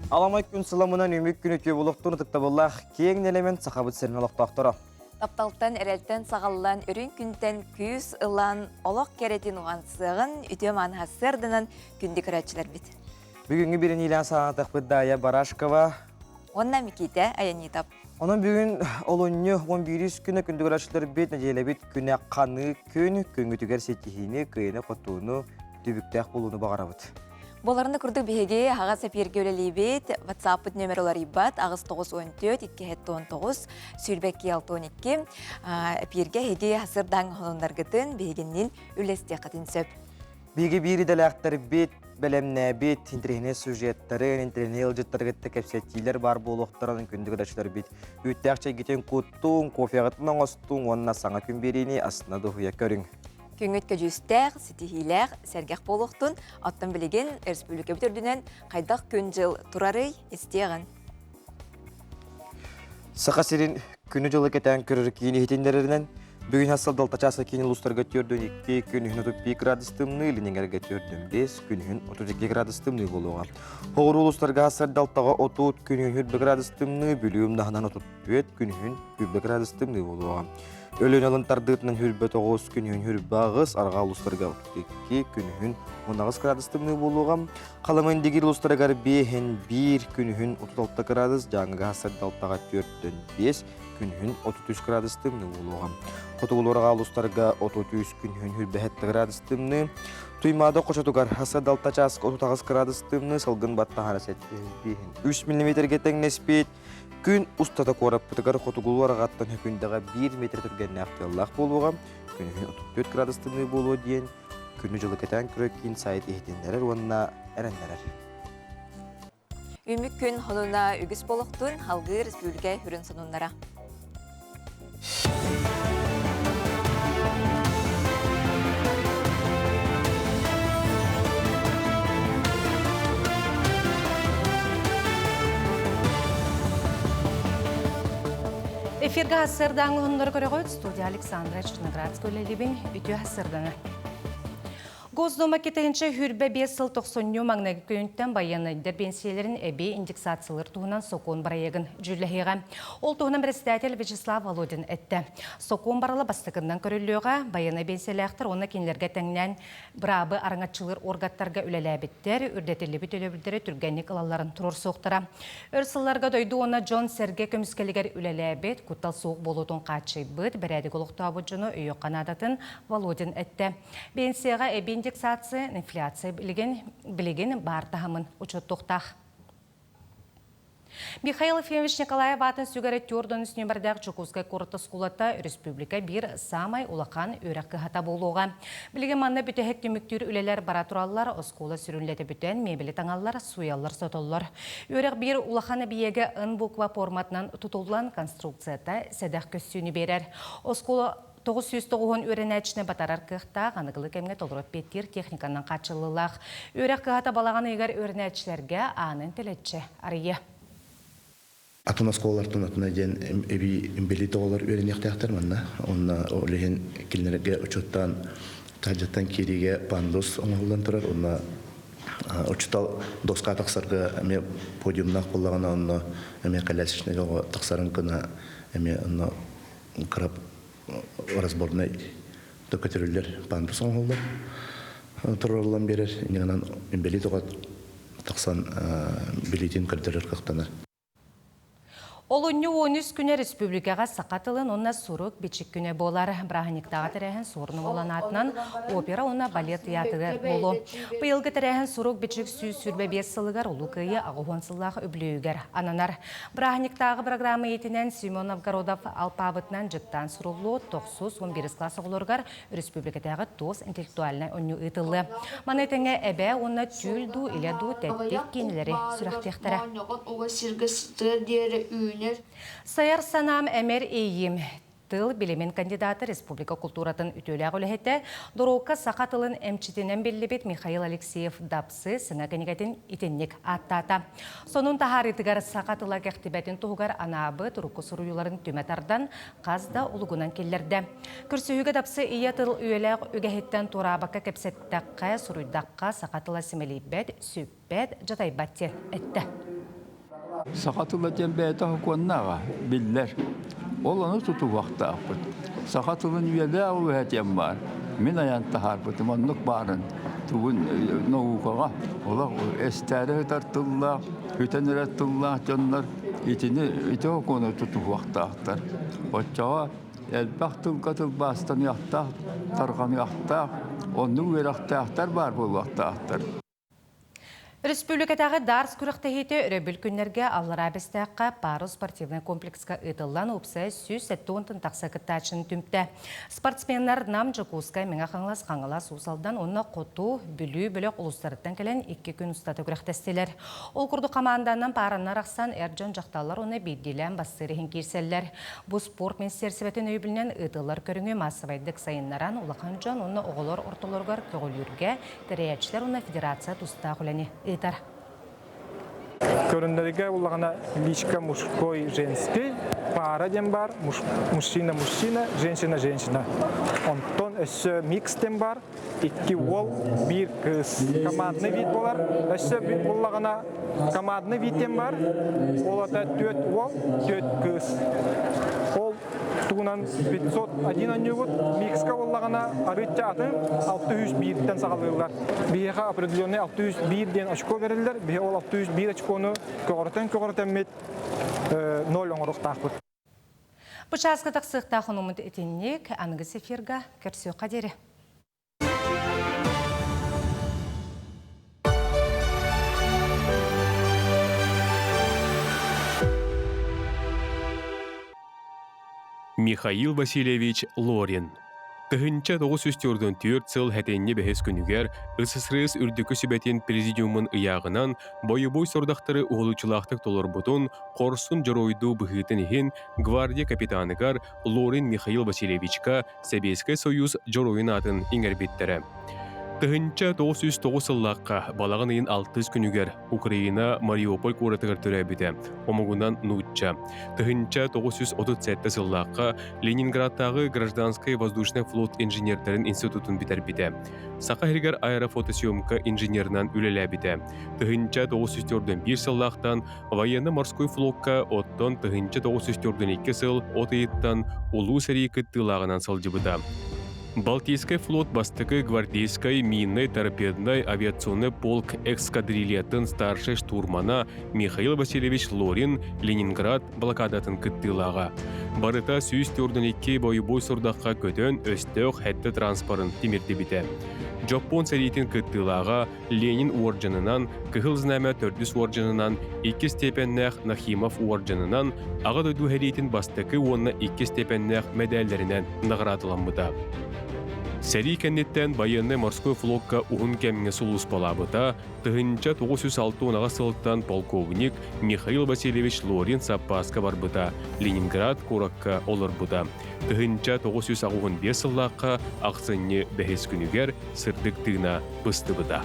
Аламай күн сыламынан үмүк күн үтүө булуохтун ытыктабыллаах киэҥ нэлэмэн Сахабыт сирин олохтоохторо. Тапталтан, эрэлтэн саҕаллан, үрүҥ күнтэн күүс ылан, олох кэрэтин уһансыаҕын, үтүө мааны сыарданан күндү көрөөччүлэрбит. Бүгүҥҥү бириниилээн саҕалатахпыт Дая Барашкова уонна Микиитэ Аянитов. Онон бүгүн олунньу 11 күнэ күндү көрөөччүлэрбит нэдиэлэбит күнэ ханыы күн, күҥҥүтүгэр ситиһиини, кыайыны-хотууну, түбүктээх буолууну баҕарабыт. Буоларына курдук биһиги аһаҕас эпиэргэ үлэлиибит. WhatsApp-пыт нөмер уларыйбат 894 219 22 62 эпиэргэ эһиги сырдаҥ хонуннаргытын биһигиннин үллэстиэххитин сөп. Биһиги биир идэлээхтэрбит бэлэмнээбит интэриэһинэй сюжеттарын, интэриэһинэй ыалдьыттары кытта кэпсэтиилэр баар буолуохтарын күндү көрөөччүлэрбит үүттээх чэйгитин куттуҥ, кофеҕытын оҥостуҥ уонна саҥа күн биэриини астына дуһуйа көрүҥ. Күҥҥүт көдьүүстээх, ситиһиилээх, сэргэх буолуохтун, оттон билигин республикабыт үрдүнэн хайдах күн-дьыл турарый истиэҕин. Саха сирин күнү-дьылы кэтээн көрөр киин иһитиннэрэринэн, бүгүн хас сыл далта чааса киин улуустарга 42, күнүһүн 35 градус тымныы, илиниҥэргэ 45, күнүһүн 32 градус тымныы буолуоҕа. Хоҕуруу улуустарга хас сыл далтаҕа 30, күнүһүн 40 градус тымныы, Бүлүү умнаһынан 34, күнүһүн 40 градус тымныы буолуоҕа. Өлүөнэ алын тардыытынан 29, күнүһүн 28, арҕаа улуустарга 32, күнүһүн 18 градус тымныы буолуоҕа. Халыма Индигир улуустарыгар биэһин биир, күнүһүн 36 градус, Дьааҥыга сырдалтаҕа түөртөн биэс, күнүһүн 33 градус тымныы буолуоҕа. Хотугулуурга улуустарга 33, күнүһүн 27 градус тымныы. Туймаада хочотугар сырдалта чааска 38 градус тымныы, салгын баттаһара 7,5 миллиметргэ тэҥнэспит. Күн устата куораппытыгар хотугулуу арҕаттан Хөкүндэҕэ 1 метр түргэннээх тыаллаах буолуоҕа, күнүһүн 34 градус тымныы буолуо диэн Күнү-дьылы кэтээн көрөр киин сайт иһитиннэрэр уонна эрэннэрэр. Үмүк күн сонуна үгүс болохтун халгыы республика хүрүн сонуннара. Эфиргэ сырдааҥы уһуннары көрөҕүт студия Александра Черноградская үлэлибин үтүө сырданы. Госдума китэһинчэ хүрбэ биэс сыл тохсонньу маҥнайгы күнүттэн байыаннайдар биэнсийэлэрин эбии индексациялыыр туһунан сокуон бырайыагын дьүүллэһиэҕэ. Ол туһунан председатель Вячеслав Володин эттэ. Сокуон барыла бастакыннан көрүллүөҕэ, байыаннай биэнсийэлээхтэр уонна кинилэргэ тэҥнээн быраабы араҥаччылыыр уоргаттарга үлэлээбиттэр, үрдэтиллибит төлөбүрдэри түргэнник ылалларын туруорсуохтара. Өр сылларга дойду уонна дьон-сэргэ көмүскэлигэр үлэлээбит, куттал суох буолуутун хааччыйбыт, бэрээдэги олохтообут дьону өйүөххэ наадатын Володин эттэ. Пенсияҕа эбии индексация, инфляция билигин, билигин баар таһымын учуоттуохтаах. Михаил Ефимович Николаев аатын сүгэрэ түөрт үс нүөмэрдээх Дьокуускай куорат оскуолата республика биир саамай улахан үөрэх кыһата буолуоҕа. Билигин манна бүтэһик түмүктүүр үлэлэр бара тураллар, оскуола сүрүнлэтэ бүтэн, мебели таҥаллар, сууйаллар-сотоллор. Үөрэх биир улахан эбийиэгэ ын буква форматынан тутуллан конструкцията сэдэх көстүүнү биэрэр. Оскуола 990 үөрэнээччини батарар кыахтаах, аныгылыы кэмҥэ толору эппиэттиир техниканан хааччыллыылаах. Үөрэх кыһата балаҕан ыйыгар үөрэнээччилэргэ аанын тэлэччи арыйыа. Атын оскуолалартан атына диэн эбии инбэлиит оҕолор үөрэниэхтээхтэр манна. Онно ол иһин кинилэргэ учуоттаан таһырдьаттан киириигэ пандус оҥоһуллан турар. Онно учуутал доска тахсарга эмиэ подиумнаах буоллаҕына онно эмиэ колясочнай оҕо тахсарын гына эмиэ онно кыра разборнай да көтөрүллэр пандус оҥоһуллар туруоруллан биэрэр иннинэн инбэлиит оҕо тахсан билиитин көрдөрөр кыахтанар. Олунньу 13 күнэ республикаҕа саха тылын уонна сурук-бичик күнэ буолар. Бырааһынньыктааҕы тэрээһин Суорун Уолан аатынан опера уонна балет театрыгар буолуо. Быйылгы тэрээһин сурук-бичик 125 сылыгар Улуу Кыайыы 80 сыллаах үбүлүөйүгэр ананар. Бырааһынньыктааҕы программа иитинэн Семен Новгородов алпаабытынан дьыктаан суруллуо тохсус уон биирис класс оҕолоругар республикатааҕы туос интеллектуальнай оонньуу ыытыллыа. Маны тэҥэ эбээ уонна түүл дуу, илэ дуу тэттик киинэлэри сүрэхтиэхтэрэ. Сайар санаам эмэр иэйиим тыл билимин кандидата, республика култууратын үтүөлээх үлэһитэ, Доруокка саха тылын эмчитинэн биллибит Михаил Алексеев Дапсы саҥа кинигэтин итинник ааттаата. Сонун таһаарыытыгар саха тыла кэхтибэтин туһугар анаабыт урукку суруйууларын түмэ тардан, хас да улугунан киллэрдэ. Көрсүһүүгэ Дапсы ийэ тыл үйэлээх үгэһиттэн туораабакка кэпсэттэххэ, суруйдахха саха тыла симэлийбэт, сүппэт, дьатайбат диэн эттэ. Саха тыла диэн бэйэтэ сокуоннааҕа биллэр. Ол ону тутуһуохтаахпыт. Саха тылын үйэлээх үөһэ диэн баар. Мин айан таһаарбытым оннук баарын тугун наукаҕа олох эстээри сытар тыллаах, бүтэн эрэр тыллаах дьоннор итини ити сокуону тутуһуохтаахтар. Оччоҕо элбэх тылга тылбаастаныахтаах, тарҕаныахтаах, оннук үөрэхтээхтэр баар буолуохтаахтар. Өрөспүүбүлүкэтээҕи Дарс күрэхтэһиитэ өрөбүл күннэргэ Аллараа Бэстээххэ Парус спортивнай комплекска ыытыллан уопсайа 170 тахса кыттааччыны түмтэ. Спортсменнар Нам, Дьокуускай, Мэҥэ Хаҥалас, Хаҥалас, Уус Алдан уонна Хоту, Бүлүү бөлөх улуустарыттан кэлэн икки күн устата күрэхтэстилэр. Ол курдук хамаанданан паараннар арахсан эр дьон дьахталлар уонна биирдиилээн бастыыр иһин киирсэллэр. Бу спорт министиэрсибэтин өйөбүлүнэн ыытыллар көрүҥү маассабайдык сайыннаран улахан дьон уонна оҕолор ортолоругар көҕүлүүргэ тэрийээччилэр уонна федерация тустаах үлэни ыытар. Көрүннэргэ улаҕана личка мужской, женский, пара диэн бар, мужчина мужчина, женщина женщина. Онтон өссө микс диэн бар, икки уол, биир кыыс. Командный вид болар. Өссө буллаҕына командный вид диэн бар, ол ата түөрт уол, түөрт кыыс. Ол тугунан 501 онньуубут, микска буоллаҕына арыычча атын 601-тэн саҕалыыллар. Биһиэхэ определенный 601 диэн очко бэриллэр. Биһи ол 601 очкону көҕөрөтөн көҕөрөтөммүт 0 оҥоруохтаахпыт. Бу чааска тахсыахтаах онуммут итинник аныгыс эфирга көрсүөххэ диэри. Михаил Васильевич Лорин 1944 сыл хэтинньи бэһис күнүгэр СССР Үрдүкү Сүбэтин Президиумун ыйааҕынан бойобуой сорудахтары уһулуччулаахтык толорбутун хорсун дьоруойдуу быһыытын иһин гвардия капитаныгар Лорин Михаил Васильевичка Сэбиэскэй Союз Дьоруойун аатын иҥэрбиттэрэ. 1909 сыллаахха балаҕан ыйын алтыс күнүгэр Украина Мариуполь куоратыгар төрөөбүтэ, омугунан нуучча. 1937 сыллаахха Ленинградтааҕы гражданскай воздушнай флот инженердэрин институтун бүтэрбитэ. Саха сиригэр аэрофотосъемка инженеринэн үлэлээбитэ. 1941 сыллаахтан Военно-морской флокка оттон 1942 сыл от ыйыттан Улуу сэрии кыттыылааҕынан сылдьыбыта. Балтийскай флот бастакы гвардейскай миннай-торпеднай авиационный полк эскадрильятын старшай штурмана Михаил Васильевич Лорин Ленинград блокадатын кыттыылааҕа. Барыта 142 бойобуой сурдахха көтөн өстөөх хэтти транспорын тимирдибитэ. Дьоппуон сэриитин кыттыылааҕа Ленин уордьанынан, Кыһыл Знамя төрдүс уордьанынан, иккис степеннээх Нахимов уордьанынан, Аҕа дойду сэриитин бастакы уонна иккис степеннээх мэдээллэринэн наҕараадаламмыта. Сэрии кэнниттэн байыаннай-морской флокка уһун кэмҥэ сулууспалаабыта, 1968 сылтан полковник Михаил Васильевич Лорин саппааска барбыта, Ленинград куоракка олорбута. 1985 сыллаахха ахсынньы бэһис күнүгэр сырдык тыына быстыбыта.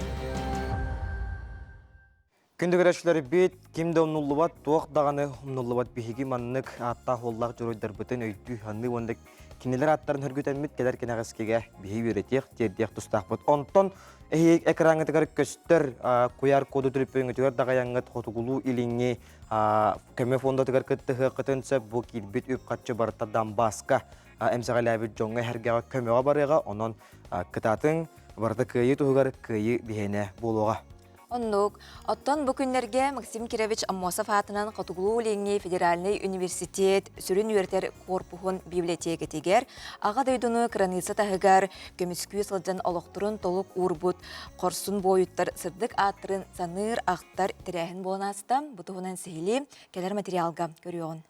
Күндү көрөөччүлэрбит, ким да умнуллубат, туох даҕаны умнуллубат биһиги маннык ааттаах-уоллаах дьоруойдарбытын өйдүү саныы уонна кинилэр ааттарын хөргүтэммит кэлэр кэнэҕэскигэ биһи үөрэтиэх, тиэрдиэх тустаахпыт. Онтон эһиги экраҥҥытыгар көстөр куйаар коду төлөпүөҥҥүтүгэр даҕайаҥҥыт хотугулуу-илиҥҥи көмө фондатыгар кыттыһыаххытын сөп. Бу киирбит үп-харчы барыта Донбасска эмсэҕэлээбит дьоҥҥо-эһэргэҕэ көмөҕө барыаҕа. Онон кытаатыҥ, барыта кыайыы туһугар кыайыы биһиэнэ буолуоҕа. Оннук. Оттон бу күннэргэ Максим Кирович Аммосов аатынан Хотугулуу-Илиҥҥи федеральнай университет сүрүн үөрэтэр корпуһун библиотекэтигэр Аҕа дойдуну кыраныысса таһыгар көмүскүү сылдьан олохторун толук уурбут хорсун буойуттар сырдык ааттарын саныыр, ахтар тэрээһин буолан ааста. Бу туһунан сиһилии кэлэр материалга көрүөҕүн.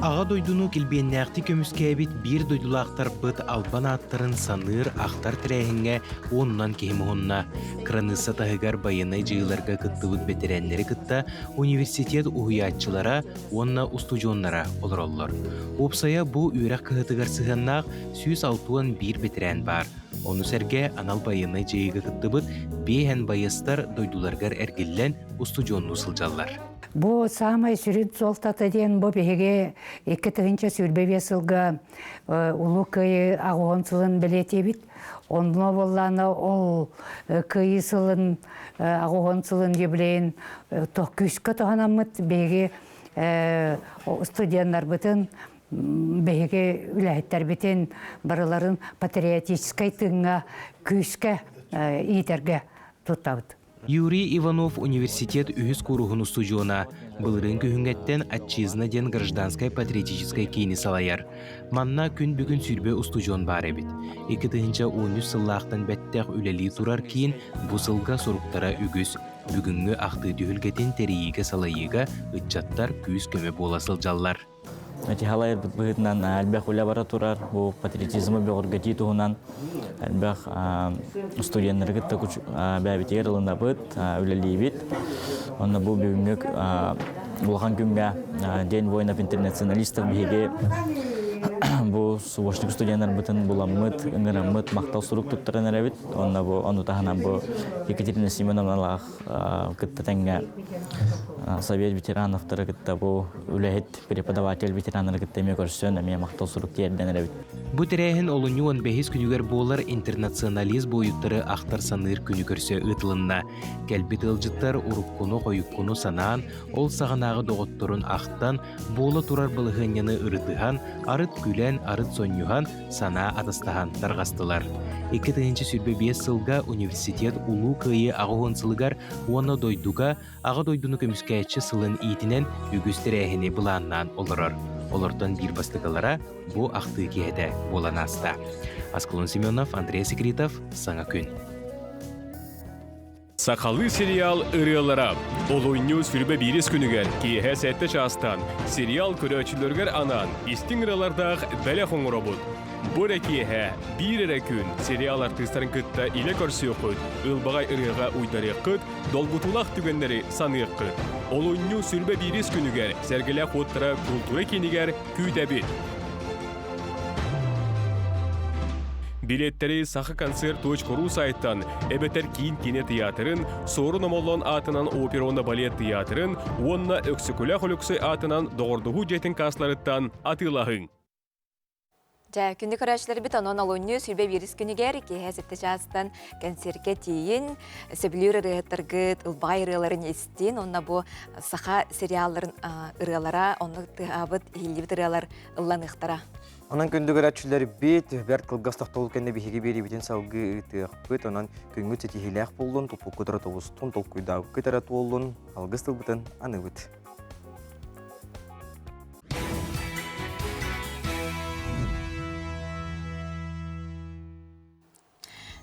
Аҕа дойдуну килбиэннээхтик көмүскээбит биир дойдулаахтарбыт албан ааттарын саныыр, ахтар тэрээһиҥҥэ уонунан киһи муһунна. Кыраныысса таһыгар байыаннай дьайыыларга кыттыбыт бэтэрээннэри кытта университет уһуйааччылара уонна устудьуоннара олороллор. Уопсайа бу үөрэх кыһатыгар сыһыаннаах 161 бэтэрээн баар. Ону сэргэ анал байыаннай дьайыыга кыттыбыт биэһэн байыастар дойдуларыгар эргиллэн устудьуоннуу сылдьаллар. Бу саамай сүрүн суолтата диэн бу биһиги 2025 сылга Улуу Кыайыы аҕыһын сылын бэлиэтиибит. Онно буоллаана ол Кыайыы сылын аҕыһын сылын юбилейын күүскэ туһанаммыт биһиги студеннарбытын биһиги үлэһиттэрбитин барыларын патриотическай тыыҥҥа күүскэ иитэргэ туттабыт. Юрий Иванов университет үһүс кууруһун устудьуона, былырыын күһүҥҥэттэн «Отчизна» диэн гражданскай патриотическай киини салайар. Манна күн бүгүн 20 устудьуон баар эбит. 2013 сыллаахтан бэттэх үлэлии турар киин бу сылга суруктара үгүс. Бүгүҥҥү ахтыы түһүлгэтин тэрийиигэ-салайыыга ыччаттар күүс-көмө буола сылдьаллар. Тихалайырбыт быһыытынан элбэх үлэ бара турар. Бу патриотизмы бөҕөргөтүү туһунан элбэх студеннары кытта бэйэбитигэр ылынабыт, үлэлиибит. Онно бу бүгүҥҥү улахан күҥҥэ День воинов-интернационалистов биһиги бу субочник студеннарбытын буламмыт, ыҥыраммыт, махтал сурук туттаран эрэбит. Онно бу ону таһынан бу Екатерина Семеновналаах кытта тэҥҥэ Совет ветерановтары кытта бу үлэһит преподаватель ветераннары кытта эмиэ көрсөн эмиэ махтал сурук тиэрдэн эрэбит. Бу тэрээһин олунньу 15 күнүгэр буолар интернационалист буойуттары ахтар-саныыр күнү көрсө ыытылынна. Кэлбит ыалдьыттар уруккуну-хойуккуну санаан, ол саҕанааҕы доҕотторун ахтан, буола турар балаһыанньаны ырытыһан, арыт күлэн, арыт сонньуһан, санаа атастаһан тарҕастылар. 2025 сылга университет Улуу Кыайыы 80 сылыгар уонна дойдуга Аҕа дойдуну көмүскээччи сылын иитинэн үгүс тэрээһини былааннаан олорор. Олортон биир бастакылара бу ахтыы киэһэтэ буолан ааста. Аскалон Семенов, Андрей Секретов, Саҥа күн. Сахалыы сериал ырыалара Олунньу сүрбэ биирис күнүгэр киэһэ сэттэ чаастан сериал көрөөччүлэригэр анаан истиҥ ырыалардаах бэлэх оҥоробут. Бу эрэ киэһэ биир эрэ күн сериал артыыстарын кытта илэ көрсүөххүт, ылбаҕай ырыаҕа уйдарыаххыт, долгутуулаах түгэннэри саныаххыт. Олунньу сүрбэ биирис күнүгэр Сэргэлээх уоттара култуура киинигэр күүтэбит. Билеттэри сахаконцерт.ру сайтан эбэтэр киин киинэ тыйаатырын, Суорун Омоллоон аатынан опера уонна балет тыйаатырын уонна Өксөкүлээх Өлөксөй аатынан Доҕордоһуу дьиэтин кассаларыттан атыылаһыҥ. Дьэ, күндү көрөөччүлэрбит онон олунньу сүүрбэ биирис күнүгэр киэһэ сэттэ чаастан кэнсиэркэ тиийин, сөбүлүүр ырыаһыттаргыт ылбаҕай ырыаларын истин, уонна бу саха сериалларын ырыалара, онно тыаһаабыт, иһиллибит ырыалар ылланыахтара. Онон күндү көрөөччүлэрбит, бэрт кылгас тохтобул кэннэ биһиги биэриибитин салгыы ыытыахпыт. Онон күҥҥүт ситиһиилээх буоллун, туппуккут эрэ тобустун, толкуйдаабыккыт эрэ туоллун, алгыс тылбытын аныыбыт.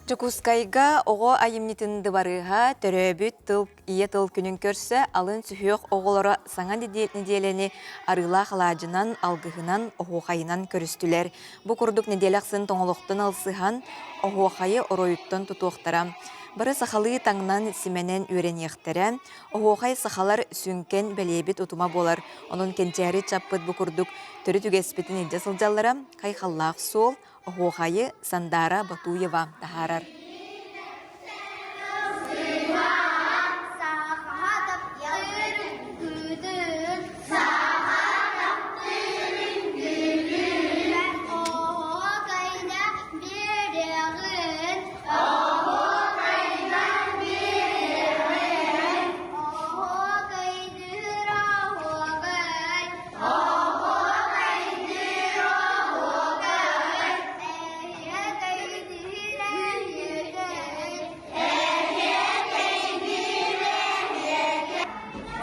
Дьокуускайга оҕо айымньытын дыбарыаһа төрөөбүт тыл ийэ тыл күнүн көрсө алын сүһүөх оҕолоро саҥа нэдиэлэни арыылаах алаадьынан, алгыһынан, оһуохайынан көрүстүлэр. Бу курдук нэдиэлэ ахсын тоҥолохтон ылсыһан, оһуохайы оройуттан тутуохтара. Бары сахалыы таҥнан, симэнэн үөрэниэхтэрэ. Оһуохай сахалар сүҥкэн бэлиэбит утума буолар. Онон кэнчээри чаппыт бу курдук төрүт үгэспитин илдьэ сылдьаллара хайхаллаах суол, Оһуохайы Сандаара Ботуева таһаарар.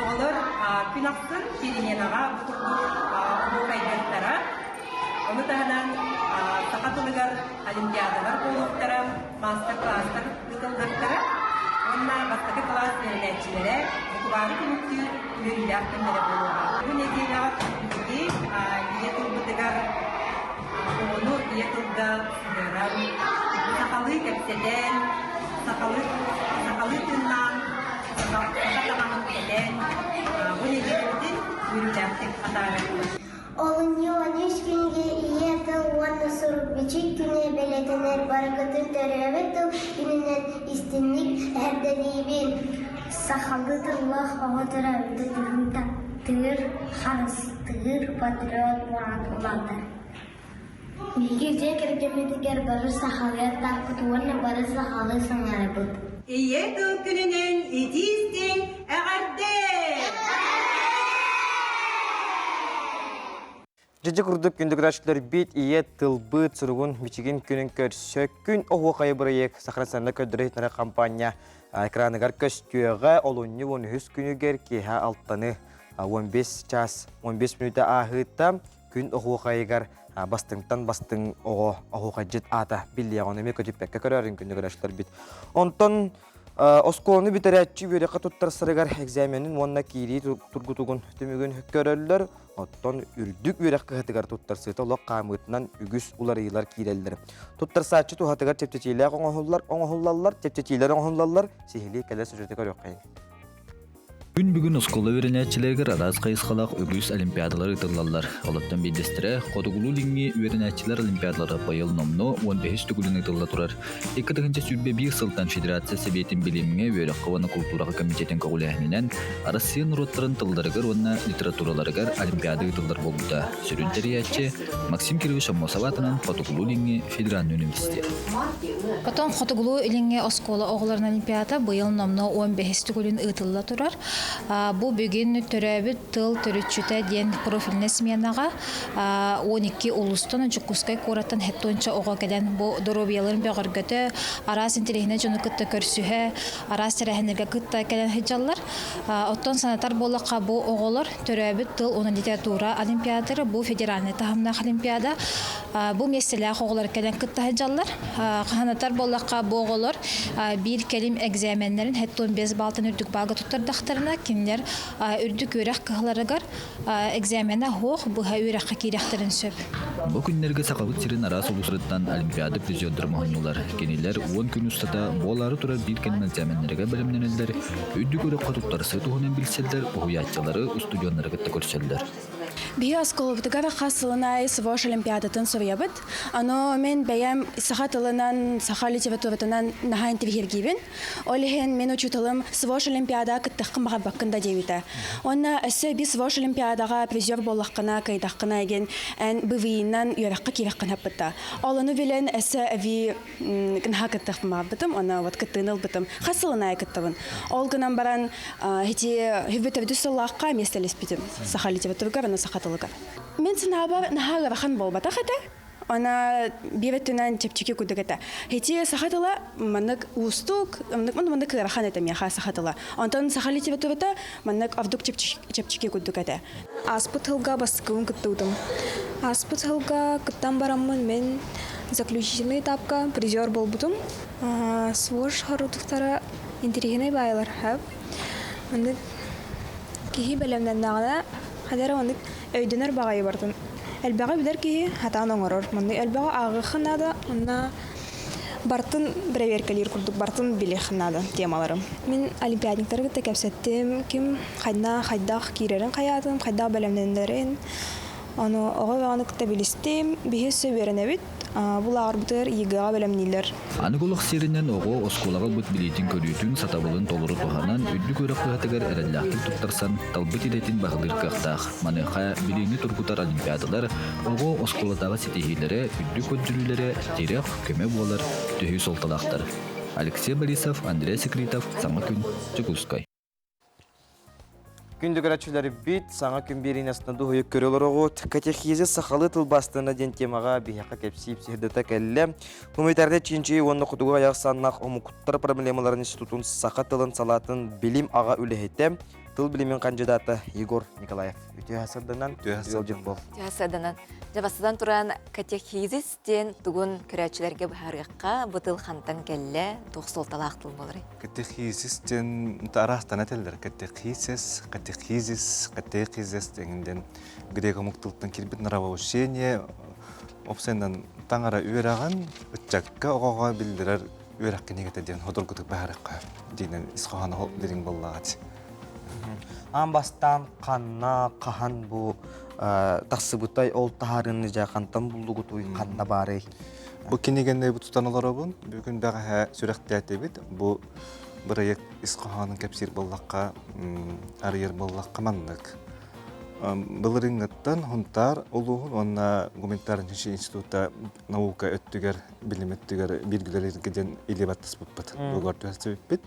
Оҕолор күн ахсын переменаҕа бу курдук оһуокайдыахтара. Ону таһынан саха тылыгар олимпиадалар буолуохтара, маастар-кылаастар ыытыллыахтара. Уонна бастакы кылаас үөрэнээччилэрэ букубаары түмүктүүр үөрүүлээх күннэрэ буолуоҕа. Бу нэдиэлэҕэ биһиги ийэ тылбытыгар оҕону ийэ тылга сыһыаран, сахалыы кэпсэтэн, сахалыы, сахалыы тыыннаан, саха таҥаһын кэтэн, бу нэдиэлэбитин үөрүүлээхтик атаарыахпыт. Олунньу 13 күнүгэр Ийэ тыл уонна сурук-бичик күнэ бэлиэтэнэр барыгытын төрөөбүт тыл күнүнэн истиҥник эҕэрдэлиибин! Сахалыы тыллаах оҕо төрөөбүтэ түһүн таптыыр, харыстыыр, патриот буолан улаатар. Биһиги дьиэ кэргэммитигэр бары сахалыы аттаахпыт уонна бары сахалыы саҥарабыт. Ийэ тыл күнүнэн итии-истиҥ эҕэрдэ! Дьэ курдук күндү бит ийэ тылбыт суругун бичигин күнүн көрсө күн оһуохайы бырайыак Саха национальнай көрдөрөр компания экраныгар көстүөҕэ олунньу 13 күнүгэр киэһэ алтаны 15 час 15 мүнүүтэ ааһыыта күн оһуохайыгар бастыҥтан бастыҥ оҕо оһуохайдьыт аата биллиэҕэ ону эмиэ көтүппэккэ көрөөрүн күндү көрөөччүлэрбит. Онтон Оскуоланы бүтэрээччи үөрэххэ туттарсарыгар экзаменын уонна киирии тургутугун түмүгүн көрөллөр. Оттон үрдүк үөрэх кыһатыгар туттарсыыта олох хаамыытынан үгүс уларыйыылар киирэллэр. Туттарсааччы туһатыгар чэпчэтиилээх оҥоһуллар, оҥоһуллаллар, чэпчэтиилэр оҥоһуллаллар, сиһилии кэлэр сюжеты көрүөххэйиҥ. Күн бүгүн оскуола үөрэнээччилэригэр араас хайысхалаах үгүс олимпиадалар ыытыллаллар. Олортон биирдэстэрэ Хотугулуу-Илиҥҥи үөрэнээччилэр олимпиадалара быйыл номнуо 15 төгүлүн ыытылла турар. 2021 сылтан Федерация Сэбиэтин билимҥэ, үөрэххэ уонна култуураҕа комитетын көҕүлээһининэн Арассыыйа норуоттарын тылларыгар уонна литератураларыгар олимпиада ыытыллар буолбута. Сүрүн тэрийээччи Максим Кирович Аммосов аатынан Хотугулуу-Илиҥҥи федеральнай университет. Потом Хотугулуу-Илиҥҥи оскуола оҕолорун олимпиада быйыл номнуо 15 төгүлүн ыытылла турар. Бу бүгүн төрөөбүт тыл төрүччүтэ диэн профильнай сменаҕа 12 улуустан Дьокуускай куораттан хеттуонча оҕо кэлэн бу доруобуйаларын бөҕөргөтө, араас интэриэһинэй дьону кытта көрсүһэ, араас тэрээһиннэргэ кытта кэлэн сылдьаллар. Оттон санатар буоллахха, бу оҕолор төрөөбүт тыл уонна литература олимпиадалара бу федеральнай таһымнаах олимпиада. Бу миэстэлээх оҕолор кэлэн кытта сылдьаллар. Хаһанатар буоллахха, бу оҕолор биир кэлим экзаменнэрин 75 баалтан үрдүк баалга туттардахтарына, кинилэр үрдүк үөрэх кыһаларыгар экзамена суох быһа үөрэххэ киирэхтэрин сөп. Бу күннэргэ Сахабыт сирин араас улуустарыттан Олимпиада призердара муһуннулар. Кинилэр 10 күн устата буолаары турар биир кэлим экзаменнарыгар бэлэмнэнэллэр, үрдүк үөрэххэ туттарсыы туһунан билсэллэр, уһуйааччылары, устудьуоннары кытта көрсөллөр. Биһи оскуолабытыгар хас сылын аайы СВОШ олимпиадатын суруйабыт. Ону мин бэйэм саха тылынан, саха литературатынан наһаа интириэһиргиибин. Ол иһин мин учууталым СВОШ олимпиадаҕа кыттыаххын баҕарбаккын да диэбитэ. Уонна өссө эбии СВОШ олимпиадаҕа призер буоллаххына, кыайдаххына эгин эн БВИ-нан үөрэххэ киирэххин хаппыта. Ол ону билэн өссө эбии наһаа кыттыахпын баҕарбытым, уонна вот кыттыыны ылбытым. Хас сылын аайы кыттабын. Ол гынан баран ити хүбүтөрдүс сыллаахха миэстэлэспитим саха литературыгар уонна саха тылыгар. Мин санаабар наһаа ыарахан буолбатах этэ. Она биир өттүнэн чэпчэки курдук этэ. Ити саха тыла маннык уустук, маннык маннык ыарахан этэ миэхэ саха тыла. Онтон саха литературата маннык ордук чэпчэки курдук этэ. Ааспыт сылга бастакыбын кыттыбытым. Ааспыт сылга кыттан бараммын мин заключительный этапка призер буолбутум. СВОШ хорутуктара интэриэһинэй баайылар Маннык киһи бэлэмнэннэҕинэ ханна эрэ маннык өйдөнөр баҕайы бардым. Элбэҕи билэр киһи хатаан оҥорор. Маннык элбэҕи ааҕыахха наада уонна бартын бэрэбиэркэлиир курдук бартын билиэххэ наада темалары. Мин олимпиадниктары кытта кэпсэттим. Ким хайна хайдах киирэрин хайаатым, хайдах бэлэмнэнэрин. Ону оҕо бөҕөнү кытта билистим. Биһи өссө үөрэнэбит. Бу лааҕырбытыгар ЕГЭ-ҕэ бэлэмнииллэр. Аныгы олох сиэринэн оҕо оскуолаҕа ылбыт билиитин-көрүүтүн, сатабылын толору туһанан, үрдүк үөрэх кыһатыгар эрэллээхтик туттарсан, талбыт идэтин баһылыыр кыахтаах. Маныаха билиини тургутар олимпиадалар оҕо оскуолатааҕы ситиһиилэрэ, үрдүк көрдөрүүлэрэ тирэх, көмө буолар төһүү суолталаахтар. Алексей Борисов, Андрей Секритов, Саҥа күн, Дьокуускай. Күндү көрөөччүлэрбит, саҥа күн биэриини астына дуһуйук көрө олороҕут. Катехизис сахалыы тылбаастана диэн темаҕа биһиэхэ кэпсиип сирдата кэллэ. Гуманитарнай чинчийии уонна хотугу айах саннах омуктар проблемаларын институтун саха тылын салаатын билим аҕа үлэһитэ, тыл билимин хандьыдаата Егор Николаев. Үтүө сырданан, үтүө бол. Үтүө сырданан. Дьэ бастатан туран катехизис диэн тугун көрөөччүлэргэ быһаарыахха, бу тыл хантан кэллэ, туох суолталаах тыл буоларый? Катехизис диэн араастан этэллэр. Катехизис, катехизис, катехизис деген диэн грек омук тылтан киирбит нравоучение опсайынан таҥара үөрэҕин ыччакка оҕоҕо биллэрэр үөрэх кинигэтэ диэн ходургутук быһаарыахха диинэн ис хоһооно дириҥ буоллаҕа Аан бастаан ханна, хаһан бу тахсыбытай ол таһаарыыны дьэ хантан буллугутуй, ханна баарый? Бу кинигэни тутан олоробун. Бүгүн бэҕэһээ сүрэхтээтибит. Бу Бырайыак ис хоһоонун кэпсиир буоллахха, арыйар буоллахха маннык. Былырыыҥҥыттан Хунтаар улууһун уонна гуманитарнай института наука өттүгэр, билим өттүгэр бииргэлэргэ диэн илии баттаспыппыт, дуогар түһэрсибиппит.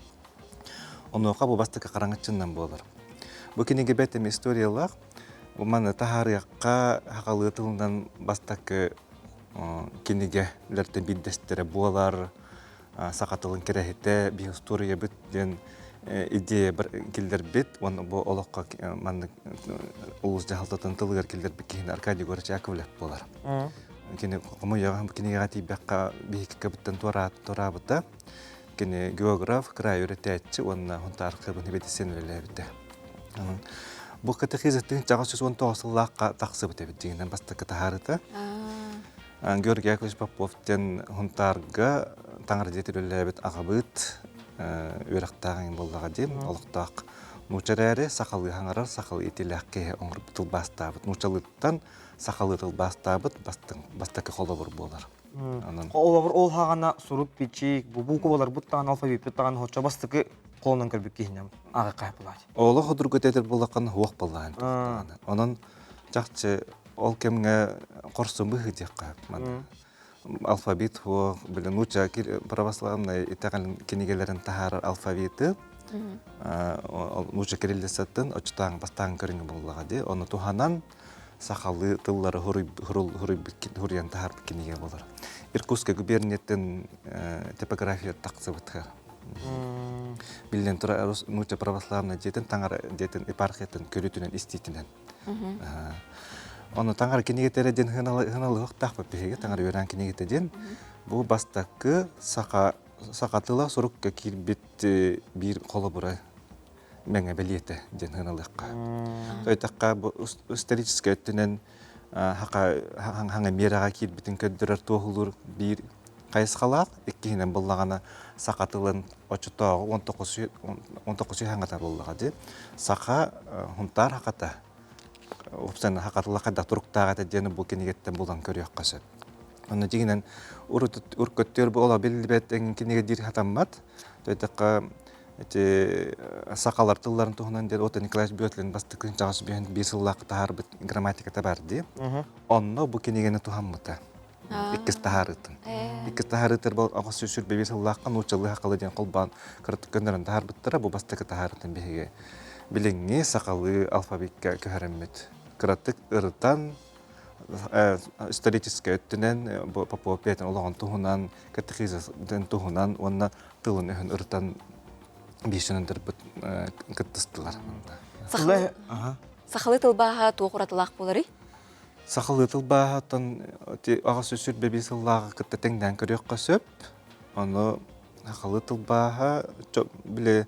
Онуоха бу бастакы хараҥаччыннан буолар. Бу кинигэ бэрт эмиэ историялаах. Бу маны таһаарыахха сахалыы тылынан бастакы кинигэлэртэн биирдэстэрэ буолар. Саха тылын кэрэһитэ, биһи устуоруйабыт диэн идея киллэрбит уонна бу олоххо маннык улуус дьаһалтатын тылыгар киллэрбит киһини Аркадий Егорович Яковлев буолар. Кини хомойуоҕа кинигэҕэ тиийбэххэ биһиккэбиттэн туораабыта. Кини географ, кыраайы үөрэтээччи уонна Хунтаар архыыбын хибедиссиэн үлэлээбитэ. Бу катехизатын 919 сыллаахха тахсыбыт эбит дьиҥинэн бастакы таһаарыыта. Георгий Яковлевич Попов диэн Хунтаарга таҥара дьиэтигэр үлэлээбит аҕабыт үөрэхтээх буоллаҕа дии олохтоох нуучча эрээри сахалыы хаҥарар сахалыы итилээх киһи оҥорбут тылбаастаабыт нууччалыыттан сахалыы тылбаастаабыт бастакы холобур буолар. Холобур ол хаҕана сурук бичик бу буукубаларбыт даҕаны алфавиппыт даҕаны хочо бастакы холонон көрбүт киһинэн ааҕа булаат. Олох ходурга тэтэр буоллаххына хуох буоллаан Онон чахчы ол кэмҥэ хорсун быһыы диэххэ маны. Алфавит хуох, били нуучча православнай итэҕэлин кинигэлэрин таһаарар алфавиты нуучча кириллицатын оччотооҕу бастаан көрүҥэ буоллаҕа дии. Ону туһанан сахалыы тыллары хуруйан таһаарбыт кинигэ буолар. Иркутскай губерниятын типография тахсыбытыгар. Биллэн турар, нуучча православнай дьиэтин таҥара дьиэтин епархиятын көрүүтүнэн истиитинэн. Ону таҥара кинигэтэ диэн ыһыналыһыахтаахпыт биһиги таҥара үөрээн кинигэтэ диэн бу бастакы саха саха тыла сурукка киирбит биир холобура мэҥэ бэлиэтэ диэн сыаналыахха. Өйдөөххө бу историческай өттүнэн хаҥа миэрэҕэ киирбитин көрдөрөр туоһулуур биир хайысхалаах, иккиһинэн буллаҕына саха тылын оччотооҕу 19 хаҥата буоллаҕа дии. Саха хунтаар хахата уопсайынан саха тыла хайдах туруктаах этэ диэн бу кинигэттэн булан көрүөххэ сөп. Онно дьиҥинэн уруккөттүөр бу ола биллибэт эҥин кинигэ диир хатаммат. Төйдөккө Ити сахалар тылларын туһунан диэн Отто Николаевич Бөтлин бастакы чаҕас биһэн биир сыллаах таһаарбыт грамматиката бар дии. Онно бу кинигэни туһаммыта. Иккис таһаарыытын. Иккис таһаарыытыр бол аҕыс сүүс сүүрбэ биир сыллаахха нууччалыы сахалыы диэн холбоон кыратык көннөрөн таһаарбыттара. Бу бастакы таһаарыытын биһиги билиҥҥи сахалыы алфавикка көһөрөммүт. Кыратык ырытан историческай өттүнэн Попов бэйэтин олоҕун туһунан, катехизатын туһунан уонна тылын-өһүн ырытан биирсэнэн кыттыстылар. Сахалыы тылбааһа туох уратылаах буоларый? Сахалыы тылбааһыттан аҕыс сүүс сүүрбэ биир сыллааҕы кытта тэҥнээн көрүөххэ сөп. Ону сахалыы тылбааһа били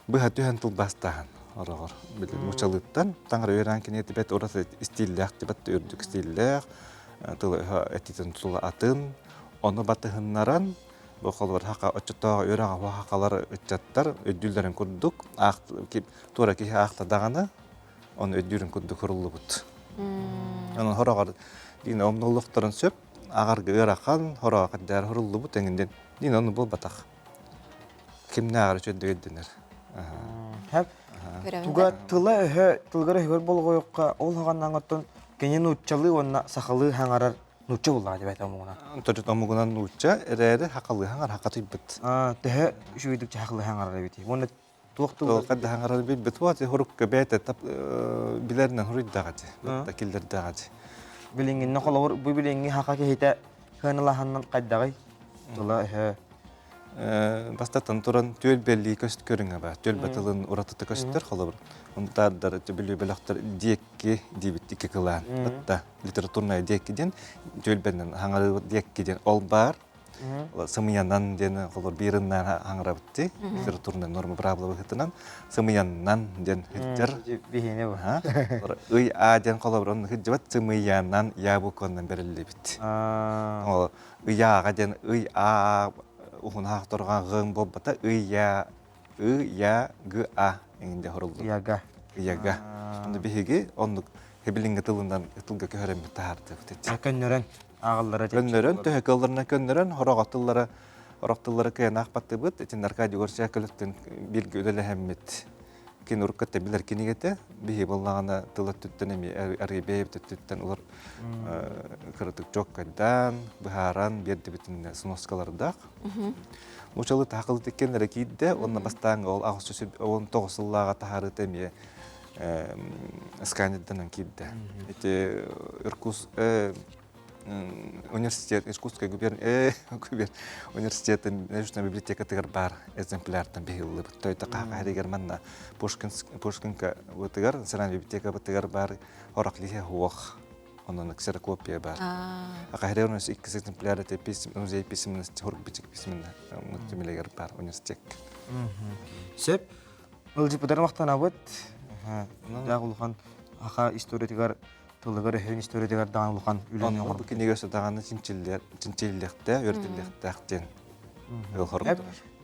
быһа түһэн тылбаастааһын ороҕор. Били нууччалыыттан таҥара үөрээн кинигэ тибет ураты истииллээх тибет үрдүк стиллээх тылы-өһө этиитин тутула атын. Ону батыһыннаран Бу холобур хака оччотооҕу үөрэҕэ хахалар ыччаттар өйдүүллэрин курдук туора киһи аахта даҕаны ону өйдүүрүн курдук суруллубут. Онон хороҕор диин омнуллуохтарын сөп аҕарга ыарахан хороҕо кэрдээр суруллубут эҥин диин ону буолбатах. Кимнээҕэр үчүгэй өйдөнөр. Хэп туга тыла өһө тылгар өһүгэр болҕойукка ол хаҕаннаан оттон кини нууччалыы уонна сахалыы хаҥарар Нуучча буллаҕа диэбэт омугунан. Төрүт омугунан нуучча эрээри хахалыһан хахатыйбыт. Төһө үчүгэйдик хахалыһан аҥарар эбитий? Уонна туох тыл хайдахан аҥарар билбит вот хурукка бэйэтэ тап билэринэн хуруйдаҕа дии. Батта киллэрдэҕэ дии. Билиҥҥиннэ холобур бу билиҥҥи хаха киһитэ сыаналаһаннан хайдаҕый? Тыла өһө Бастатан туран түөлбэлии көст көрүҥэ баар. Түөлбэ тылын уратыта көстөр холобур. Унтаардар бүлүү бөлөхтөр диэкки диэбит икки кылаан. Батта литературная диэкки диэн түөлбэнэн хаҥарыбыт диэкки диэн ол баар. Сымыйанан диэн холобур биириннээн хаҥарабыт дии. Литературная норма быраабыла быһыытынан сымыйаннан диэн сылдьар. Биһиэнэ бу. Ый а диэн холобур онно сылдьыбат сымыйанан я букванан бэриллибит. Ол ыйааҕа диэн ый а уһун аахторҕа ғын буолбата ый-я ы-я г-а эҥин хоруллу. Ыйага. Ыйага. Онно биһиги оннук хэбилиҥҥи тылынан тылга көһөрөммүт таһаардыбыт. Көннөрөн ааҕаллара Көннөрөн төһө кылларынан көннөрөн хороҕо тыллара Орох тыллары кыайан аахпаттыбыт. Итин Аркадий Егорович Яковлевтын бииргэ үлэлэһэммит кин уруккатта билэр кинигэтэ. Биһи боллаҕына тыл өттүттэн эми арый бэйэбит өттүттэн улар кыратык дьоккайдаан, быһааран биэрдибитин сноскалардаах. Нуучалыы таһакылы тиккен эрэ киирдэ, уонна бастаан ол 819 сыллааҕа таһаарыыта эмиэ сканерданан киирдэ. Ити Иркутск университет Иркутскай губерния университетын научная библиотекатыгар баар экземпляртан биһиллибит. Тойта хаһа манна Пушкинка бытыгар, национальная библиотека бытыгар баар орох лиһэ хуох онон ксерокопия бар. Акахерер унас иккис экземпляр это музей письменности, хорг бичик письменный мультимилегер бар университет. Сөп. Ылдьыппытар махтанабыт. Даах улахан аха историятыгар тылыгар өһүн историятыгар даҕаны улахан үлэни оҥорбут. Бу кинигэ өссө даҕаны чинчиллиэхтээх, үөрэтиллиэхтээх диэн ыал хоргутар.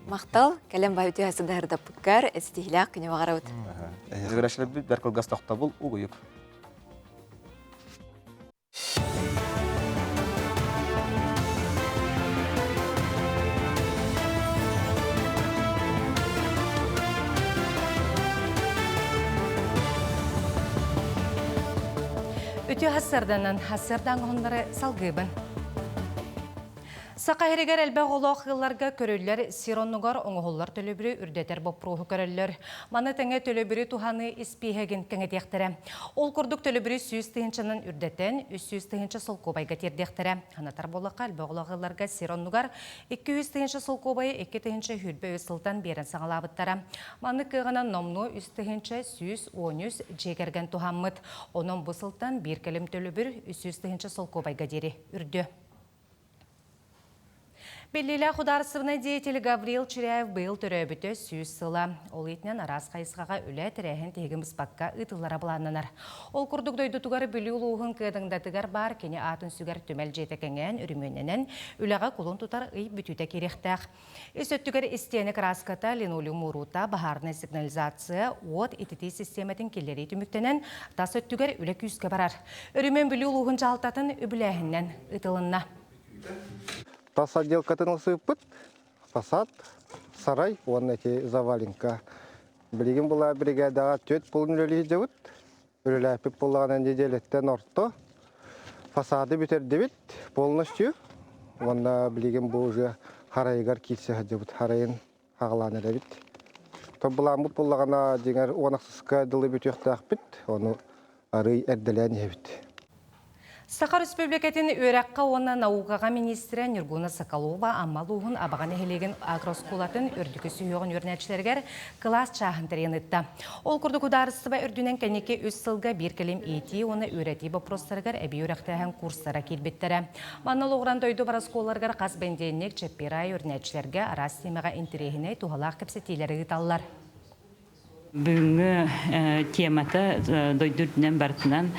Махтал, кэлэн бай үтүө сыдаһырдаппыккар, эстиһилээх күнү баҕарабыт. Ыгырашыларбыт бэр кылгас тохтобул угуйук. Үтүө хассарданан хассардаан оһоннары салгыыбын. Саха сиригэр элбэх оҕолоох ыалларга көрүллэр сир оннугар оҥоһуллар төлөбүрү үрдэтэр боппуруоһу көрөллөр. Маны тэҥэ төлөбүрү туһаныы испииһэгин кэҥэтиэхтэрэ. Ол курдук төлөбүрү 100 тыһыынчанан үрдэтэн, 300 тыһыынча солкуобайга тиэрдиэхтэрэ. Санатар буоллахха, элбэх оҕолоох ыалларга сир оннугар 200 тыһыынча солкуобайы 2023 сылтан биэрэн саҕалаабыттара. Маннык кыаҕынан номнуо 3113 дьиэ кэргэн туһаммыт. Онон бу сылтан биир кэлим төлөбүр 300 тыһыынча солкуобайга диэри үрдүө. Биллиилээх худаарыстыбаннай деятель Гаврил Чиряев быйыл төрөөбүтэ 100 сыла. Ол иитинэн араас хайысхаҕа үлэ тэрээһин тиһигин быспакка ыытыллара былааннанар. Ол курдук дойдутугар Бүлүү улууһун Кыадыҥдатыгар баар кини аатын сүгэр түмэл дьиэтэ кэҥээн, өрөмүөннэнэн, үлэҕэ кулун тутар ый бүтүүтэ киириэхтээх. Ис өттүгэр истиэнэ кырааската, линолеум уурута, баһаарынай сигнализация, уот ититии систиэмэтин киллэрии түмүктэнэн, тас өттүгэр үлэ күүскэ барар. Өрөмүөн Бүлүү улууһун дьаһалтатын үбүлээһининэн ыытылынна. Тас отделкатын ылсыыппыт, фасад, сарай уонна ити завалинка. Билигин була бригадаҕа түөрт пулун үлэлии сылдьабыт. Үлэлээппит буоллаҕына неделяттан орто. Фасады бүтэрдибит полностью. Уонна билигин бу уже харайыгар киирсэ сылдьабыт. Харайын хаҕалаан эрэбит. Тобулааммыт буоллаҕына дьиҥэр уон ахсыска дылы бүтүөхтээхпит. Ону арый эрдэлээн иһэбит. Саха Республикатын үөрэххэ уонна наукаҕа министрэ Нюргуна Соколова Амма улууһун Абаҕа нэһилиэгин агрооскуолатын үрдүкү сүһүөҕүн үөрэнээччилэригэр кылаас чааһын тэрийэн ыытта. Ол курдук судаарыстыба үрдүнэн кэнники үс сылга биир кэлим иитии уонна үөрэтии боппуруостарыгар эбии үөрэхтээһин курстара киирбиттэрэ. Манна олоҕуран дойду бар оскуолаларыгар хас бэнидиэнньик чэппиэр аайы үөрэнээччилэргэ араас тиэмэҕэ интэриэһинэй туһалаах кэпсэтиилэри ыыталлар. Бүгүҥҥү темата дойду үрдүнэн барытынан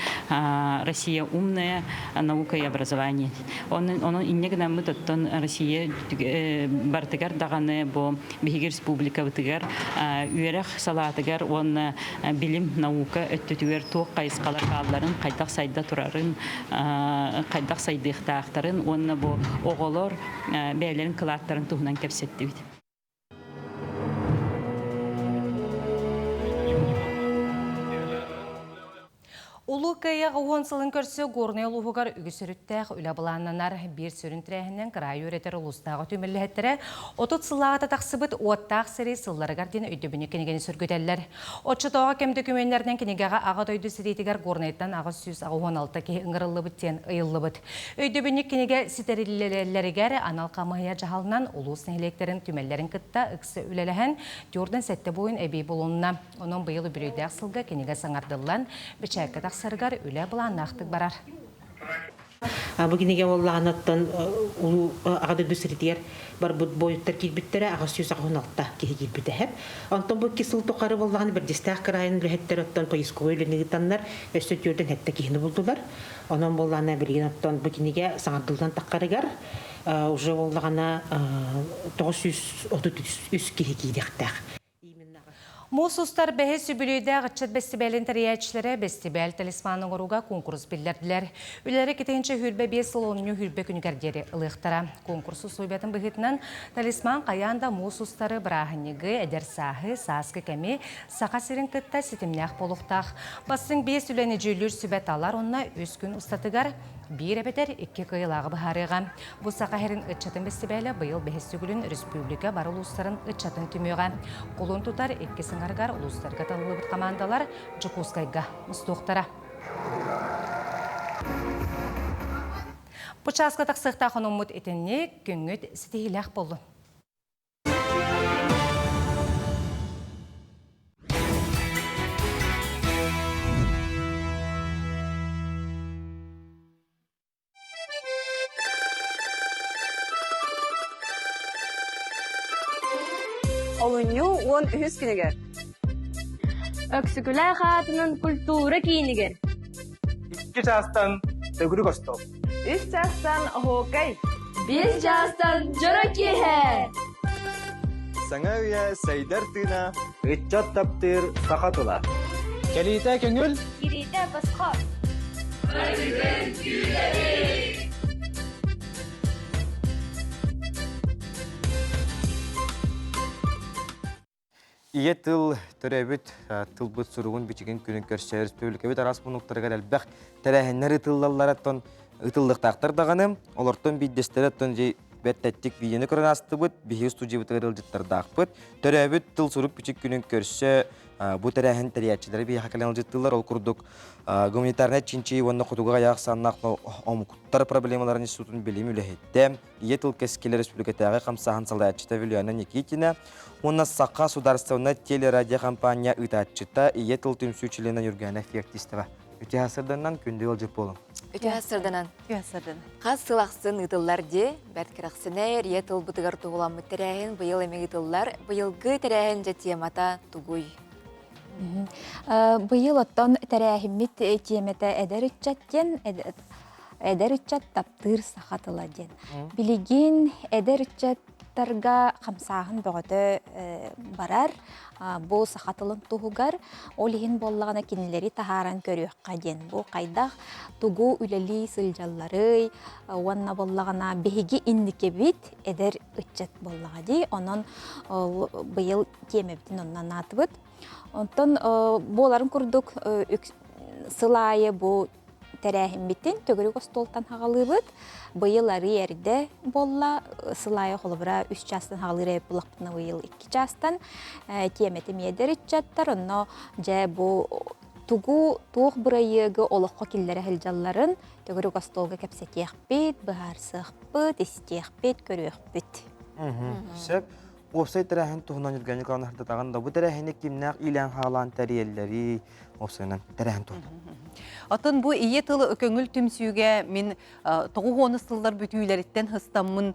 Россия умная наука и образование. Онон инньэ гынаммыт оттон Россия барытыгар даҕаны бу биһиги республикабытыгар үөрэх салаатыгар уонна билим наука өттүтүгэр туох хайысхалар баалларын, хайдах сайда турарын, хайдах сайдыахтаахтарын уонна бу оҕолор бэйэлэрин кылааттарын туһунан кэпсэттибит. Улуу Кыайыы 10 сылын көрсө Горнай улууһугар үгүс өрүттээх үлэ былааннанар. Биир сүрүн тэрээһининэн кыраайы үөрэтэр улуустааҕы түмэллэһэттэрэ 30 сыллааҕыта тахсыбыт уоттаах сэрии сылларыгар диэн өйдөбүнньүк кинигэни сөргүтэллэр. Оччотооҕу кэм дөкүмүөннэринэн кинигэҕэ Аҕа дойду сэриитигэр Горнайтан 886 киһи ыҥырыллыбыт диэн ыйыллыбыт. Өйдөбүнньүк кинигэ ситэриллэлэригэр анал хамыыһыйа дьаһалынан улуус нэһилиэктэрин түмэллэрин кытта ыкса үлэлэһэн, 47 буойун эбии булунна. Онон быйыл үбүлүөйдээх сылга кинигэ саҥардыллан, бэчээккэ тахсарыгар үлэ былааннаахтык барар. Бу кинигэ буоллаҕына улуу Аҕа дойду сиритигэр барбыт буойуттар киирбиттэрэ 886 киһи киирбитэ эһэп. Онтон бу 2 сыл тухары буоллаҕына Бэрдьистээх кыраайын үлэһиттэр оттон поисковой үлэни ыытаннар өссө түөртэн сэттэ киһини булдулар. Онон буоллаҕына билигин оттон бу кинигэ саҥардыллан таххарыгар уже буоллаҕына 933 киһи киириэхтээх. Муус устар бэһис үбүлүөйдээх ыччат бэстибээлин тэрийээччилэрэ бэстибээл талисманын оҥорууга куонкурус биллэрдилэр. Үлэлэри китинчэ хүрбэ биэс сыл онньу хүрбэ күнүгэр диэри ылыахтара. Куонкурус усулуобуйатын быһыытынан талисман хайаан да муус устары бырааһынньыгы, эдэр сааһы, сааскы кэми Саха сирин кытта ситимнээх буолуохтаах. Бастыҥ биэс үлэни дьүүллүүр сүбэ талар уонна үс күн устатыгар биир эбэтэр икки кыайыылааҕы быһаарыаҕа. Бу Саха сирин ыччатын бэстибээлэ быйыл бэһис төгүлүн республика бары улуустарын ыччатын түмүөҕэ. Кулун тутар икки сыҥарыгар улуустарга талыллыбыт хамаандалар Дьокуускайга мустуохтара. Бу чааска тахсыахтаах онуммут итинник күҥҥүт ситиһиилээх буоллун. Олунньу уон үһүс күнүгэр Өксөкүлээх аатынан культура киинигэр Икки чаастан төгүрүк остуол. Үс чаастан оһуокай. Биэс чаастан дьоро киэһэ. Саҥа үйэ сайдар тыына. Ыччат таптыыр саха тыла. Кэлиитэ көҥүл. Кириитэ босхо. Барыгын күүтэбит! Ийэ тыл төрөөбүт тылбыт суругун бичигин күнүн көрсө өрөспүүбүлүкэбит араас муннуктарыгар элбэх тэрээһиннэр ыытыллаллар оттон ыытыллыахтаахтар даҕаны. Олортон биирдэстэрэ оттон дьи бэрт тэттик видеоны көрөн аастыбыт, биһиги студиябытыгар ыалдьыттардаахпыт. Төрөөбүт тыл сурук бичик күнүн көрсө бу тэрээһин тэрийээччилэрэ биһиэхэ кэлэн ыалдьыттыыллар. Ол курдук гуманитарнай чинчийии уонна хотугу айаах саннаах омуктар проблемаларын институтун билим үлэһиттэ, Ийэ тыл кэскилэ республикатааҕы хамсааһын салайааччыта Вилюяна Никитина уонна Саха судаарыстыбаннай телерадиокомпания ыытааччыта Ийэ тыл түмсүү чилиэнэ Юргана Феоктистова. Үтүө сырданан күндү ыалдьыт буолуҥ. Үтүө сырданан. Үтүө сырданан. Хас сыл ахсын ыытыллар дии, бэрт кэрэхсэнэр, ийэ тылбытыгар туһуламмыт тэрээһин быйыл эмиэ ыытыллар. Быйылгы тэрээһин дьэ темата тугуй? Быйыл оттон тэрээһиммит тиэмэтэ эдэр ыччат диэн эдэр ыччат таптыыр саха тыла диэн. Билигин эдэр ыччаттарга хамсааһын бөҕөтө барар. Бу саха тылын туһугар ол иһин буоллаҕына кинилэри таһааран көрүөххэ диэн. Бу хайдах тугу үлэлии сылдьалларый уонна буоллаҕына биһиги инникибит эдэр ыччат буоллаҕа дии. Онон быйыл тиэмэбитин онно анаатыбыт. Онтон буоларын курдук сыл аайы бу тэрээһиммитин төгүрүк остуолтан хаҕалыыбыт. Быйыл арыы эрдэ буолла, сыл аайы холобура үс чаастан хаҕалыыр эбит буоллахпытына быйыл икки чаастан тиэмэтэ эмиэ ыччаттар, онно дьэ бу тугу туох бырайыагы олоххо киллэрэ сылдьалларын төгүрүк остуолга кэпсэтиэхпит, быһаарсыахпыт, истиэхпит, көрүөхпүт. Сөп. Уопсай тэрээһин туһунан Евгений Николаевна сырдатаҕын да, бу тэрээһини кимнээх иилээн-хаалаан тэрийэллэрий, уопсайынан тэрээһин туһунан. Оттон бу ийэ тылы көҥүл түмсүүгэ мин тоҕус сыллар бүтүүлэриттэн хыстаммын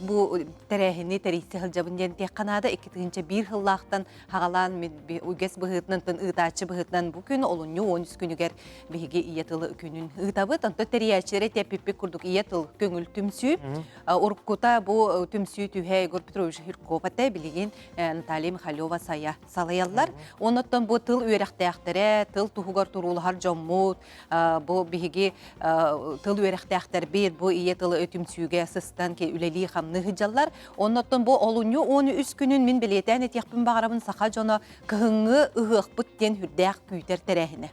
бу тэрээһини тэрийсэ сылдьабын диэн тиэххэ наада. 2001 сыллаахтан хаҕалаан мин үгэс быһыытынан ыытааччы быһыытынан бу күн олунньу 13 күнүгэр биһиги ийэ тылы күнүн ыытабыт. Онтон тэрийээччилэрэ тиэппиппит курдук ийэ тыл көҥүл түмсүү Уруккута бу түмсүү түһэ Егор Петрович Жирков этэ, билигин Наталья Михалева сайа салайаллар. Оннуттан бу тыл үөрэхтээхтэрэ, тыл туһугар туруулаһар дьоммут, бу биһиги тыл үөрэхтээхтэрбит, бу ийэ тылы түмсүүгэ сыстан үлэлии-хамныы сылдьаллар. Оннуттан бу олунньу 13 күнүн мин бэлиэтээн этиэхпин баҕарабын саха дьоно кыһыҥҥы ыһыахпыт диэн сүрдээх күүтэр тэрээһинэ.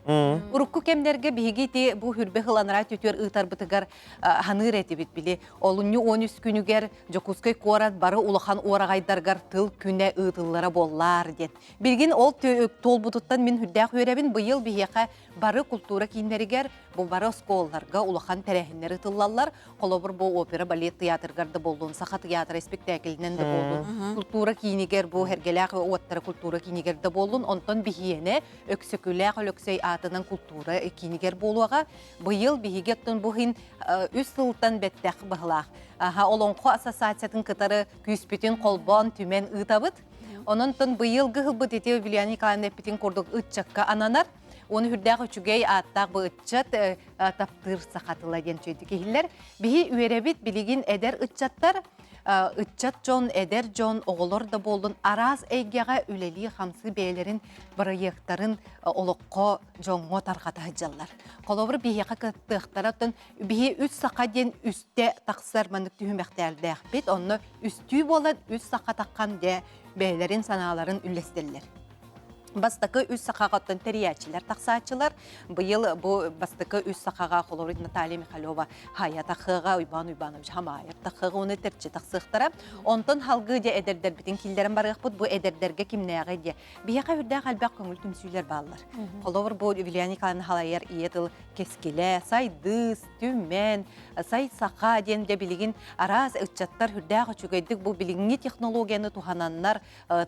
Урукку кэмнэргэ биһиги ити бу хүрбэ хыланараа түтүөр ыытарбытыгар ханыыр этибит били. Олунньу 13 күнүгэр Дьокуускай куорат бары улахан уораҕайдаргар тыл күнэ ыытыллара буоллаар диэн. Билигин ол туолбутуттан мин үрдээх үөрэбин быйыл биһиэхэ бары култуура кииннэригэр бу бары оскуолаларга улахан тэрээһиннэр ыытыллаллар. Холобур бу опера балет театрыгар да буоллун, саха театра испиктээкилинэн да буоллун, култуура киинигэр бу Эргэлээх уоттара култуура киинигэр да буоллун, онтон биһиэнэ Өксөкүлээх Өлөксөй аатынан култуура киинигэр буолуоҕа. Быйыл биһиги оттон бу иһин үс сылтан бэттэх быһылаах. Олоҥхо ассоциациятын кытары күүспүтүн холбоон түмэн ыытабыт. Онон быйылгы ылбыт ити Вилиана Николаевна эппитин курдук ыччакка ананар. Оны үрдээх үчүгэй ааттаах бу ыччат таптыыр саха тыла диэн чөйдүк иһиллэр. Биһи үөрэбит билигин эдэр ыччаттар. ыччат дьон, эдэр дьон, оҕолор да буоллун араас эйгэҕэ үлэлии-хамсыы бэйэлэрин бырайыактарын олоххо дьоҥҥо тарҕата сылдьаллар. Холобур, биһиэхэ кыттыахтара, оттон биһи үс саха диэн үстэ тахсар маннык түһүмэхтээрдээхпит. Онно үстүү буолан үс саха таххан дьэ бэйэлэрин санааларын үллэстэллэр. Бастакы үс сахаҕа оттон тэрийээччилэр тахсааччылар. Быйыл бу бастакы үс сахаҕа холобур Наталья Михалева Хайа тахыаҕа, Уйбаан Уйбанович Хамаев тахыаҕа уонна тэрчи тахсыахтара. Онтон халгыы дьэ эдэрдэрбитин киллэрэн барыахпыт. Бу эдэрдэргэ кимнээҕи диэ. Биһиэхэ үрдээх элбэх көҥүл түмсүүлэр бааллар. Холобур бу Вилиан Николаевна халайар ийэ тыл кэскилэ, сайдыс, түмэн, сай саха диэн дьэ билигин араас ыччаттар үрдээх үчүгэйдик бу билиҥҥи технологияны туһананнар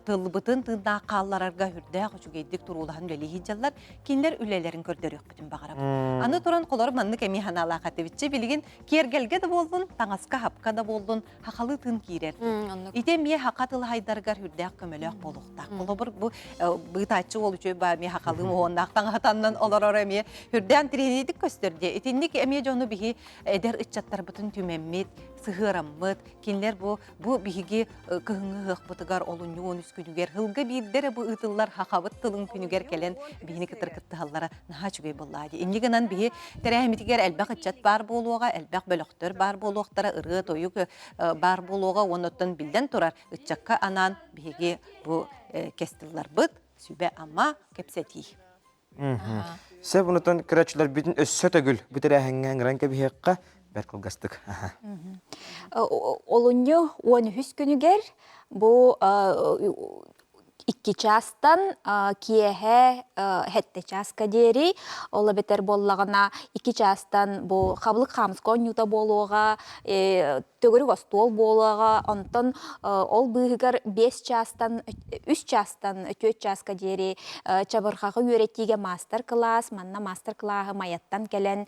тылбытын тыыннаах хаалларарга үрдээх үчүгэйдик туруулаһан үлэлии сылдьаллар. Кинилэр үлэлэрин көрдөрүөхпүтүн баҕарабыт. Аны туран холор маннык эмиэ санаалаах этибитчи билигин киэргэлгэ да буоллун, таҥаска-хапка да буоллун хахалыы тыын киирэр. Ити эмиэ хака тылыһайдарыгар үрдээх көмөлөөх буолуохтаах. Холобур бу быытааччы уол үчүгэй баа эмиэ хахалыы моһуоннаах таҥаһытаннан олорор эмиэ үрдээн тириэнийдик көстөр диэ. Итинник эмиэ дьону биһи эдэр ыччаттарбытын түмэммит, сыһыараммыт, кинилэр бу Бу биһиги кыһыҥҥы ыһыахпытыгар олунньу 13 күнүгэр сылга биирдэ эрэ бу ыытыллар хахабыт тылын күнүгэр кэлэн биһини кытары кыттыһаллара наһаа үчүгэй буоллаа дии. Инньэ гынан биһи тэрээһиммитигэр элбэх ыччат баар буолуоҕа, элбэх бөлөхтөр баар буолуохтара, ырыа-тойук баар буолуоҕа уонна оттон биллэн турар ыччакка анаан биһиги бу кэс тылларбыт сүбэ-ама кэпсэтии. Сөп онутан көрөөччүлэрбитин өссө төгүл бу тэрээһиҥҥэ ыҥыран кэбиһиэххэ бэрт кылгастык. Олунньу 13 күнүгэр бу икки чаастан киэһэ сэттэ чааска диэри ол эбэтэр буоллаҕына икки чаастан бу хабылык хаамыска оонньуута буолуоҕа төгүрүк остуол буолуоҕа, онтон ол быыһыгар 5 чаастан 3 чаастан 4 чааска диэри чабырҕаҕы үөрэтиигэ маастар-кылаас, манна маастар-кылааһы Майаттан кэлэн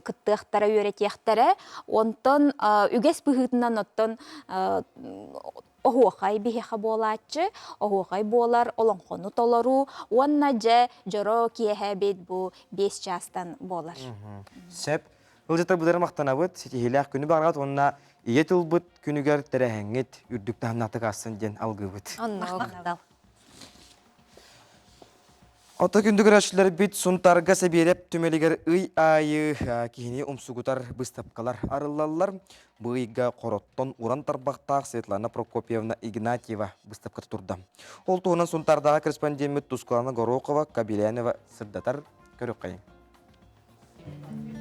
кыттыахтара, үөрэтиэхтэрэ. Онтон үгэс быһыытынан оттон оһуохай биһиэхэ буолааччы, оһуохай буолар олоҥхону толоруу уонна дьэ дьоро киэһэбит бу 5 чаастан буолар. Сөп. Ыалдьыттарбытыгар махтанабыт, ситиһиилээх күнү баҕарабыт уонна ийэ тылбыт күнүгэр тэрээһиҥҥит үрдүк таһымнаахтык аассын диэн алгыыбыт. Оннук. Ото күндү көрөөччүлэрбит Сунтарга Сэбиэрэп түмэлигэр ый аайы киһини умсугутар быыстапкалар арыллаллар. Бу ыйга Хороттон уран тарбахтаах Светлана Прокопьевна Игнатьева быыстапката турда. Ол туһунан Сунтардааҕы корреспондеммит Тускулана Горохова Кабелянова сырдатар. Көрүөххэйиҥ.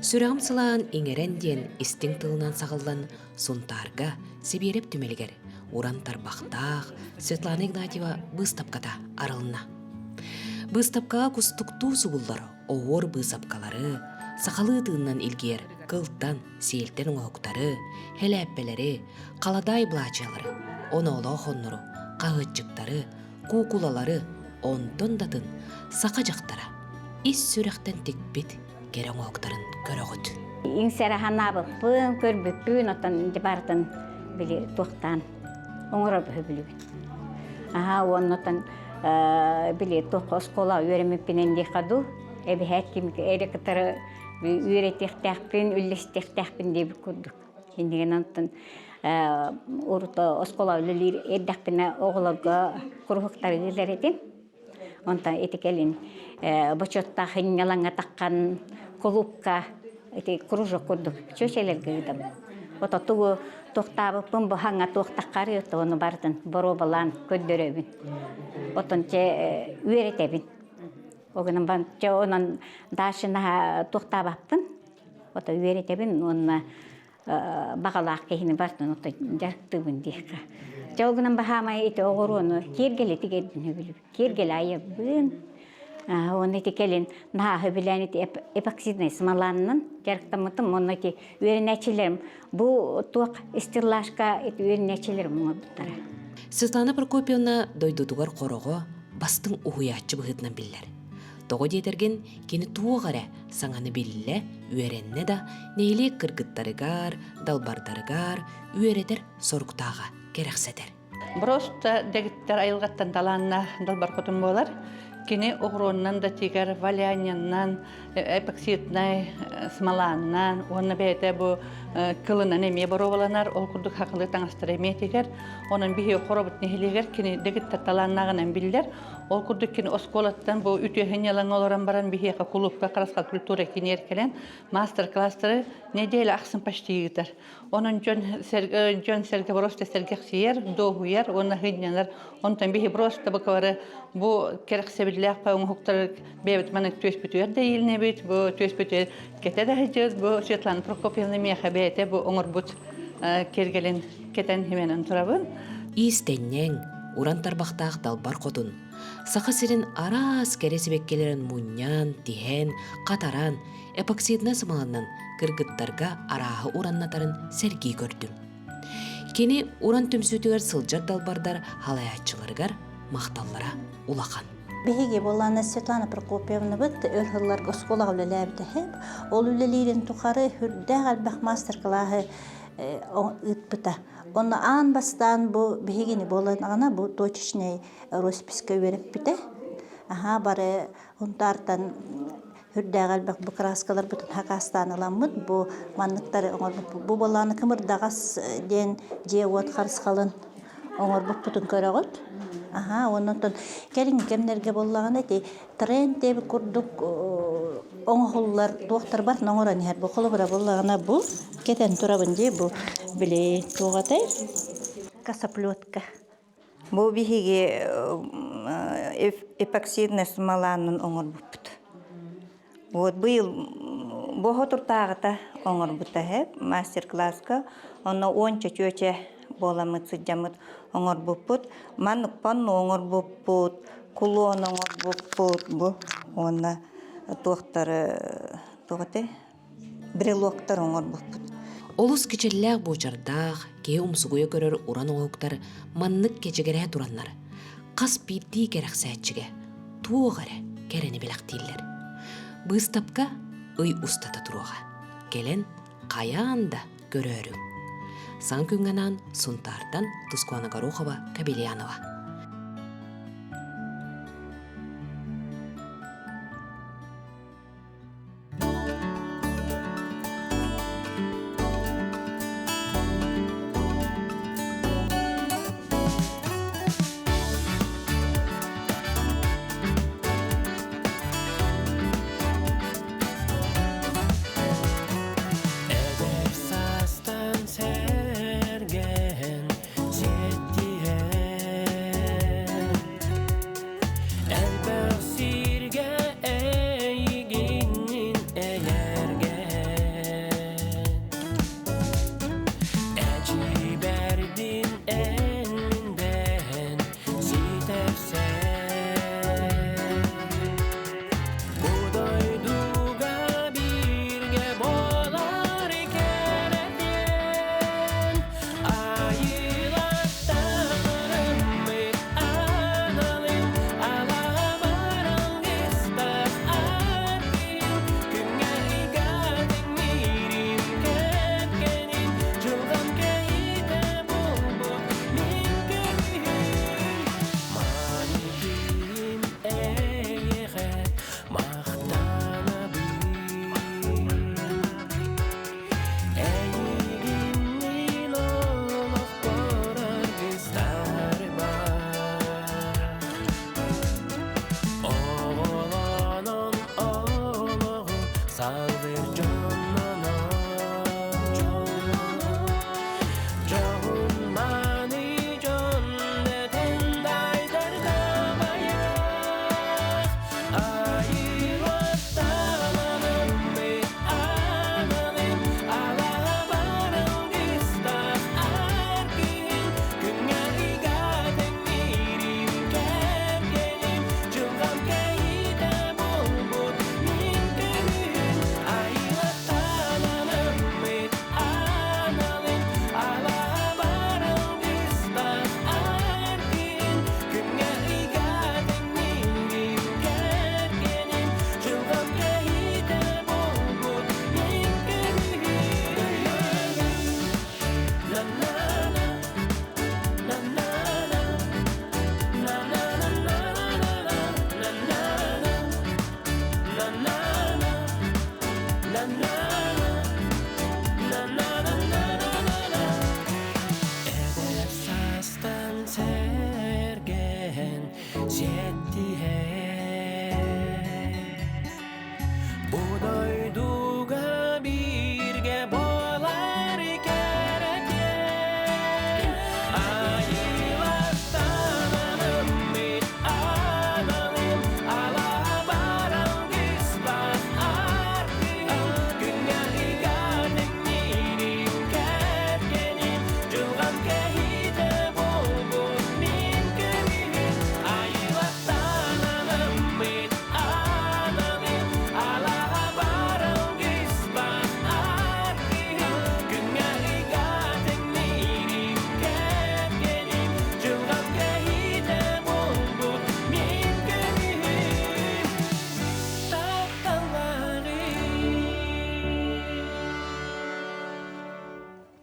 Сүрэҕим сылаан иҥэрэн диэн истиҥ тылынан саҕыллан Сунтаарга Сибиэрэп түмэлигэр уран тарбахтаах Светлана Игнатьева быыстапката арылынна. Быыстапкаҕа кустуктуу субуллар оһуор быысапкалары, сахалыы тыынынан илгийэр кылтан, сиэлтэн оҥоһуктары, һэлээппэлэри, халадаай былаачыйалары, оноолоох хоннору, хаһыаччыктары, куукулалары, онтон да атын саха дьахтара ис сүрэхтэн тикпит кэрэ оҥоһуктарын көрөҕүт. Иҥсэрэ санаабыппын, көрбүппүн, оттон барытын били туохтаан оҥорор бөһүбүлүбүт. Аха уоннатан били туох оскуола үөрэммиппинэн диэххэ дуу, эбэһээт ким эрэ кытары үөрэтиэхтээхпин, үллэстиэхтээхпин диэбит курдук. Иннигин онтон урут оскуола үлэлиир эрдэхпинэ оҕолорго куруһуктары ыытар этим. Онтон ити кэлин бочуоттаах инньалаҥҥа таххан кулуупка ити кружок курдук чүөчэлэргэ ыытабын. Ото тугу туохтаабыппын бу хаҥа туохтаххары ону барытын боруобалаан көрдөрөбүн. Отон чэ үөрэтэбин. Ол гынан баран чэ онон дальше наһаа туохтаабаппын. Ото үөрэтэбин уонна баҕалаах киһини барытын ото дьарыктыыбын диэххэ. Дьэ ол гынан баһаамай ити оҕуруону киэргэли тигэрбин сөбүлүүбүн. Киэргэли айабын. Уонна ити кэлин наһаа сөбүлээн ити эпоксиднай смоланнан дьарыктаммытым. Уонна ити үөрэнээччилэрим бу туох стеллажка ити үөрэнээччилэрим оҥорбуттара. Светлана Прокопьевна дойдутугар хороҕо бастыҥ уһуйааччы быһыытынан биллэр. Тоҕо диэтэргин, кини туох эрэ саҥаны биллэ, үөрэннэ да, нэһилиэк кыргыттарыгар, далбардарыгар үөрэтэр соруктааҕа кэрэхсэтэр. Просто дэгиттэр айылҕаттан талааннаах далбар хотун буолар. Кини оҕуруоннан да тигэр, валяняннан, эпоксиднай смоланнан уонна бэйэтэ бу кылынан эмиэ боруобаланар, ол курдук хакылы таҥастары эмиэ тигэр. Онон биһи хоробут нэһилиэгэр кини дэгиттэр талааннааҕынан биллэр. Ол курдук кини оскуолаттан бу үтүөһүн ялаҥа олорон баран биһиэхэ кулуупка Харасхал культура киниэр кэлэн мастер-класстары неделя ахсын почти ыытар. Онон дьон дьон сэргэ просто сэргэхсийэр, дуоһуйар уонна сынньанар. Онтон биһи просто бакалары бу кэрэхсэбиллээх оҥоһуктары бэйэбит маны түөспүтүгэр да иилинэбит, бу түөспүтүгэр кэтэ да сылдьабыт. Бу Светлана Прокопьевна миэхэ бэйэтэ бу оҥорбут киэргэлин кэтэн химэнэн турабын. Иистэнньэҥ, уран тарбахтаах далбар хотун, Саха сирин араас кэрэ сибэккилэрин мунньан, тиһэн, хатаран, эпоксиднай сымаланан кыргыттарга арааһы ураннатарын сэргии көрдүм. Кини уран түмсүүтүгэр сылдьар далбардар халайааччыларыгар махталлара улахан. Биһиги буоллаана Светлана Прокопьевнабыт өр сылларга оскуолаҕа үлэлээбитэ Ол үлэлиирин тухары үрдээх элбэх мастер-кылааһы ыыппыта. Онно аан бастаан бу биһигини буоллаҕына бу точечнай росписка үөрэппитэ. Аһаа бары Хунтаартан үрдээх элбэх бу краскаларбытын хакаастаан ыламмыт бу манныктары оҥорбуппут. Бу буоллаҕына кымырдаҕас диэн дьиэ-уот харысхалын оҥорбуппутун көрөҕүт. Аһаа, оннуттан кэлиҥҥи кэмнэргэ буоллаҕына ити тренд диэбит курдук оҥоһуллар туохтар барытын оҥорон иһэр. Бу холобура буоллаҕына бу кэтэн турабын дии бу били туох этэй косоплетка. Бу биһиги эпоксиднай смоланан оҥорбуппут. Вот быйыл бу туртааҕыта оҥорбута эһэ мастер-класска. Онно уонча чүөчэ буоламмыт сылдьаммыт оҥорбуппут. Маннык панно оҥорбуппут, кулон оҥорбуппут бу уонна туохтары туох этэй брелоктар оҥорбуппут. Олус кичэллээх буочардаах, киһи умсугуйа көрөр уран оҥоһуктар маннык кэчигирэһэ тураннар, хас биирдии кэрэхсээччигэ туох эрэ кэрэни бэлэхтииллэр. Быыстапка ый устата туруоҕа. Кэлэн хайаан да көрөөрүҥ. Саҥа күҥҥэ анаан Сунтаартан Тускуана Горохова, Кабельянова. Эдэр саастан сэргэн сиэттиһэн.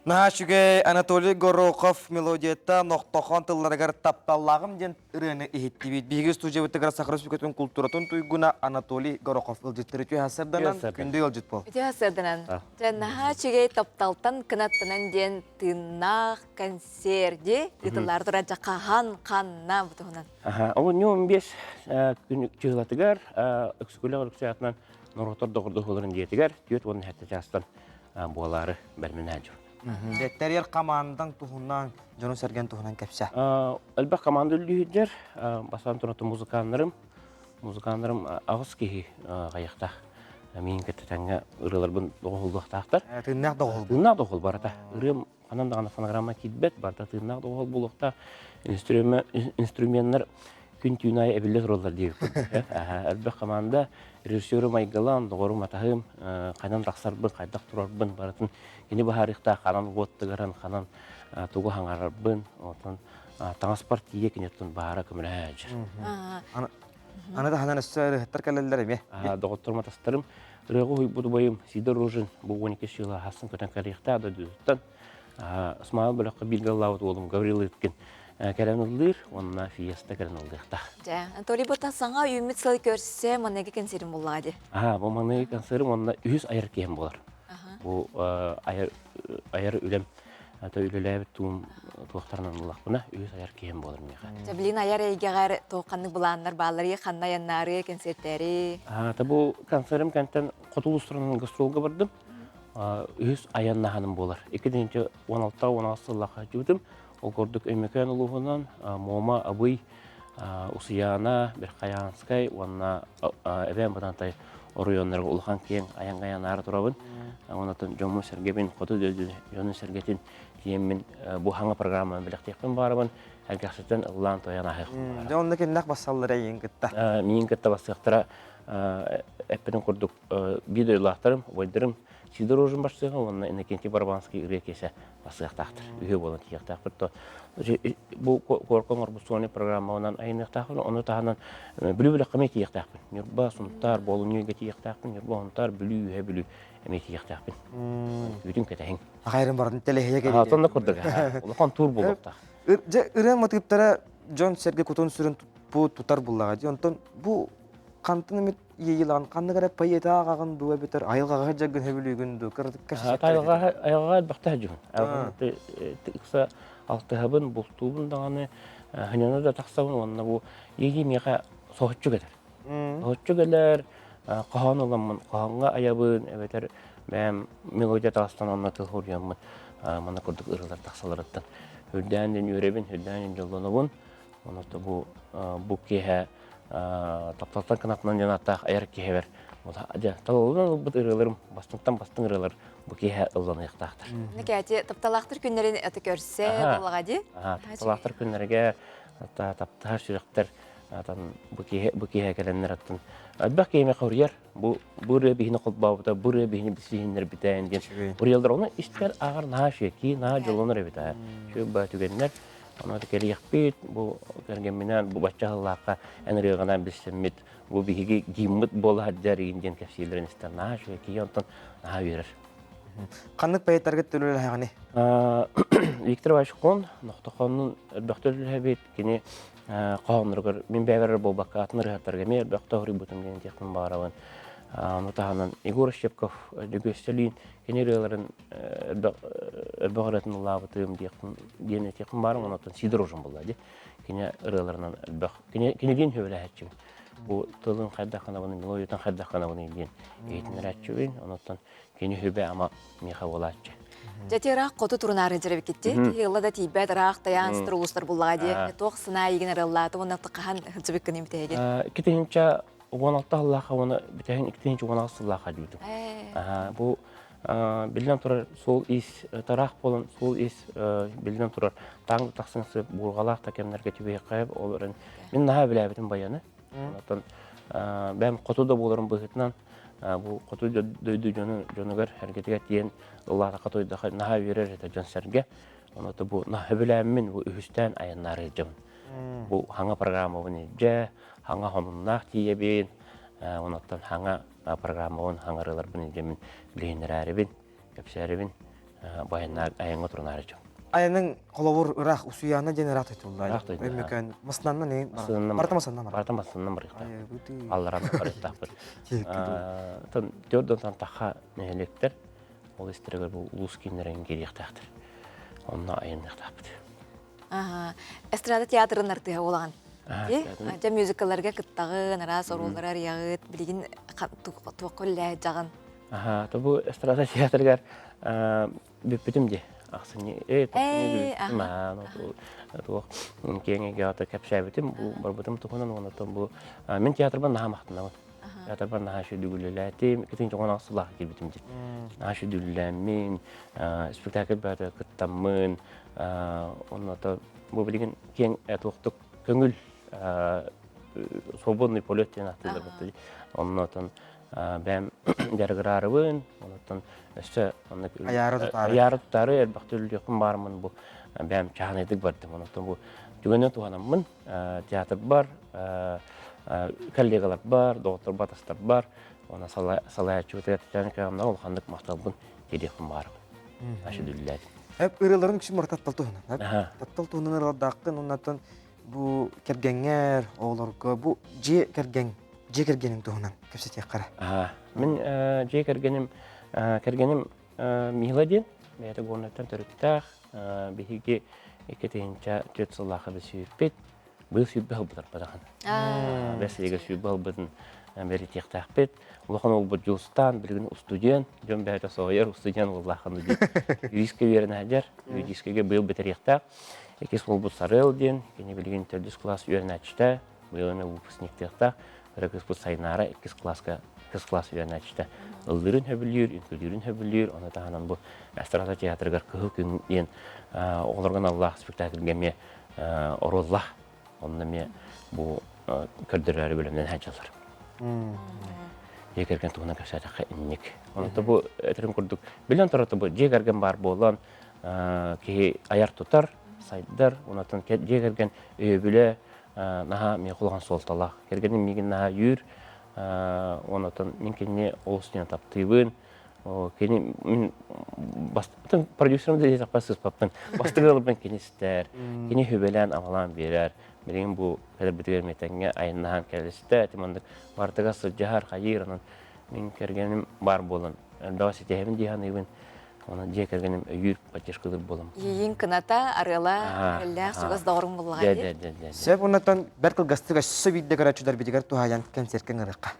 Наһаа үчүгэй Анатолий Горохов мелодията Нохтохон тылларыгар тапталлааҕым диэн ырыаны иһиттибит. Биһиги студиябытыгар Саха Республикатын култууратын туйгуна Анатолий Горохов ыалдьыттары үтүө сарданан күндү ыалдьыт бол. Үтүө сарданан. Дьэ наһаа үчүгэй тапталтан кынаттанан диэн тыыннаах концерди ыытыллар турар хаһан ханна бу туһунан. Олунньу 15 күн чыһылатыгар Өксөкүлээх Өлөксөй аатынан норуоттар доҕордоһууларын дьиэтигэр 47 чаастан буолаары бэлэмнээн дьон. Тэрийэр командаҥ туһунан, дьону-сэргэн туһунан кэпсэ. Элбэх команда үллүүһүддэр. Бастаан туран музыканнарым, музыканнарым аҕыс киһи хайахтаах. Миин кытта тэҥҥэ ырыаларбын доҕуһуллуохтаахтар. Тыыннаах доҕуһул. Тыыннаах доҕуһул барыта. Ырыам ханан даҕаны фонограмма киирбэт, барыта тыыннаах доҕуһул буолуохтаах. Инструменнар күн-түүн аайы эбиллэ тураллар диэбиппин. Элбэх команда, режиссеру майгылаан, доҕорум атаһым, ханан тахсарбын, хайдах турарбын барытын кини быһаарыахтаах ханан уоттыгарын, ханан тугу хаҥарарбын, оттон таҥаспар тиийэ киниттэн баара көмөлөһө сылдьар. Аны таһынан өссө ырыаһыттар кэлэллэр эмиэ. Доҕотторум атастарым ырыаҕа уһуйбут убайым Сидор Рожин бу 12 сыла хасын көтөн кэлиэхтээх дойдутуттан Смайл бөлөххө бииргэ ыллаабыт уолум Гаврил Ыткин кэлэн ыллыыр уонна Фиеста кэлэн ыллыахтаах. Дьэ, Анатолий Ботан саҥа үүммүт сыл көрсө маныгы концерим буллаҕа дии. Аа, бу маныгы концерим уонна үһүс айар киһим буолар. Бу айар, айар үлэм ата үлэлээбит туум туохтарынан ыллахпына үһүс айар киһим буолар миэхэ. Дьэ, билин айар эйгэҕэр туох ханнык былааннар баалларый, ханна айаннаары, концерттээри? Аа, та бу концерим кэнтэн хоту улуустарынан гастролга бардым. Үһүс айаннаһаным буолар. 2016-16 сыллаахха сылдьыбытым. Ол курдук Өймөкөөн улууһунан Муома, Абый, Усуйаана, Верхоянскай уонна Эбээн Бытантай оройуоннарыгар улахан киэҥ айаҥҥа айаннаары турабын. Онон дьоммун-сэргэбин, хоту дьонун-сэргэтин тиийэммин бу хаҥа программаны бэлэхтиэхпин баарабын. Эргэхситтэн ыллаан-туойан ааһыахпын баара. Дьэ, онно кимнээх бассаллара эйигин кытта? Миигин кытта бассыахтара эппитин курдук биир дойдулаахтарым, убайдарым Сидор Рожин барсыаҕа уонна Иннокентий Барабанский ырыа киэсэ бассыахтаахтар. Үһүө буолан тиийиэхтээхпит. То бу куорка оҥорбут Sony программаларынан айыныахтаахпын, ону таһынан Бүлүү бөлөххө эмиэ тиийиэхтээхпин. Ньурба, Сунтаар, Болунньуйга тиийиэхтээхпин, Ньурба, Сунтаар, Бүлүү, Үһэ Бүлүү эмиэ тиийиэхтээхпин. Бүтүн кэтэһиҥ. Ахайрын барын тэлэһийэ кэлиэ. Сонно курдук. Улахан тур буолуохтаах. Дьэ, ырыа матыыптара дьон-сэргэ кутун-сүрүн тутар буллаҕа дии. Онтон бу хантан эмит иэйилэҕин ханнык эрэ поэты ааҕаҕын дуу эбэтэр айылҕаҕа сылдьаргын сөбүлүүгүн дуу кыратык айылҕаҕа айылҕаҕа элбэхтэ сылдьабын ыкса алтыһабын бултуубун даҕаны хыньана да тахсабын уонна бу иэйии миэхэ соһуччу кэлэр соһуччу кэлэр хоһоон ыламмын хоһооҥҥо айабын эбэтэр бэйэм мелодия таҕыстан онно тыл суруйаммын манна курдук ырыалар тахсаларыттан үрдээн дин үөрэбин үрдээн дин дьоллонобун Онон бу бу киэһэ тапталтан кынатынан диэн ааттаах айар киэһэбэр дьэ талыллан ылбыт ырыаларым бастыҥтан бастыҥ ырыалар бу киэһэ ылланыахтаахтар. Кээти тапталаахтар күннэрин аты көрсө буоллаҕа дии. Тапталаахтар күннэргэ таптаһар сүрэхтэр бу киэһэ бу киэһэ кэлэннэр аттан элбэх киһи хоруйар бу бу ырыа биһини холбообута бу ырыа биһини билсиһиннэрбитэ диэн уруйаллар ону истэр ааҕар наһаа үчүгэй наһаа дьоллонор эбит аа үчүгэй түгэннэр Ону кэлиэхпит, бу кэргэмминээн бу бачча сыллаахха эн ырыаҕынан билсэммит, бу биһиги гиммыт буола сылдьар игин диэн кэпсииллэрин истэн наһаа үчүгэй киһи онтон наһаа үөрэр. Ханнык поэттаргыт төлөлөһөҕүнүй? Виктор Иванович Хон, Нохтохоннун элбэхтэ үлэлэһэбит. Кини хоһоонноругар мин бэйэбэр буолбакка атын ырыаһыттарга эмиэ элбэхтэ хоруйбутум диэн этиэхпин баҕарабын. Ону таһынан Егор Щепков Дьөгүөссэлиин кини ырыаларын элбэх ырыатын ыллаабытым диэн этиэхпин баарым онтон Сидор Ожин буолла дии кини ырыаларынан элбэх кинилиин сөбүлэһээччибин бу тылын хайдах гынабыный мелодиятын хайдах гынабыный диэн иһитиннэрээччибин онтон кини сүбэ ама миэхэ буолааччы Дьэ ыраах хоту турунаары дьэрэбиккитти киһи ылла да тиийбэт ыраах тайаан сытар улуустар буллаҕа дии туох сынаа иигин арыллааты уонна хаһан сылдьыбыккын бүтэһигин 2016 сыллаахха уонна бүтэһин 2016 сыллаахха дьүүтүм бу Биллэн турар, суол-иис тараах буолан, суол-иис биллэн турар, таҥ тахсан сып буурҕалаах да кэмнэргэ түбэһиэххэ ол эрэн мин наһаа билээбитим баяны. Онтон бэйэм хоту да буоларым быһыытынан бу хоту дойду дьону дьонугар эргэтигэр тиийэн ыллаатахха тойдоха наһаа үөрэр этэ дьон-сэргэ. Онон бу наһаа сөбүлээммин бу үһүстээн айаннаары сылдьабын. Бу хаҥа программабын илдьэ, хаҥа хонуннаах тиийэбин, онуттан хаҥа программабын хаҥарыыларбын илдьэммин билиһиннэрээрибин, кэпсээрибин. Бу айаҥҥа турунаары дьон. Айаның холобур ыраах Усуйаана диэн ыраах тутуллар. Ыраах тутуллар. Өймөкөөн масынаннан эҥин барыта масыннан бар. Барыта масыннан барыахтаах. Алларан барыахтаахпыт. Тон төрдөн тахха нэһилиэктэр ол истэригэр бу улуус кииннэрин киириэхтээхтэр. Онно айанныахтаахпыт. Эстрада театрын артыыһа буолаҕын. Дьэ мюзиклларга кыттаҕын, араас оруоллары арыйаҕыт, билигин туохха үлэлээһит дьаҕын? Аха, то бу эстрада театрыгар бүппүтүм дии. Ахсынньы, тохсунньу бүппүтүм. Туох киэҥ эйгэҕэ кэпсээбитим, бу барбытым туһунан уонна бу мин театрбар наһаа махтанабын. Театрбар наһаа сүдүгүлэлээтим, иккитин чоҥон ахсылаах киирбитим дии. Наһаа сүдүллээммин, спектакль баата кыттаммын, онно бу билигин киэҥ туохтук көҥүл свободный полет диэн ааттыыллар баттыы. Оннотон бэйэм дьарыгыраарыбын, онтон өссө оннук Айаары тутаары. Айаары тутаары элбэхтэ үлэлиэхпин баармын бу бэйэм чааһынайдык бардым. Онтон бу түгэнэ туһанаммын театрбар, коллегаларбар, доҕотторбор, атастарбар, уонна салайааччыбытыгар Татьяна Николаевнаҕа улаханнык махталбын тириэхпин баарым. Ашүдүллээтим. Эп ырыаларын үксүн барыта таптал туһунан. Таптал туһунан ырыалардааххын, оннаттан бу кэргэҥҥэр, оҕолорго, бу дьиэ кэргэн, дьиэ кэргэниҥ туһунан кэпсэтиэххэ эрэ. Мин дьиэ кэргэним кэргэним Мила диэн, бэйэтэ Горнайтан төрүттээх. Биһиги 2004 сыллаахха билсибиппит. Быйыл сүүрбэ сыл бытарбатахан. Бэс ыйыгар сүүрбэ сылбытын бэлиэтиэхтээхпит. Улахан уолбут Дьулустаан билигин устудьуон, дьон бэйэтэ соһуйар устудьуон уоллааххын диир. Юридическай үөрэнээччилэр, юридическайга быйыл бүтэриэхтээх. Иккис уолбут Сарыал диэн, кини билигин төрдүс кылаас үөрэнээччитэ, быйыл эмэ выпускниктыахтаах. Кыра кыыспыт Сайнаара иккис кылааска иккис кылаас үөрэнээччитэ. Ыллыырын сөбүлүүр, үҥкүүлүүрүн сөбүлүүр, ону таһынан бу Эстрада театрыгар Кыһыл күн диэн оҕолорго аналлаах спектакльга эмиэ оруоллаах. Онно эмиэ бу көрдөрөөрү бэлэмнэнэ сылдьаллар. Дьиэ кэргэн туһунан кэпсээтэххэ инник. Онто бу этэрим курдук билэн турар бу дьиэ кэргэн баар буолан киһи айар-тутар, сайдар, онтон дьиэ кэргэн өйөбүлэ наһаа миэхэ улахан суолталаах. Кэргэним миигин наһаа өйүүр, онтон мин кинини олус диэн таптыыбын. Кини мин бастакы продюсерым да диэтэхпэ сыыспаппын. Бастакы ыалбын кини истэр, кини сүбэлээн амалаан биэрэр. Билигин бу кэлэрбитигэр мэтэҥҥэ айаннаһан кэлистэ, ити маннык бартыгар сылдьыһар, хайыыр, онон мин кэргэним баар буолан элбэҕи ситиһэбин дии саныыбын. Онон дьиэ кэргэним өйүүр, поддержкалыыр буолам. Иэйиҥ кыната, арыала, эрэллээх чугас доҕоруҥ буллаҕа дии. Сөп, оннуттан бэрт кылгастык өссө биирдэ көрөөччүлэрбитигэр туһаайан кэнсиэркэ ыҥырыахха.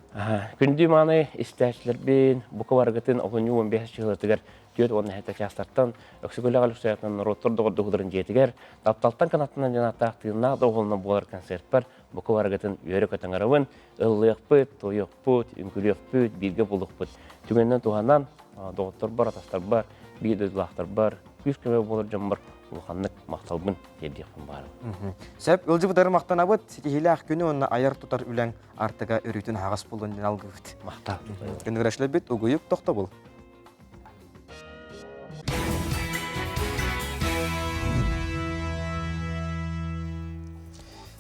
Күндү мааны истээччилэрбин, бука барыгытын олунньу 15 чыһылатыгар 47 чаастартан Өксөкүлээх Өлөксөйөтүнэн норуоттар доҕордоһууларын дьиэтигэр тапталтан канаттанан диэн ааттаах тыыннаах доҕуһуолунан буолар концертпар бука барыгытын үөрэ-көтө ыҥырабын, ыллыахпыт, туойуохпут, үҥкүлүөхпүт, бииргэ буолуохпут. Түгэнинэн туһанан доҕотторбор, атастарбар, биир дойдулаахтарбар, күүс-көмө буолар дьоммор улаханнык махталбын тиэрдиэхпин баҕарабын. Сөп, ыалдьыбытары махтанабыт, ситиһиилээх күнү уонна айар-тутар үлэҥ артыга өрүүтүн аһаҕас буолун диэн алгыыбыт. Махтал. Күнүгүрэшлэбит угуйук тохтобул.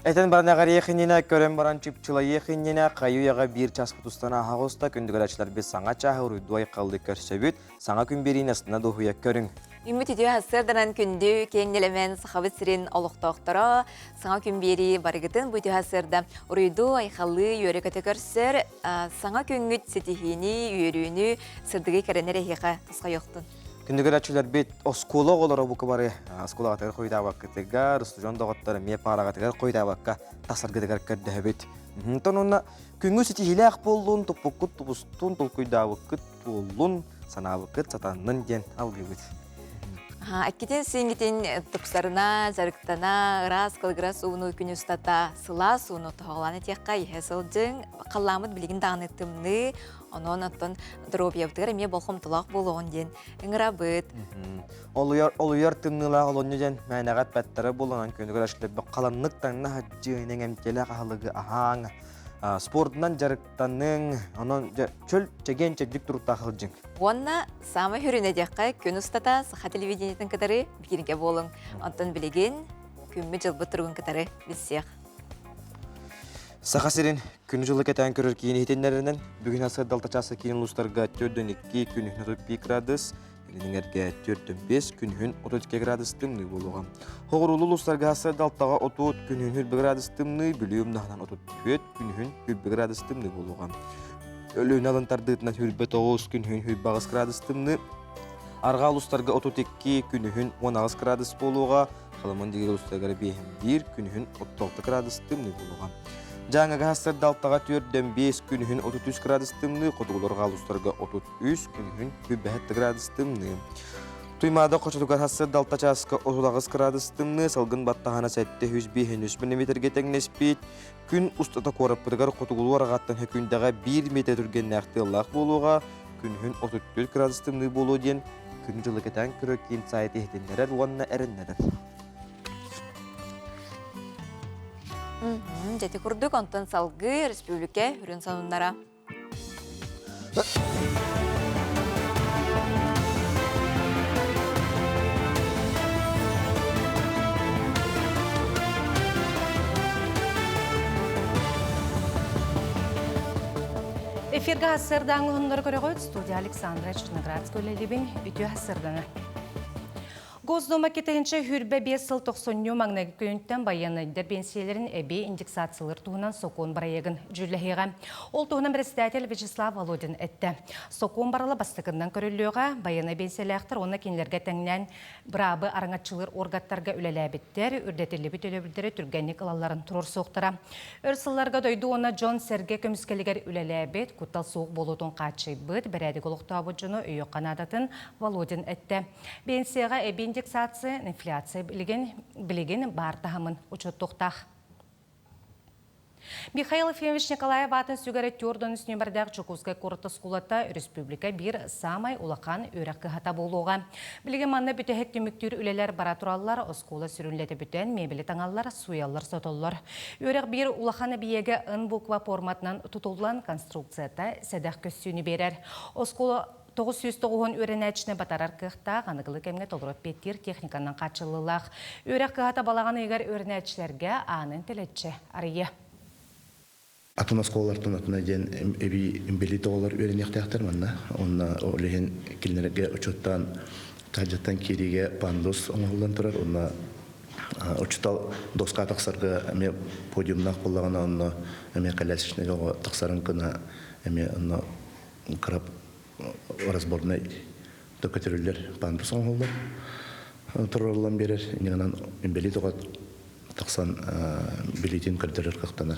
Этэн баран эҕэриэх иннинэ, көрөн баран чыпчылайыах иннинэ, хайы-үйэҕэ биир час тустан аһаҕа уста күндүгэрээччилэрбит саҥа чааһы уруйдуу айхаллыы көрсөбүт, саҥа күн биэриини астына дуоһуйа көрүҥ. Үммүт үтүө сарсыарданан күндү киэҥ нэлэмэн Сахабыт сирин олохтоохторо саҥа күн биэрии барыгытын бу үтүө сарсыарда уруйдуу айхаллыы үөрэ-көтө көрсөр саҥа күҥҥүт ситиһиини, үөрүүнү, сырдыгы кэрэнэр эһиэхэ тосхойуохтун. Күндүгүрээччилэрбит оскуола оҕолоро бука бары оскуолаҕытыгар хойутаабаккытыгар, устудьуон доҕоттор эмиэ паараҕытыгар хойутаабакка тахсаргытыгар көрдөһөбүт. Онтон уонна күҥҥү ситиһиилээх буоллун, туппуккут тубустун, толкуйдаабыккыт туоллун, санаабыккыт сатаннын диэн алгыыбыт. Эккитин сииҥҥитин тупсарына, дьарыктана, ыраас кылыгырас ууну күн устата сылаас ууну тоһоҕолоон этиэххэ иһэ сылдьыҥ. Халлааммыт билигин даҕаны тымныы, онон оттон доруобуйабытыгар эмиэ болҕомтолоох буолуоҕун диэн ыҥырабыт. Олуйар, олуйар тымныылаах олонньу диэн мээнэҕэ эппэттэрэ буолан күнүгэр ашлэббэ халаннык таҥна хадьыыны эмтиэлээх аһылыгы аһааҥ, спордунан дьарыктаныҥ, онон чөл чэгиэн чэбдик туруктаах сылдьыҥ. Уонна саамай сүрүнэ диэххэ күн устата саха телевидениетын кытары бииргэ буолуҥ. Онтон билигин күммүт-дьылбыт туругун кытары билсиэх. Саха сирин күнү-дьылы кэтээн көрөр киин иһитиннэринэн, бүгүн сарсыарда алта чааса киин улуустарга 4-2 күн 35 градус, Илин эҥэргэ 4-5, күнүһүн 32 градус тымныы буолуоҕа. Хоҕуруулу улуустарга сырдалтаҕа 30, күнүһүн 20 градус тымныы, Бүлүү умнаһынан 34, күнүһүн 20 градус тымныы буолуоҕа. Өлүөнэ алын тардыытынан 29, күнүһүн 28 градус тымныы, Арҕаа улуустарга 32, күнүһүн 18 градус буолуоҕа, Халымын диэки улуустарыгар 5 күнүһүн 36 градус тымныы буолуоҕа. Дьааҥыга сырдалтаҕа 4-5, күнүһүн 33 градус тымныы, хотугулар улуустарга 33, күнүһүн 27 градус тымныы. Туймаада хочотугар сырдалта чааска 38 градус тымныы, салгын баттаһана 705 мм тэҥнэспит. Күн устата куораппытыгар хотугулуу арҕааттан хөкүндэҕэ 1 метр түргэннээх тыаллаах буолуоҕа, күнүһүн 34 градус тымныы буолуо диэн күн-дьылы кэтээн көрөр киин сайт иһитиннэрэр уонна эрэннэрэр. Дьэти курдук, онтон салгыы республика үрүн сонуннара. Эфиргэ сырдаҥ уһуннары көрөҕүт студия Александра Черноградская үлэлибин үтүө сырдана. Госдума китаһынча хүрбэ 5 сыл тохсонньу маҥнайгы күнүттэн байыаннайдар биэнсийэлэрин эбии индексациялыыр туһунан сокуон бырайыагын дьүүллэһиэҕэ. Ол туһунан председатель Вячеслав Володин эттэ. Сокуон барыла бастакыннан көрүллүөҕэ, байыаннай биэнсийэлээхтэр уонна кинилэргэ тэҥнээн быраабы араҥаччылыыр уоргаттарга үлэлээбиттэр, үрдэтиллибит төлөбүрдэри түргэнник ылалларын туруорсуохтара. Өр сылларга дойду уонна дьон-сэргэ көмүскэлигэр үлэлээбит, куттал суох буолуутун хааччыйбыт, бэрээдэги олохтообут дьону өйүөххэ наадатын Володин эттэ. Пенсияҕа эбии индексация, инфляция билигин, билигин баар таһымын учуоттуохтаах. Михаил Ефимович Николаев аатын сүгэрэ түөрт нүмердээх Дьокуускай куорат оскуолата республика биир саамай улахан үөрэх кыһата буолуоҕа. Билигин манна бүтэһик түмүктүүр үлэлэр бара тураллар, оскуола сүрүнлэтэ бүтэн, мебели таҥаллар, суйаллар-сотоллор. Үөрэх биир улахан эбийиэгэ Н буква форматынан тутуллан конструкцията сэдэх көстүүнү биэрэр. Оскуола 990 үөрэнээччини батарар кыахтаах, аныгылы кэмҥэ толору эппиэттиир техниканан хааччыллыылаах. Үөрэх кыһата балаҕан ыйыгар үөрэнээччилэргэ аанын тэлэччи арыйыа. Атын оскуолалартан атына диэн эбии инбэлиит оҕолор үөрэниэхтээхтэр манна. Онно ол иһин кинилэргэ учуоттаан таһырдьаттан киириигэ пандус оҥоһуллан турар. Онно учуутал доска тахсарга эмиэ подиумнаах буоллаҕына онно эмиэ колясочнай оҕо тахсарын гына эмиэ онно кыра разборнай да көтөрүллэр пандус оҥоһуллар туруоруллан биэрэр иннинэн инбэлиит оҕо тахсан билиитин көрдөрөр кыахтанар.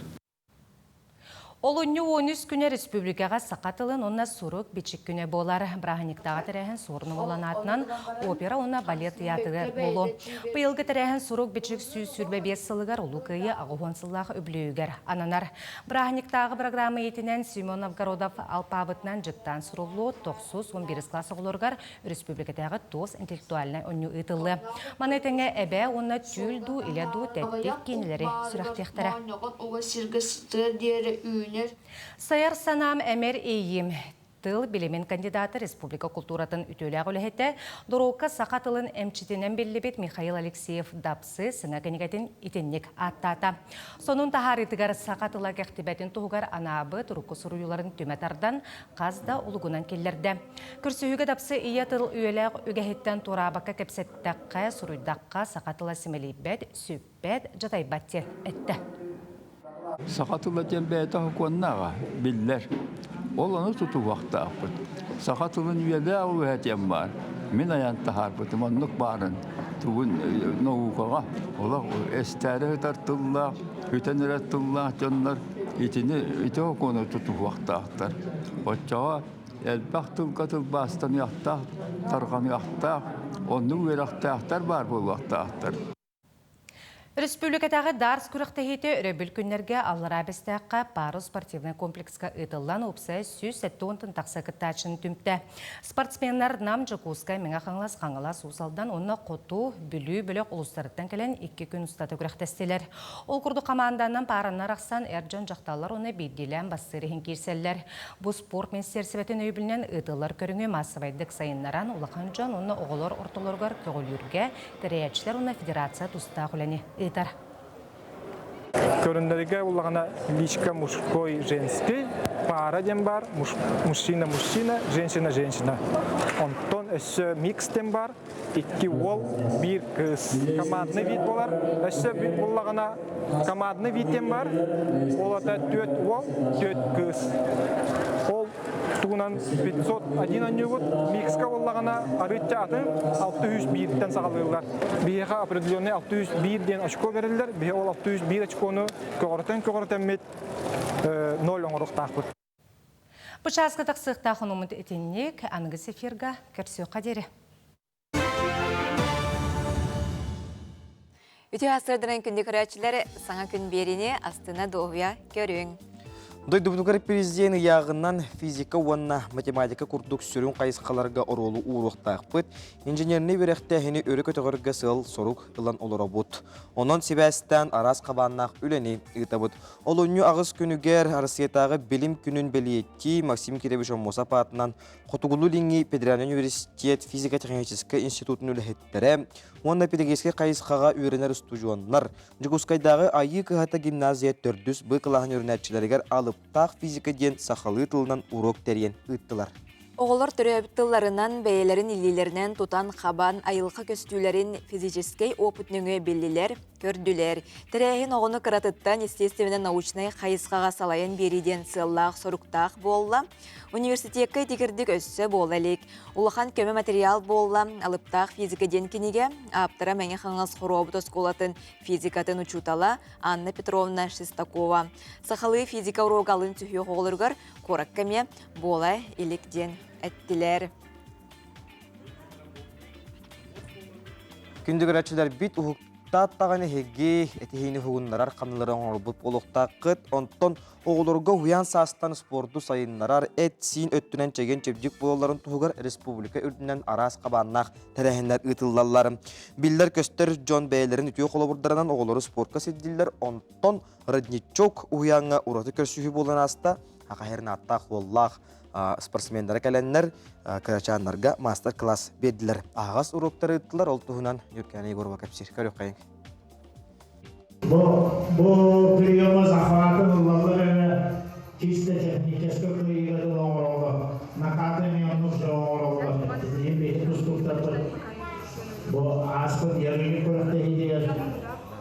Олунньу 13 күнэ республикаҕа саха тылын уонна сурук бичик күнэ буолар. Бырааһынньыктааҕы тэрээһин Суорун Омоллоон опера уонна балет театрыгар буолуо. Быйылгы тэрээһин сурук бичик 125 сылыгар Улуу Кыайыы 80 сыллаах үбүлүөйүгэр ананар. Бырааһынньыктааҕы программа иитинэн Семен Новгородов алпаабытынан дьыктаан суруллуо тохсус 11 класс оҕолоругар республикатааҕы туос интеллектуальнай оонньуу ыытыллыа. Маны тэҥэ эбээ уонна түүл дуу, илэ дуу тэттик киинэлэри сүрэхтиэхтэрэ. Сайар санаам эмэр иэйиим тыл билимин кандидата республика култууратын үтүөлээх үлэһитэ, Доруокка саха тылын эмчитинэн биллибит Михаил Алексеев Дапсы сыҥа кинигэтин итинник ааттаата. Сонун таһаарыытыгар саха тыла кэхтибэтин туһугар анаабыт урукку суруйууларын түмэ тардан, хас да улугунан киллэрдэ. Көрсүһүүгэ Дапсы ийэ тыл үйэлээх үгэһиттэн туораабакка кэпсэттэххэ, суруйдахха саха тыла симэлийбэт, сүппэт, дьатайбат диэн эттэ. Саха тыла диэн бэйэтэ сокуоннааҕа биллэр. Ол ону тутуһуохтаахпыт. Саха тылын үйэлээх үөһэ диэн баар. Мин айан таһаарбытым оннук баарын тугун наукаҕа олох эстээри сытар тыллаах, бүтэн эрэр тыллаах дьоннор итини ити сокуону тутуһуохтаахтар. Оччоҕо элбэх тылга тылбаастаныахтаах, тарҕаныахтаах, оннук үөрэхтээхтэр баар буолуохтаахтар. Өрөспүүбүлүкэтээҕи Дарс күрэхтэһиитэ өрөбүл күннэргэ Аллараа Бэстээххэ Парус спортивнай комплекска ыытыллан уопсайа 170 тахса кыттааччыны түмтэ. Спортсменнар Нам, Дьокуускай, Мэҥэ Хаҥалас, Хаҥалас, Уус Алдан уонна Хоту, Бүлүү бөлөх улуустарыттан кэлэн икки күн устата күрэхтэстилэр. Ол курдук хамаанданан паараннар арахсан эр дьон дьахталлар уонна биирдиилээн бастыыр иһин киирсэллэр. Бу спорт министиэрсибэтин өйөбүлүнэн ыытыллар көрүҥү маассабайдык сайыннаран улахан дьон уонна оҕолор ортолоругар көҕүлүүргэ Тэрийээччилэр уонна федерация тустаах үлэни ыытар. Көрүннэригэ улаҕана личка мужской, женский, пара диэн бар, мужчина мужчина, женщина женщина. Онтон өссө микс диэн бар, икки уол, биир кыыс. Командный вид болар. Өссө буллаҕына командный вид диэн бар, ол ата түөрт уол, түөрт кыыс. Ол тугунан 501 онньуубут, микска буоллаҕына арыычча атын 601-тэн саҕалыыллар. Биһиэхэ определенный 601 диэн очко бэриллэр. Биһи ол 601 очкону көҕөрөтөн-көҕөрөтөммит ноль оҥоруохтаахпыт. Бу чааска тахсыахтаах онуммут итинник аныгыс эфирга көрсүөххэ диэри. Үтүө астырдарын күндү көрөөччүлэр саҥа күн биэриини астына дуоһуйа көрүҥ. Дойдубутугар президент ыйааҕынан физика уонна математика курдук сүрүн хайысхаларга оруолу ууруохтаахпыт. Инженернэй үөрэхтээһини өрө көтөҕөргө сыал-сорук ылан олоробут. Онон сибээстээн араас хабааннаах үлэни ыытабыт. Олунньу аҕыс күнүгэр Арассыыйатааҕы билим күнүн бэлиэтии Максим Кирович Оммосов аатынан Хотугулуу-Илиҥҥи федеральнай университет физико-техническэй институтун үлэһиттэрэ уонна педагогическай хайысхаҕа үөрэнэр устудьуоннар Дьокуускайдааҕы Айыы кыһата гимназия төрдүс Б кылааһын үөрэнээччилэригэр алыптаах физика диэн сахалыы тылынан уруок тэрийэн ыыттылар. Оҕолор төрөөбүт тылларынан бэйэлэрин илиилэринэн тутан-хабан айылҕа көстүүлэрин физическэй опыт нөҥүө биллилэр, көрдүлэр. Тэрээһин оҕону кыратыттан естественно-научнай хайысхаҕа салайан биэрии диэн сыаллаах-соруктаах буолла. Университекка итигирдик өссө буола илик. Улахан көмө материал буолла Алыптаах физика диэн кинигэ ааптара Мэҥэ Хаҥалас Хоруобут оскуолатын физикатын учуутала Анна Петровна Шестакова. Сахалыы физика уруога алын сүһүөх оҕолоругар куоракка эмиэ буола илик диэн эттилэр. Күндү көрөөччүлэрбит уһуктаат даҕаны эһиги этиһиини уһугуннарар ханалары оҥорбут буолуохтааххыт. Онтон Оҕолорго уһуйаан саастан спорду сайыннарар, эт-сиин өттүнэн чэгиэн-чэбдик буолалларын туһугар республика үрдүнэн араас хабааннаах тэрээһиннэр ыытыллаллар. Биллэр-көстөр дьон бэйэлэрин үтүө холобурдарынан оҕолору спортка сирдииллэр. Онтон Родничок уһуйааҥҥа ураты көрсүһүү буолан ааста. Хахаһерин ааттаах уоллаах спортсменнара кэлэннэр кырачааннарга маастар-класс биэрдилэр. Аһаҕас уруоктары ыыттылар. Ол туһунан Нюркана Егорова кэпсиир. Көрүөххэйиҥ. Бу бу приема захватын ыллаллар эрэ чисто техническэй кыайыыга дылы оҥороллор. Накаты эмиэ оннук дьон оҥороллор. Билигин биһиги тустууктарбыт бу ааспыт Ярыгин күрэхтэһиитигэр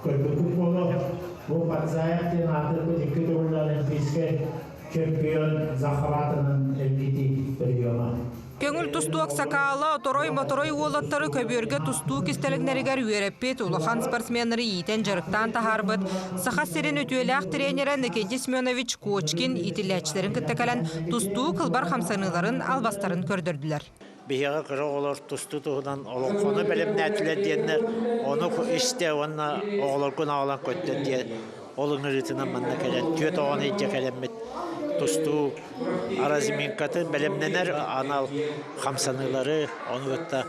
көрбүппүт буолуо. Бу Падзаев диэн аатырбыт икки төгүл олимпийскай чемпион захватынан эргитии приема. Көҥүл тустуу аксакаала оторой-моторой уолаттары көбүөргэ тустуу кистэлэҥнэригэр үөрэппит, улахан спортсменнары иитэн-дьарыктаан таһаарбыт Саха сирин үтүөлээх тренерэ Никитий Семенович Кочкин иитиллээччилэрин кытта кэлэн тустуу кылбар хамсаныыларын, албастарын көрдөрдүлэр. Биһиэхэ кыра оҕолор тустуу туһунан олоҥхону бэлэмнээтилэр диэннэр, ону истэ уонна оҕолоргун аҕалан көрдөр диэн ол ыҥырыытынан манна кэлэн түөрт оҕону илдьэ кэлэммит тустуу разминкатын бэлэмнэнэр анал хамсаныылары, ону кытта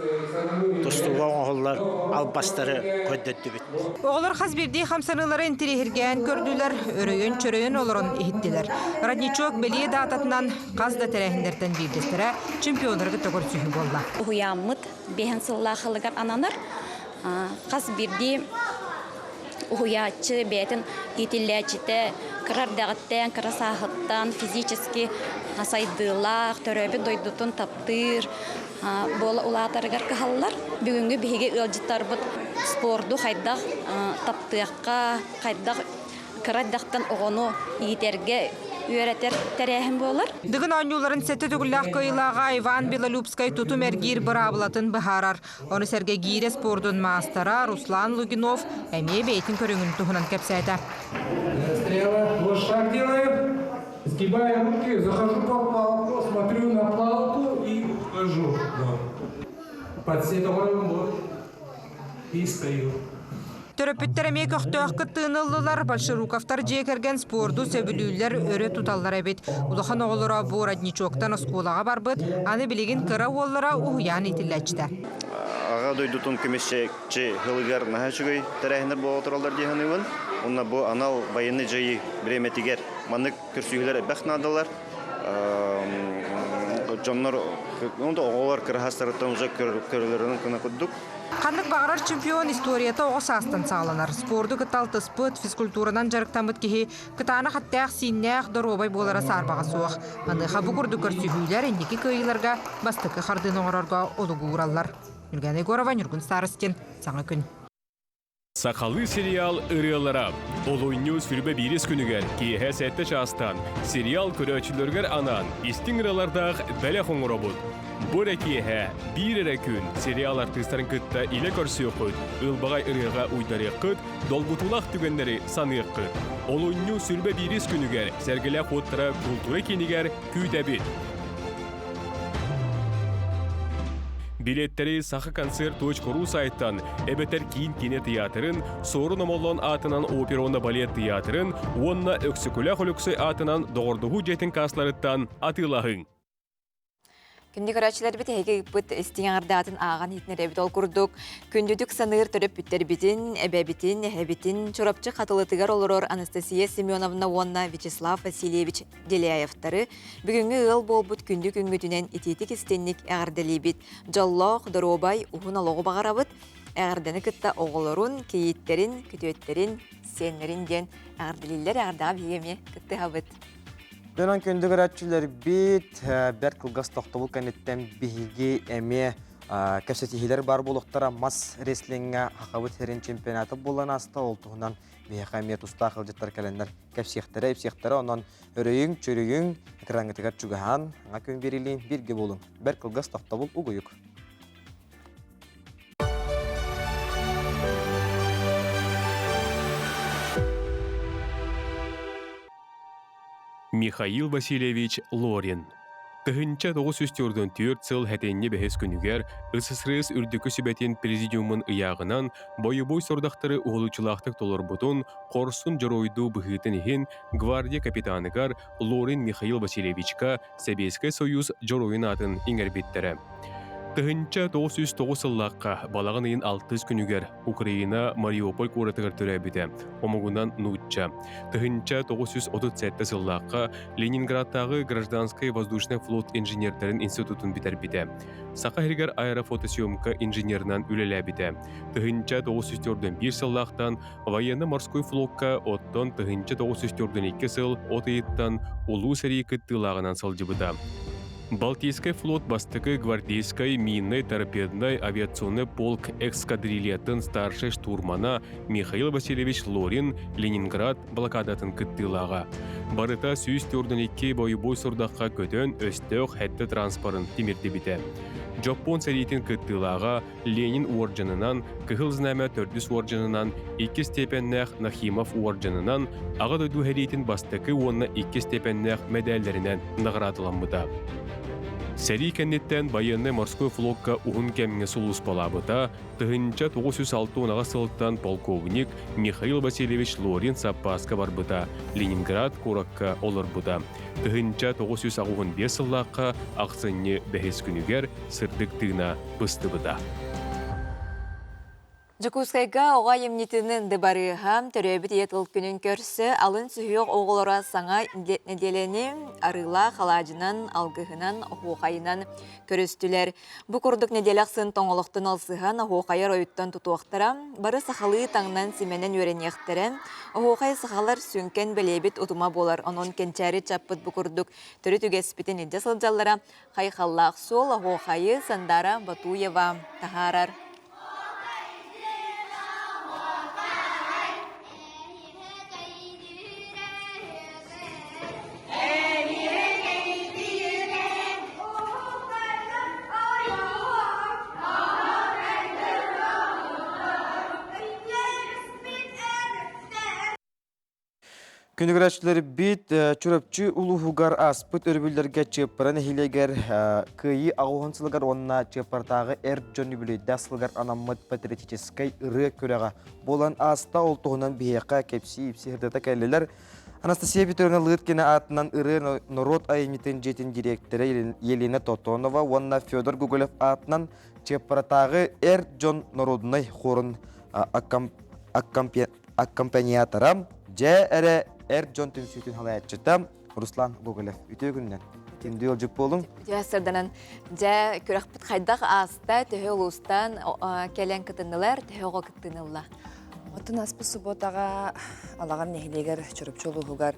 тустууга оҥоһуллар албастары көрдөрдүбүт. Оҕолор хас биирдии хамсаныылары интириэһиргээн көрдүлэр, өрөйөн-чөрөйөн олорон иһиттилэр. Родничок бэлиэ даататынан хас да тэрээһиннэртэн биирдэстэрэ чемпионнары кытта көрсүһүү буолла. Уһуйааммыт биэһэн сыллаах ылыгар ананар. Хас биирдии уһуйааччы бэйэтин иитиллээччитэ кыра эрдэҕиттэн, кыра сааһыттан физически сайдыылаах, төрөөбүт дойдутун таптыыр буола улаатарыгар кыһаллар. Бүгүҥҥү биһиги ыалдьыттарбыт спорду хайдах таптыахха, хайдах кыра эрдэхтэн оҕону иитэргэ үөрэтэр тэрээһин буолар. Дыгын оонньууларын сэттэ төгүллээх кыайыылааҕа Иван Белолюбскай тутум эргиир быраабылатын быһаарар. Ону сэргэ гиирэ спордун маастара Руслан Лугинов эмиэ бэйэтин көрүҥүн туһунан кэпсээтэ. Застряла. Вот шаг делаю. Сгибаю руки, захожу под палку, смотрю на палку и ухожу. Под вот и стою. Төрөппүттэр эмиэ көхтөөх кыттыыны ыллылар, Большеруковтар дьиэ кэргэн спорду сөбүлүүллэр, өрө туталлар эбит. Улахан оҕолоро бу родничоктан оскуолаҕа барбыт, аны билигин кыра уоллара уһуйаан иитиллээччитэ. Аҕа дойдутун көмүсчээччи сылыгар наһаа үчүгэй тэрээһиннэр буола тураллар дии саныыбын. Уонна бу анал байыаннай дьайыы бириэмэтигэр маннык көрсүһүүлэр элбэх наадалар. дьоннор, оҕолор кыраһастарыттан уже көрөлөрүнэн кына курдук. Ханнык баҕарар чемпион историята оҕо саастан саҕаланар. Спорду кытта алтыспыт, физкультуранан дьарыктаммыт киһи кытаанах эттээх-сииннээх, доруобай буолара саарбаҕа суох. Маныаха бу курдук көрсүһүүлэр инники кыайыыларга бастакы хардыыны оҥорорго олугу уураллар. Ньургана Егорова, Ньургун Старостин, Саҥа күн. Сахалыы сериал ырыалара Олунньу сүрбэ биирис күнүгэр киэһэ сэттэ чаастан сериал көрөөччүлэригэр анаан истиҥ ырыалардаах бэлэх оҥоробут. Бу эрэ киэһэ биир эрэ күн сериал артыыстарын кытта илэ көрсүөххүт, ылбаҕай ырыаҕа уйдарыаххыт, долгутуулаах түгэннэри саныаххыт. Олунньу сүрбэ биирис күнүгэр Сэргэлээх уоттара култуура киинигэр күүтэбит. Билеттэри сахаконцерт.ру сайтан эбэтэр киин киинэ тыйаатырын, Суорун Омоллоон аатынан опера уонна балет тыйаатырын уонна Өксөкүлээх Өлөксөй аатынан Доҕордоһуу дьиэтин каасларыттан атыылаһыҥ. Күндү көрөөччүлэрбит эһиги ыыппыт истиҥ аҥардаатын ааҕан иһитинэрэбит. Ол курдук, күндүтүк саныыр төрөппүттэрбитин, эбэбитин, эһэбитин Чурапчы Хатылытыгар олорор Анастасия Семеновна уонна Вячеслав Васильевич Деляевтары бүгүҥҥү ыал буолбут күндү күҥҥүтүнэн итиитик истинник эҕэрдэлиибит. Дьоллоох, доруобай, уһун олоҕу баҕарабыт. Эҕэрдэни кытта оҕолорун, кийииттэрин, күтүөттэрин, сиэннэрин диэн эҕэрдэлииллэр. Эҕэрдэҕэ биһиги эмиэ кыттыһабыт. Дьонон күндү көрөөччүлэрбит, бэрт кылгас тохтобул кэнниттэн биһиги эмиэ кэпсэтиһиилэр баар буолуохтара. Мас рестлиҥҥэ Хахабыт сирин чемпионата буолан ааста. Ол туһунан биһиэхэ эмиэ тустаах ыалдьыттар кэлэннэр кэпсиэхтэрэ, ипсиэхтэрэ. Онон өрөйүҥ, чөрөйүҥ, экраҥҥытыгар чугаһаан, аҥа күн биэрилиин бииргэ буолуҥ. Бэрт кылгас тохтобул угуйук. Михаил Васильевич Лорин 1994 сыл хэтинньи бэһис күнүгэр СССР Үрдүкү Сүбэтин Президиумун ыйааҕынан бойобуой сорудахтары уһулуччулаахтык толорбутун хорсун дьоруойдуу быһыытын иһин гвардия капитаныгар Лорин Михаил Васильевичка Сэбиэскэй Союз Дьоруойун аатын иҥэрбиттэрэ. 1909 сыллаахха балаҕан ыйын алтыс күнүгэр Украина Мариуполь куоратыгар төрөөбүтэ, омугунан нуучча. 1937 сыллаахха Ленинградтааҕы гражданскай воздушнай флот инженердэрин институтун бүтэрбитэ. Саха сиригэр аэрофотосъемка инженеринэн үлэлээбитэ. 1941 сыллаахтан военно-морской флокка оттон 1942 сыл от ыйыттан Улуу сэрии кыттыылааҕынан сылдьыбыта. Балтийскай флот бастакы гвардейскай миннай-торпеднай авиационный полк эскадрильятын старшай штурмана Михаил Васильевич Лорин Ленинград блокадатын кыттыылааҕа. Барыта 142 бойобуой сурдахха көтөн өстөөх хэтти транспорын тимирдибитэ. Дьоппуон сэриитин кыттыылааҕа Ленин уордьанынан, Кыһыл Знамя төрдүс уордьанынан, иккис степеннээх Нахимов уордьанынан, Аҕа дойду сэриитин бастакы уонна иккис степеннээх мэдээллэринэн наҕараадаламмыта. Сэрии кэнниттэн байыаннай-морской флокка уһун кэмҥэ сулууспалаабыта, 1968 сылтан полковник Михаил Васильевич Лорин саппааска барбыта, Ленинград куоракка олорбута. 1985 сыллаахха ахсынньы бэһис күнүгэр сырдык тыына быстыбыта. Дьокуускайга оҕо айымньытын дыбарыаһа төрөөбүт ийэ тыл күнүн көрсө алын сүһүөх оҕолоро саҥа нэдиэлэни арыылаах алаадьынан, алгыһынан, оһуохайынан көрүстүлэр. Бу курдук нэдиэлэ ахсын тоҥолохтон ылсыһан, оһуохайар ойуттан тутуохтара, бары сахалыы таҥнан-симэнэн үөрэниэхтэрэ. Оһуохай сахалар сүҥкэн бэлиэбит утума буолар, онон кэнчээри чаппыт бу курдук төрүт үгэспитин илдьэ сылдьаллара Хайхаллаах суол оһуохайы Сандара Батуева таһаарар. Күнүгүрээччилэрбит Чурапчы улууһугар ааспыт өрөбүллэргэ Чыаппара нэһилиэгэр Кыайыы аҕыс сылыгар уонна Чыаппаратааҕы эр дьон үбүлүөйдээх сылыгар анаммыт патриотическай ырыа күрэҕэ буолан ааста. Ол туһунан биһиэхэ кэпсии-ипсии сырдата кэллилэр. Анастасия Петровна Лыткина аатынан ырыа норуот айымньытын дьиэтин дириэктэрэ Елена Тотонова уонна Федор Гоголев аатынан Чыаппаратааҕы эр дьон норуодунай хорун аккомпаниатора, дьэ эрэ эр дьон түмсүүтүн салайааччыта Руслан Гоголев. Үтүө күнүнэн. Күндү ыалдьыт буолуҥ. Үтүө сырданан дьэ күрэхпит хайдах ааста, төһө улуустан кэлэн кытыннылар, төһө оҕо кыттыыны Оттон аспыт субуотаҕа Алаҕар нэһилиэгэр Чурапчы улууһугар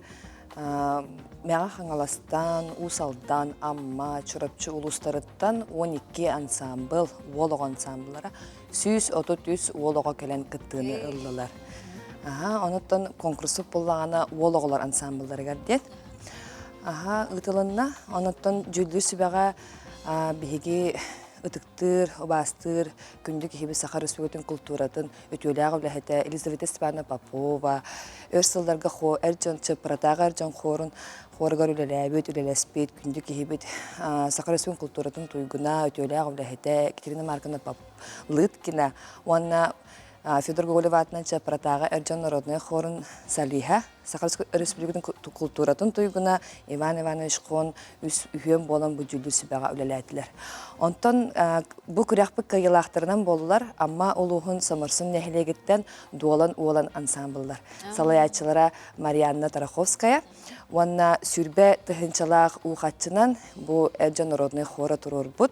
Мэҕэ Хаҥаластан, Уус Алдан, Амма, Чурапчы улуустарыттан 12 ансаамбыл, уол оҕо ансаамбыллара 133 уол оҕо кэлэн кыттыыны ыллылар. Аха, онуттан конкурсу буллаҕына уол оҕолор ансаамбылларыгар диэн. Аха, ыытылынна. Онуттан дьүүллүүр сүбэҕэ биһиги ытыктыыр, убаастыыр күндү киһибит Саха Өрөспүүбүлүкэтин култууратын үтүөлээх үлэһитэ Елизавета Степановна Попова, өр сылларга эр дьон Чыппаратааҕы эр дьон хуорун хуоругар үлэлээбит, үлэлэспит күндү киһибит Саха Өрөспүүбүлүкэтин култууратын туйгуна, үтүөлээх үлэһитэ Екатерина Марковна Лыткина уонна Федор Гоголев аатынан Чыппаратааҕы эр дьон народнай хуорун солиһа Саха Өрөспүүбүлүкэтин култууратын туйгуна Иван Иванович Хон үс үһүөн буолан бу дьүүллүүр сүбэҕэ үлэлээтилэр. Онтон бу күрэхпит кыайыылаахтарынан буоллулар Амма улууһун Соморсун нэһилиэгиттэн Дуолан Уолан ансаамбыллар. Салайааччылара Марианна Тараховская уонна сүрбэ тыһыынчалаах уухаччынан бу эр дьон народнай хора туруорбут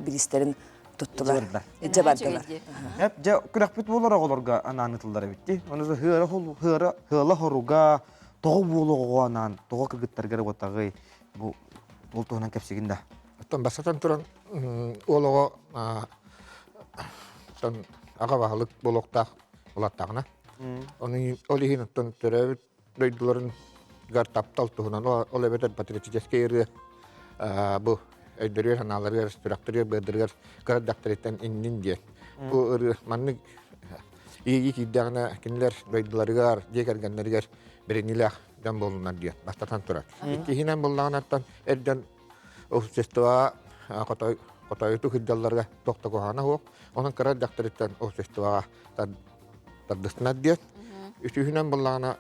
бириистэрин туттулар. Илдьэ бардылар. Эп дьэ күрэхпит буолар оҕолорго анаан ытыллар эбитти. Ону хыара хыара хыала хоруга тоҕо буолуоҕу анаан тоҕо кыргыттаргар уотаҕый бу ол туһунан кэпсигин да. Оттон бастатан туран уол оҕо оттон аҕа баһылык буолуохтаах улаттаҕына. Оны ол иһин оттон төрөөбүт дойдуларын гар таптал туһунан ол эбэтэр патриотическай ырыа бу өйдөрүөр санааларыгар сүрэхтэригэр быардарыгар кыра дьахтарыттан иннин диэн бу ырыа маннык иэйии киирдэҕинэ кинилэр дойдуларыгар дьиэ кэргэннэригэр бэриниилээх дьон буолунар диэн бастатан турар иккиһинэн буллаҕынаттан эр дьон обществоҕа хотой хотойуту сылдьалларга тохтокуһаана суох онон кыра дьахтарыттан обществоҕа тардыстынар диэн. Үсүһүнэн буллаҕына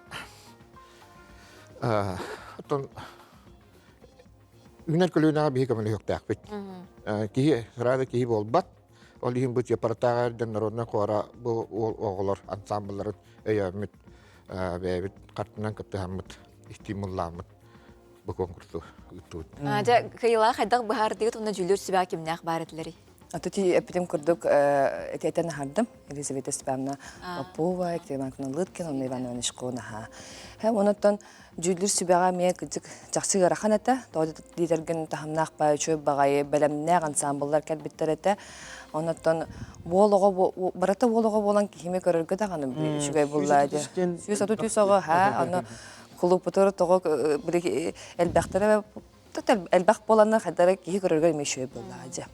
оттон үүнэр көлүөнэҕэ биһи көмөлөһүөхтээхпит. Киһи сразу киһи буолбат. Ол иһин бу Чепаратааҕа эрдэн народнай хора бу уол оҕолор ансамблларын өйөөммүт бэйэбит хартынан кыттыһаммыт стимуллааммыт бу конкурсу ыыттыбыт. Дьэ, кыйылаах хайдах быһаардыгыт уонна дьүүллүүр сүбэҕэ кимнээх баар этилэрий? Аты эппитим курдук эти этэн аһардым. Елизавета Степановна Попова, Екатерина Ивановна Лыткина, уонна Иван Иванович Конаха. Онуттан дьүүллүүр сүбэҕэ эмиэ кырдьык чахчы ыарахан этэ. Тоҕо диэтэргин таһымнаах баай үчүгэй баҕайы бэлэмнээх ансаамбыллар кэлбиттэр этэ. Онуттан уол оҕо барыта уол оҕо буолан киһими көрөргө даҕаны үчүгэй булла дии. 133 оҕо, ха, аны кулууппутугар тоҕо элбэхтэрэ элбэх буоланнар хайдара киһи көрөргө эмиэ үчүгэй буоллаҕа дьэ.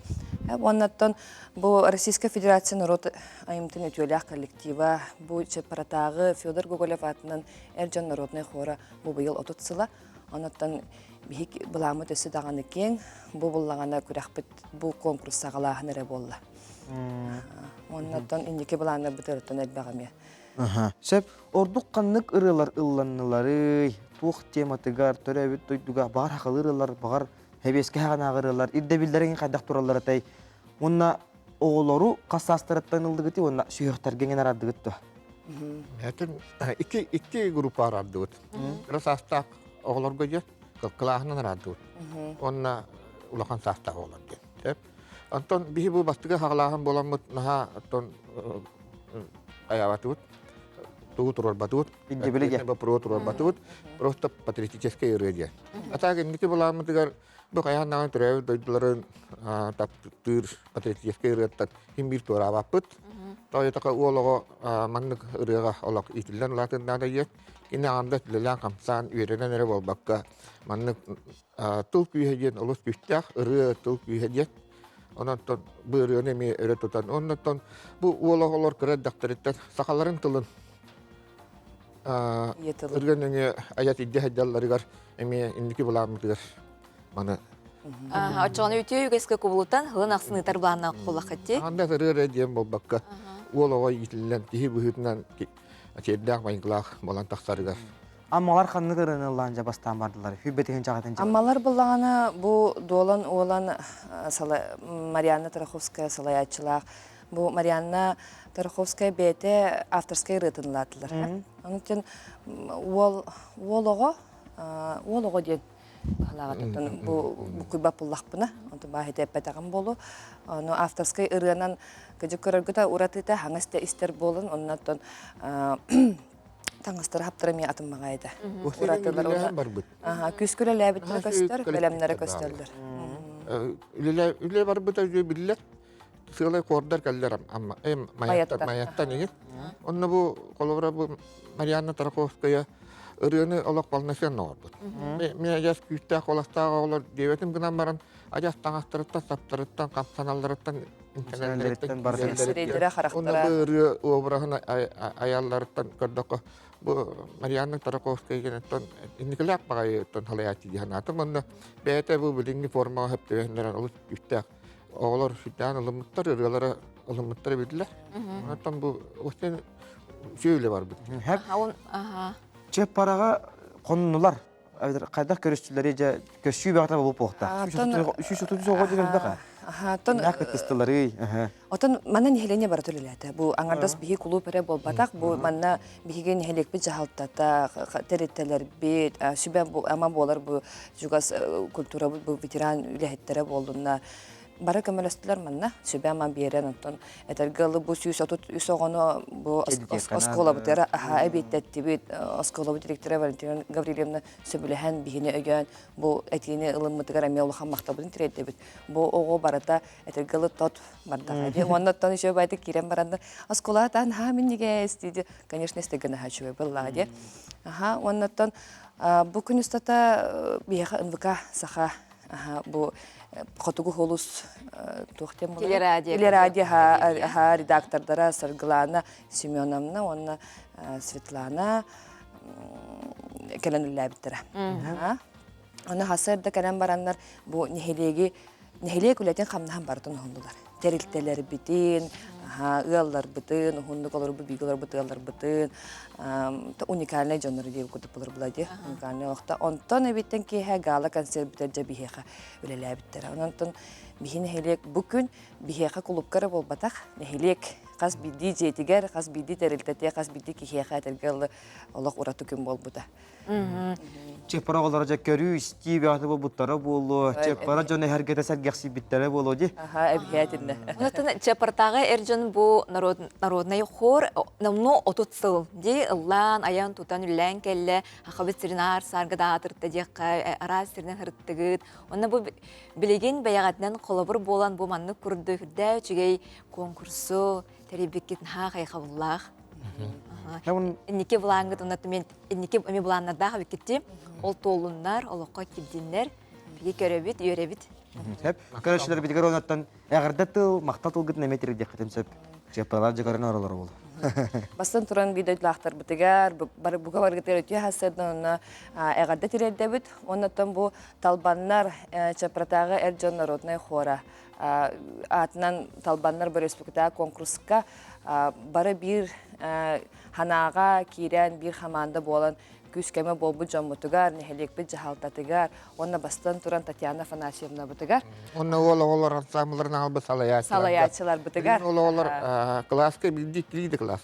Уоннаттан бу Российская Федерация норуот айымтын үтүөлээх коллектива бу Чаппаратааҕы Федор Гоголев аатынан эр дьон народнай хора бу быйыл 30 сыла. Онуттан биһик былааммыт өссө даҕаны киэҥ. Бу буллаҕына күрэхпит бу конкурс саҕалааһын эрэ буолла. Уоннаттан инники былааннарбыт ырыттан элбэх эмиэ. Сөп. Ордук ханнык ырыалар ылланныларый? Туох тематыгар, төрөөбүт дойдуга баҕар хахалыы ырыалар, баҕар хэбиэскэ хаҕанааҕы ырыалар, ирдэбиллэриҥ хайдах тураллар этэй? Уонна оҕолору хас саастарыттан ыллыгытый уонна сүһүөхтэргэ эҥин араардыгыт дуо? Этин икки икки группа араардыбыт. Кыра саастаах оҕолорго дьэ кылааһынан араардыбыт. Уонна улахан саастаах оҕолор диэн. Онтон биһи бу бастакы хаҕалааһын буоламмыт наһаа оттон айаабатыбыт, тугу туруорбатыбыт, боппуруоһу туруорбатыбыт, просто патриотическай ырыа диэн. А так инники былааммытыгар бу хайаан даҕаны төрөөбүт дойдуларын таптыыр патриотическай ырыаттан ким биир туораабаппыт. Тоойотоко уол оҕо маннык ырыаҕа олох иитиллэн улаатыннаада диэн, кини аҕамда үлэлээн-хамсаан үөрэнэн эрэ буолбакка маннык тыл күүһэ диэн олус күүстээх ырыа тыл күүһэ диэн онон бу ырыаны эмиэ өрө тутан оннуттан бу уол оҕолор кыра эрдэхтэриттэн сахаларын тылын ырыа нөҥүө айат илдьэ сылдьалларыгар эмиэ инники былааммытыгар маны Оччоҕуна үтүө үгэскэ кубулутан ылын ахсын ыытар былааннаах буоллаххыт дии. Анда ырыа эрэ диэн буолбакка уол оҕо иитиллэн киһи быһыытынан сиэрдээх майгылаах буолан тахсарыгар Аммалар ханнык ырыаны ыллаан дьэ бастаан бардылар? Хүббэтиһин чаҕатын Аммалар буллаҕына бу Дуолан Уолан Марианна Тараховская салайааччылаах. Бу Марианна Тараховская бэйэтэ авторскай ырыатын ылаатылар. Онон уол уол оҕо уол оҕо диэн. Быһалааҕытын бу буккуйбат буллахпына, онтон баа хите эппэтэҕим буолу. Ону авторскай ырыанан кыдьык көрөргүтэ уратыта хаҥас да истэр буолун, оннаттан таҥастары хаптара эмиэ атын маҕайда. Уратылар барбыт. Аха, күүскэ үлэлээбиттэрэ көстөр, бэлэмнэрэ көстөллөр. Үлэ барбыта биллэр. Сыалай кордар кэллэр амма маяттан маяттан игин. Онно бу холобура бу Марианна Тарковская ырыаны олох полноценно оҥорбут. Мен адьас күүстээх куоластаах оҕолор диэбэтим гынан баран адьас таҥастарыттан, саптарыттан, хамсаналларыттан, интэнэллэриттэн харахтара. Онно бу ырыа обраһын айалларыттан көрдөххө бу Марианна Тарковская генеттон инникилээх баҕайыттан халайааччы дии санаатым. Онно бэйэтэ бу билиҥҥи формаҕа сөп түбэһиннэрэн олус күүстээх оҕолор сүрдээн ылыммыттар, ырыалара ылыммыттар эбитлэр. Онтон бу остен сүөлэ барбыт. Чеп параға хоннулар. Хайдах көрүстүлэри дьэ көссүү бэҕэтэ болуп буохта. 330 оҕо диэн элбэх. Аха, кыттыстылары. Отон манна нэһилиэнньэ барыта үлэлээтэ. Бу аҥардас биһи кулууп эрэ буолбатах. Бу манна биһиги нэһилиэкпит дьаһалтата, тэрилтэлэрбит, сүбэ ама буолар бу чугас культурабыт бу ветеран үлэһиттэрэ буоллунна. Бары көмөлөстүлэр манна сүбэ ама биэрэн онтон этэргэ ылы бу 133 оҕону бу оскуолабытыгар аха эбиэттэттибит. Оскуолабыт директора Валентина Гаврильевна сөбүлэһэн биһини өйөөн бу этиини ылыммытыгар эмиэ улахан махталбытын тириэрдэбит. Бу оҕо барыта этэргэ ылы тот бардаҕа дии. Уонна оттон еще байтык киирэн баран оскуолаатаан ха минньигэс дии конечно истэргэ наһаа үчүгэй буоллаҕа дии. Аха уонна оттон бу күн устата биһиэхэ НВК саха бу Хотугу Холус туох диэн буолар? Телерадио. Телерадио редактордара Саргылана Семеновна уонна Светлана кэлэн үлэлээбиттэрэ. Аны хасыарда кэлэн бараннар бу нэһилиэги нэһилиэк үлэтин хамнаһын барытын уһуннулар. Тэрилтэлэрбитин, ыалларбытын, уһуннук олорбут бииргэ олорбут ыалларбытын, уникальнай дьоннору диэбит курдук булар була дии, уникальнай олохто. Онтон эбиттэн киэһэ гала концерт бүтэр дьэ биһиэхэ үлэлээбиттэрэ. Онон биһи нэһилиэк бу күн биһиэхэ кулуупка эрэ буолбатах, нэһилиэк хас биирдии дьиэтигэр, хас биирдии тэрилтэтигэр, хас биирдии киһиэхэ этэргэ олох ураты күн буолбута. Чыппара оҕолоро дьэ көрүү, истии бөҕөтө буолбуттара буолуо, чыппара дьон эһэргэтэ сэргэхсийбиттэрэ буолуо дии. Аха, эбиһээтиннэ. Онон Чапартааҕы эр дьон бу народнай хор номнуо 30 сыл дии ыллаан, айан, тутан, үллээн кэллэ. Хахабыт сирин аар саарга даатырта диэххэ араас сиринэн һырыттыгыт. Онно бу билигин бэйэҕитинэн холобур буолан бу маннык курдук үрдээ үчүгэй конкурсу тэрийбиккит наһаа хайҕабыллаах. Инники былааҥҥыт уонна инники эми былааннардаах эбиккитти. Ол туоллуннар, олоххо кирдиннэр. Биһиги көрөбүт, үөрэбит. Сөп. Көрөөччүлэрбитигэр онуттан эҕэрдэ тыл, махтал тылгытын эмиэ тириэрдиэххитин сөп. Чыаппалар дьыгарын оролоро буолу. Бастан туран биир дойдулаахтарбытыгар, бары бука баргытыгар үтүө хассыардан онно эҕэрдэ тириэрдэбит. Оннуттан бу Талбаннар Чапратааҕы эр дьон народнай хора аатынан Талбаннар бу конкурска бары биир ханаага киирэн биир хамаанда буолан күүс-көмө буолбут дьоммутугар, нэһилиэкпит дьаһалтатыгар уонна бастан туран Татьяна Афанасьевнабытыгар. Уонна уол оҕолор ансамбларын аҕалбыт салайааччыларга. Салайааччыларбытыгар. Уол оҕолор кылааска биирдии иккилии да кылаас.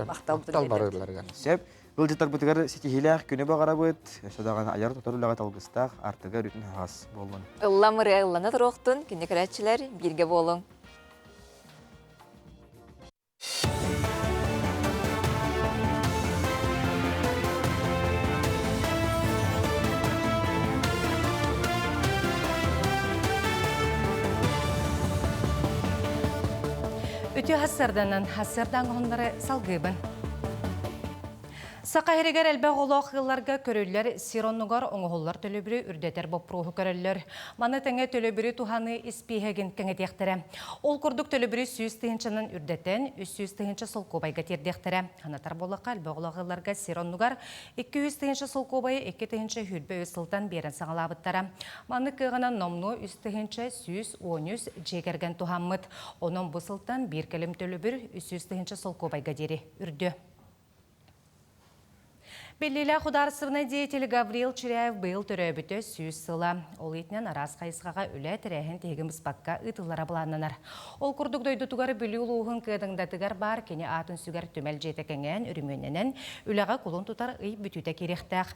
Махтал барыыларыгар. Сөп. Ыалдьыттарбытыгар ситиһиилээх күнү баҕарабыт. Өссө даҕаны айар тутар үлэҕэ талгыстаах, артыга өрүүтүн аһаҕас буоллун. Ыллам ырыа ыллана туруохтун, күндү көрөөччүлэр, бииргэ буолуҥ. Үтүө хассарданан хассардан оһоннары салгыыбын. Саха сиригэр элбэх оҕолоох ыалларга көрүллэр сир оннугар оҥоһуллар төлөбүрү үрдэтэр боппуруоһу көрөллөр. Маны тэҥэ төлөбүрү туһаныы испииһэгин кэҥэтиэхтэрэ. Ол курдук төлөбүрү 100 тыһыынчанан үрдэтэн, 300 тыһыынча солкуобайга тиэрдиэхтэрэ. Санатар буоллахха, элбэх оҕолоох ыалларга сир оннугар 200 тыһыынча солкуобайы 2 023 сылтан биэрэн саҕалаабыттара. Маннык кыаҕынан номнуо 3113 дьиэ кэргэн туһаммыт. Онон бу сылтан биир кэлим төлөбүр 300 тыһыынча солкуобайга диэри үрдүө. Биллиилээх худаарыстыбаннай деятель Гаврил Чиряев быйыл төрөөбүтэ 100 сыла. Ол иитинэн араас хайысхаҕа үлэ тэрээһин тиһигин быспакка ыытыллара былааннанар. Ол курдук дойдутугар Бүлүү улууһун Кыадаҥдатыгар баар кини аатын сүгэр түмэл дьиэтэ кэҥээн, өрөмүөннэнэн, үлэҕэ кулун тутар ый бүтүүтэ киириэхтээх.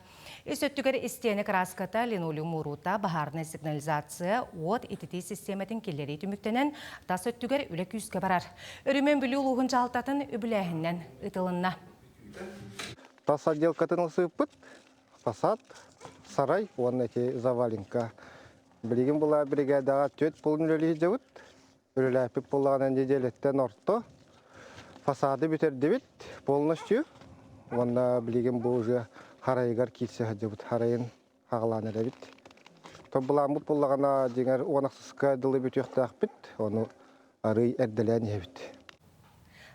Ис өттүгэр истиэнэ кырааската, линолеум уурута, баһаарынай сигнализация, уот ититии систиэмэтин киллэрии түмүктэнэн, тас өттүгэр үлэ күүскэ барар. Өрөмүөн Бүлүү улууһун дьаһалтатын үбүлээһининэн ыытылынна. Тас отделкатын ылсыыппыт, фасад, сарай уонна ити завалинка. Билигин була бригадаҕа түөрт полун үлэлии сылдьабыт. Үлэлээппит буоллаҕына нэдиэлэттэн орто. Фасады бүтэрдибит полностью. Уонна билигин бу уже харайыгар киирсэ сылдьабыт. Харайын хаҕалаан эрэбит. Тобулааммыт буоллаҕына дьиҥэр уон ахсыска дылы бүтүөхтээхпит. Ону арыый эрдэлээн иһэбит.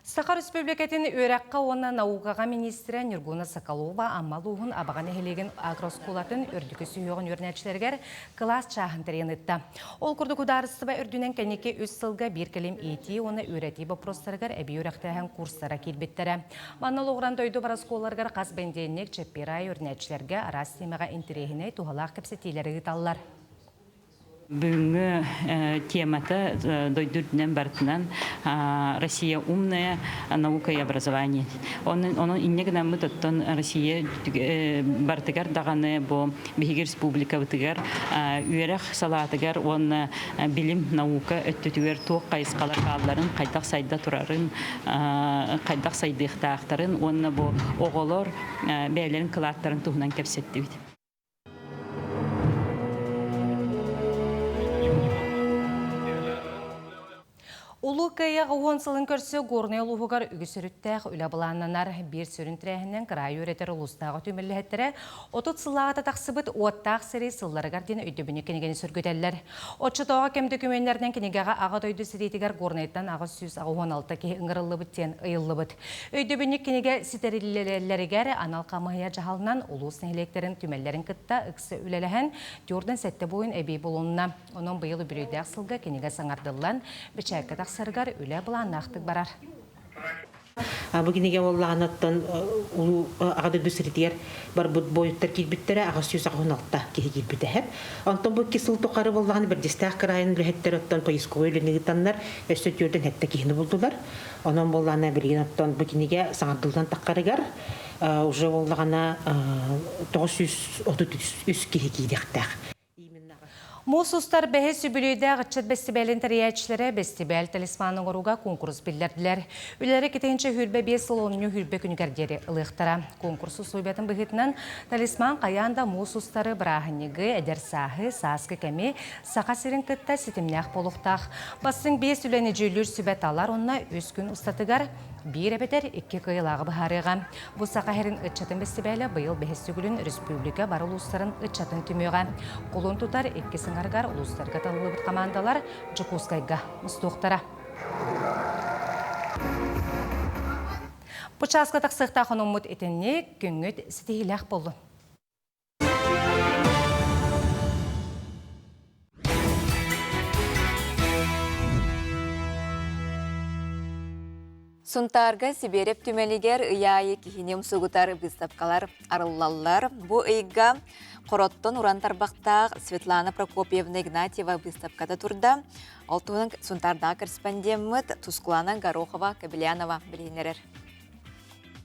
Саха Республикатын үөрэххэ уонна наукаҕа министрэ Нюргуна Соколова Амма улууһун Абаҕа нэһилиэгин агрооскуолатын үрдүкү сүһүөҕүн үөрэнээччилэригэр кылаас чааһын тэрийэн ыытта. Ол курдук судаарыстыба үрдүнэн кэнники үс сылга биир кэлим иитии уонна үөрэтии боппуруостарыгар эбии үөрэхтээһин курстара киирбиттэрэ. Манна олоҕуран дойду бары оскуолаларыгар хас бэнидиэнньик чэппиэр аайы үөрэнээччилэргэ араас тиэмэҕэ интэриэһинэй туһалаах кэпсэтиилэри ыыталлар. Бүгүҥҥү темата дойду үрдүнэн барытынан Россия умная наука и образование. Онон инньэ гынаммыт оттон Россия барытыгар даҕаны бу биһиги республикабытыгар үөрэх салаатыгар уонна билим наука өттүтүгэр туох хайысхалар баалларын, хайдах сайда турарын, хайдах сайдыахтаахтарын уонна бу оҕолор бэйэлэрин кылааттарын туһунан кэпсэттибит. Улуу Кыайыы уон сылын көрсө Горнай улууһугар үгүс өрүттээх үлэ былааннанар. Биир сүрүн тэрээһинэн кыраайы үөрэтэр улуустааҕы түмэллэһиттэрэ 30 сыллааҕыта тахсыбыт уоттаах сэрии сылларыгар диэн өйдөбүнньүк кинигэни сөргүтэллэр. Оччотооҕу кэм дөкүмүөннэринэн кинигэҕэ Аҕа дойду сэриитигэр Горнайтан 886 киһи ыҥырыллыбыт диэн ыйыллыбыт. Өйдөбүнньүк кинигэ ситэриллэлэригэр анал хамыыһыйа дьаһалынан улуус нэһилиэктэрин түмэллэрин кытта ыкса үлэлэһэн, 47 буойун эбии булунна. Онон быйыл үбүлүөйдээх сылга кинигэ саҥардыллан, бэчээккэ тахсарыгар үлэ былааннаахтык барар. Бу кинигэ буоллаҕына улуу Аҕа дойду сиритигэр барбыт буойуттар киирбиттэрэ 886 киһи киирбитэ эһэп. Онтон бу икки сыл тухары буоллаҕына Бэрдьистээх кыраайын үлэһиттэр оттон поисковой үлэни ыытаннар өссө түөртэн сэттэ киһини булдулар. Онон буоллаҕына билигин оттон бу кинигэ саҥардыллан таххарыгар уже буоллаҕына 933 киһи киириэхтээх. Муус устар бэһис үбүлүөйдээх ыччат бэстибээлин тэрийээччилэрэ бэстибээл талисманын оҥорууга куонкурус биллэрдилэр. Үлэлэри китинчэ хүрбэ биэс сыл онньу хүрбэ күнүгэр диэри ылыахтара. Куонкурс усулуобуйатын быһыытынан талисман хайаан да муус устары бырааһынньыгы, эдэр сааһы, сааскы кэми Саха сирин кытта ситимнээх буолуохтаах. Бастыҥ биэс үлэни дьүүллүүр сүбэ талар уонна үс күн устатыгар биир эбэтэр икки кыайыылааҕы быһаарыаҕа. Бу Саха сирин ыччатын бэстибээлэ быйыл бэһис төгүлүн республика бары улуустарын ыччатын түмүөҕэ. Кулун тутар икки сыҥарыгар улуустарга талыллыбыт хамаандалар Дьокуускайга мустуохтара. Бу чааска тахсыахтаах онуммут итинник күҥҥүт ситиһиилээх буоллун. Сунтаарга Сибиэрэп түмэлигэр ый аайы киһини умсугутар выставкалар арыллаллар. Бу ыйга Хороттон уран тарбахтаах Светлана Прокопьевна Игнатьева выставката турда. Ол туһунан Сунтаардаах корреспондеммыт Тускулана Горохова-Кобельянова билиһиннэрэр.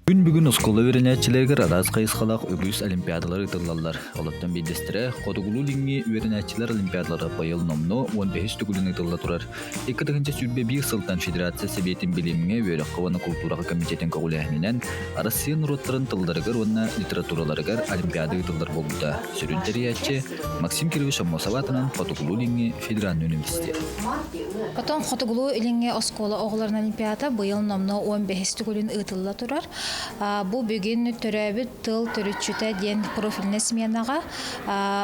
Күн бүгүн оскуола үөрэнээччилэригэр араас хайысхалаах үгүс олимпиадалар ыытыллаллар. Олортон биирдэстэрэ Хотугулуу-Илиҥҥи үөрэнээччилэр олимпиадалара быйыл номнуо 15 төгүлүн ыытылла турар. 2021 сылтан Федерация Сэбиэтин билимҥэ, үөрэххэ уонна култуураҕа комитетын көҕүлээһининэн Арассыыйа норуоттарын тылларыгар уонна литератураларыгар олимпиада ыытыллар буолбута. Сүрүн тэрийээччи Максим Кирович Аммосов аатынан Хотугулуу-Илиҥҥи федеральнай университет. Потом Хотугулуу-Илиҥҥи оскуола оҕолорун олимпиада быйыл номнуо 15 төгүлүн ыытылла турар. Бу бүгүн төрөөбүт тыл төрүччүтэ диэн профильнай сменаҕа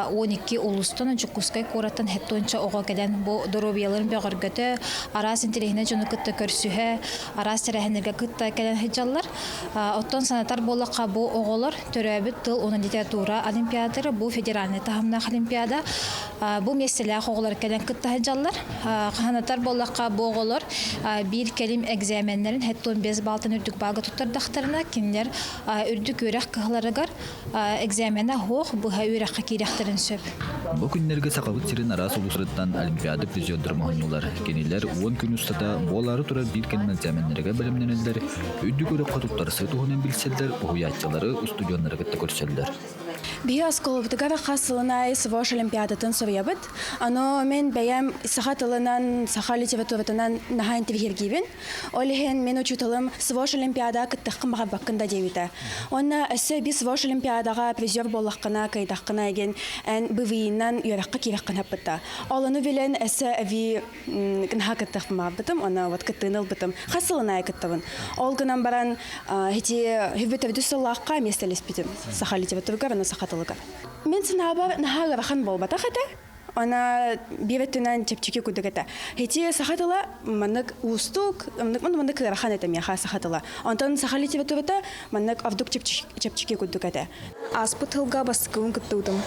12 улуустан Дьокуускай куораттан хэттуонча оҕо кэлэн бу доруобуйаларын бөҕөргөтө, араас интэриэһинэй дьону кытта көрсүһэ, араас тэрээһиннэргэ кытта кэлэн сылдьаллар. Оттон санатар буоллахха, бу оҕолор төрөөбүт тыл уонна литература олимпиадалара бу федеральнай таһымнаах олимпиада. Бу миэстэлээх оҕолор кэлэн кытта сылдьаллар. Хаһанатар буоллахха, бу оҕолор биир кэлим экзаменнарын 75 баалтан үрдүк баалга туттардахтарына, буоллахтарына, кинилэр үрдүк үөрэх кыһаларыгар экзамена суох быһа үөрэххэ киириэхтэрин сөп. Бу күннэргэ Сахабыт сирин араас улуустарыттан Олимпиада призердара муһуннулар. Кинилэр 10 күн устата буолаары турар биир кэлим экзаменнарыгар бэлэмнэнэллэр, үрдүк үөрэххэ туттарсыы туһунан билсэллэр, уһуйааччылары, устудьуоннары кытта көрсөллөр. Биһи оскуолабытыгар хас сылын аайы СВОШ олимпиадатын суруйабыт. Ону мин бэйэм саха тылынан, саха литературатынан наһаа интириэһиргиибин. Ол иһин мин учууталым СВОШ олимпиадаҕа кыттыаххын баҕарбаккын да диэбитэ. Уонна өссө эбии СВОШ олимпиадаҕа призер буоллаххына, кыайдаххына эгин эн БВИ-нан үөрэххэ киирэххин хаппыта. Ол ону билэн өссө эбии наһаа кыттыахпын баҕарбытым, уонна вот кыттыыны ылбытым. Хас сылын аайы кыттабын. Ол гынан баран ити хүбүтөрдүс сыллаахха миэстэлэспитим саха литературыгар уонна саха тылыгар. Мин санаабар наһаа ыарахан буолбатах этэ. Она биир өттүнэн чэпчэки курдук этэ. Ити саха тыла маннык уустук, маннык ыарахан этэ миэхэ саха тыла. Онтон саха литературата маннык ордук чэпчэки курдук этэ. Ааспыт сылга бастакыбын кыттыбытым.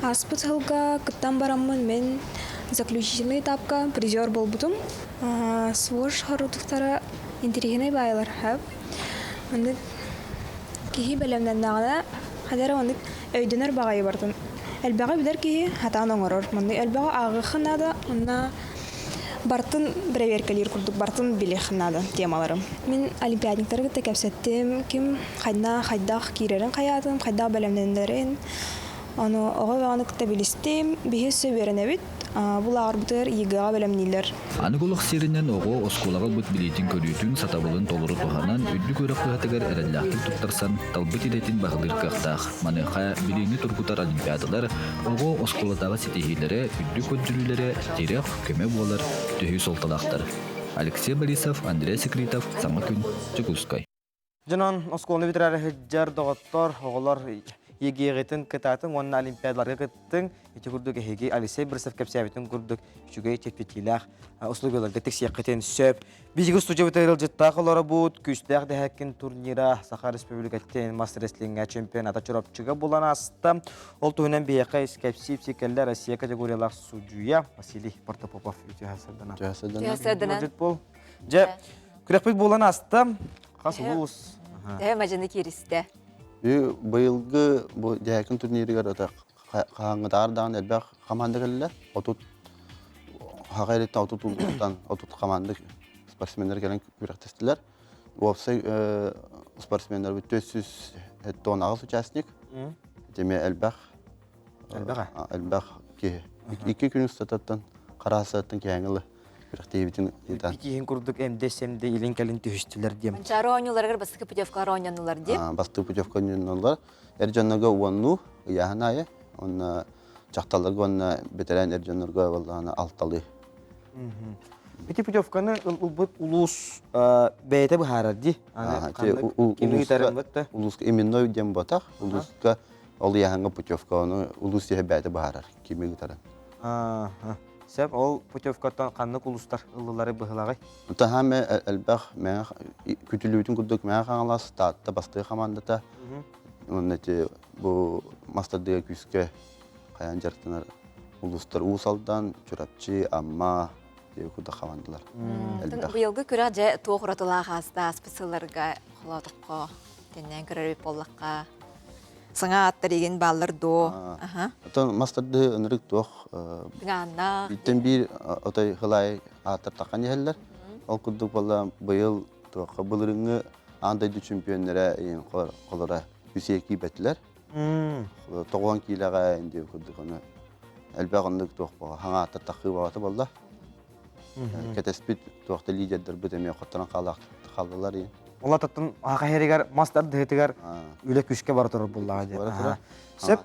Ааспыт сылга кыттан бараммын мин заключительный этапка призер буолбутум. СВОШ хорутуктара интэриэһинэй баайылар. Маннык киһи бэлэмнэннэҕинэ ханна эрэ маннык өйдөнөр баҕайы бардым. Элбэҕи билэр киһи хатаан оҥорор. Маннык элбэҕи ааҕыахха наада, уонна бартын бэрэбиэркэлиир курдук бартын билиэххэ наада темалары. Мин олимпиадниктары кытта кэпсэттим, ким хайна хайдах киирэрин хайаатын, хайдах бэлэмнэнэрин. Ону оҕо бөҕөнү кытта билистим, биһи өссө үөрэнэбит. Бу лааҕырбытыгар ЕГЭ-ҕэ бэлэмнииллэр. Аныгы олох сиэринэн оҕо оскуолаҕа ылбыт билиитин-көрүүтүн, сатабылын толору туһанан, үрдүк үөрэх кыһатыгар эрэллээхтик туттарсан, талбыт идэтин баһылыыр кыахтаах. Маныаха билиини тургутар олимпиадалар оҕо оскуолатааҕы ситиһиилэрэ, үрдүк көрдөрүүлэрэ тирэх, көмө буолар төһүү суолталаахтар. Алексей Борисов, Андрей Секритов, Саҥа күн, Дьокуускай. Дьонон оскуоланы бүтэрэр сылдьар доҕоттор, оҕолор ЕГЭ-ҕитин кытаатыҥ уонна олимпиадаларга кыттыҥ. Ити курдук эһиги Алексей Борисов кэпсээбитин курдук үчүгэй чэпчэтиилээх условияларга тиксиэххитин сөп. Биһиги студиябытыгар ыалдьыттаах олоробут. Күүстээх дэһээккин турнира Саха Республикатын мас-рестлиҥҥэ чемпионата Чурапчыга булан ааста. Ол туһунан биһиэхэ кэпсии кэллэ Россия категориялаах судьуйа Василий Протопопов үтүө сырдана. Үтүө сырдана. Дьэ, күрэхпит буолан ааста. Хас улуус? Төһө мадьыны кииристэ? Быйылгы бу дьээкин турнирыгар ата хаһааҥҥытааҕар даҕаны элбэх хамаанда кэллэ. 30 хаҕа эриттэн 30 улуустан 30 хамаанда спортсменнар кэлэн күрэхтэстилэр. Уопсай спортсменнарбыт 478 участник. Итими элбэх. Элбэх Элбэх киһи. Икки күн устататтан хараасаттан кээҥи күрэхтэһиибитин ыытан. Иккиһин курдук МД-СМД илин-кэлин түһүстүлэр диэн. Манчаары оонньууларыгар бастакы путевкалар оонньонулар дии. Бастакы путевка оонньонулар. Эр дьоннорго уоннуу ыйааһын аайы, уонна дьахталларга уонна бэтэрээн эр дьоннорго буоллаҕына алталыы. Ити путевканы ылбыт улуус бэйэтэ быһаарар дии. Улууска именной диэн буотах. Улууска ол ыйааһыҥҥа путевка ону улуус иһэ бэйэтэ быһаарар кими ыытарын. Сөп, ол путевкаттан ханнык улуустар ыллылары быһылаҕый? Таһааме элбэх мэҥэ күтүлүүтүн курдук Мэҥэ Хаҥалас, Таатта бастыҥ хамаандата. Уонна ити бу мастардыга күүскэ хайаан дьарыктанар улуустар Уус Алдан, Чурапчы, Амма диэки курдук хамаандалар элбэх. Быйылгы күрэх дьэ туох уратылаах ааста ааспыт сылларга холоотоххо тэннээн көрөр эбит буоллахха Саҥа ааттар игин бааллар дуо? Оттон мас тардыһы ынырык туох Тыҥааннаах. Бииртэн биир отой хылаай ааттар таххан иһэллэр. Ол курдук буолла быйыл туохха былырыҥҥы аан дойду чемпионнара холора үсиэ киирбэтилэр. Тоҕуон киилэҕэ инди курдук ону элбэх оннук туох хаҥа ааттар тахыы баҕата буолла. Кэтэспит туохта лидердэрбит эмиэ хотторон хааллылар. Олататтан аха хэригэр мас тардыһытыгар үлэ күшкэ бара турар буллаҕа диэн. Сөп.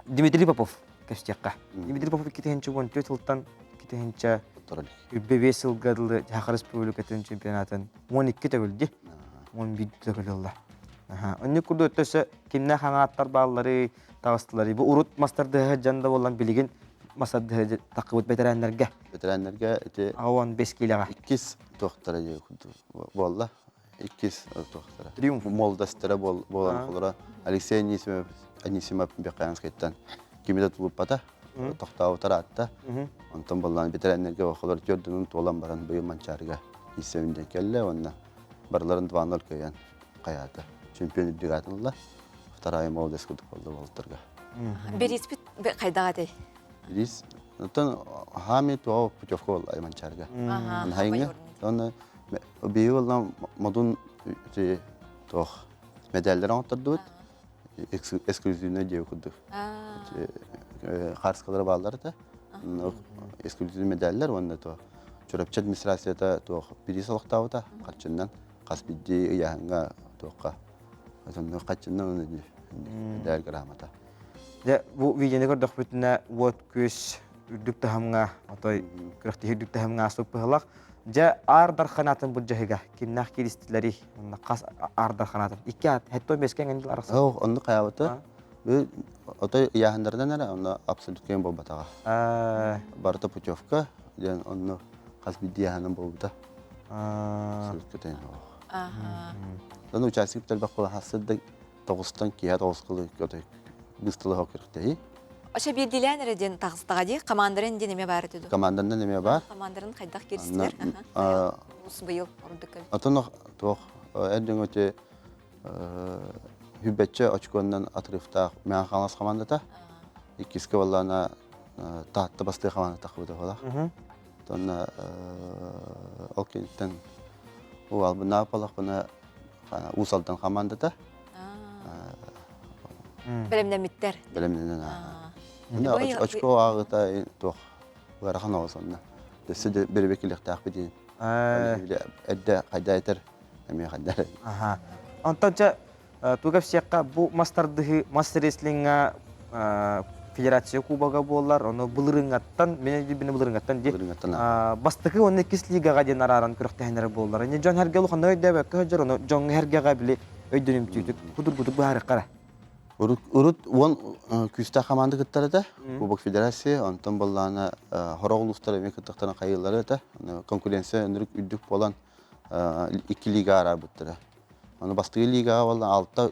Дмитрий Попов кэстиэххэ. Дмитрий Попов 2014 сылтан 2005 сылга дылы Саха Республикатын чемпионатын 12 төгүлдү. 11 төгүл ылла. Оннук курдук өттөсө кимнээх хаҥааттар бааллары таҕыстылар. Бу урут мастардыһа дьан да боллан билигин мастардыһа таххыбыт бэтэрээннэргэ. Бэтэрээннэргэ ити 15 киилэҕэ. Иккис туохтара дии курдук буолла. Иккис туохтара. Триумф. Молодостара буолан холоро Алексей Анисимов Анисимов Бехаянскайтан кими да тулуппата, тохтообутар аатта. Онтон боллаан бэтэрээннэргэ холор төрдүнүн туолан баран быйыл Манчаарыга иссэбин диэн кэллэ уонна барыларын 2-0 кыайан. хайаата. Чемпион үрдүк аатын ылла. Вторая молодость курдук буолла уолаттарга. Бириспит хайдаҕа этэй? Бирис оттон хаами туа путевка буолла Айманчарга. Хайыңы. Онно биһиги буолла модун туох медаллар оҥоттордубут. Эксклюзивный диэ курдук. Харскалары бааллар этэ. Эксклюзивный медаллар уонна туох Чурапчы администрацията туох бириис олохтообута харчынан хас биирдии ыйааһыҥҥа туохха хаччыннан медаль грамота. Дьэ, бу видеоны көрдөхпүтүнэ уот күс үрдүк таһымҥа, отой күрэхтэһии үрдүк таһымҥа ааспыт быһылах. Дьэ, аар дарханаатын былдьаһыга кимнээх кииристилэрий? Онно хас аар дарханаатын? Икки аат, хэтто бэске эҥин арахсар. Оо, онну хайаабыта. Бу отой ыйааһыннарынан эрэ, онно абсолют кыайан буолбатаҕа. Барыта путевка, диэн онно хас биирдии ыйааһынан буолбута. Абсолют кытайын Онно участник элбэх буола хассыр да тоҕустан киэһэ тоҕус кылы быстылы күрэхтэһии. Оша биирдиилээн эрэ диэн таҕыстаҕа дии. Командарын диэн эмиэ баар этэ дуо? Команданан эмиэ баар. Командарын хайдах кииристилэр? Ус быйыл ордук кэл. Отон туох эр дьоҥ өтө хүббэччэ очконнан отрывтаах Мэҥэ Хаҥалас командата. Иккискэ буоллаана Таатта бастыы команда таххыбыта буолар. Онно ол кэнниттэн уалбына полохпуна Уус Алдан командата. Бэлэмнэммиттэр. Бэлэмнэнэн. Очко ааҕыта туох ыарахан оҕус онно. Өссө да бэрибэкилиэхтээхпит диэн. Эрдэ хайда этэр, эмиэ хайда. Онтон чэ Тугов сиэххэ бу мас тардыһыы мас рестлиҥҥа федерация кубога буолар, ону былырыҥҥаттан, мен өйдүүбүн былырыҥҥаттан дии. Бастакы уонна иккис лигаҕа диэн арааран күрэхтэһиннэрэр буоллар. Ини дьон эргэ улаханнык өйдөөбөккө сылдьар, ону дьоҥҥо эргэҕэ били өйдөнүмтүүтүк кудургутук быһаарыахха эрэ. Урут, урут уон күүстээх хамаанда кыттар этэ, Кубок Федерации, онтон боллаана хорох улуустар эмиэ кыттахтарын хайыыллара этэ. Конкуренция өнүрүк үрдүк буолан икки лига араарбыттара. Аны бастакы лигаҕа буолла алта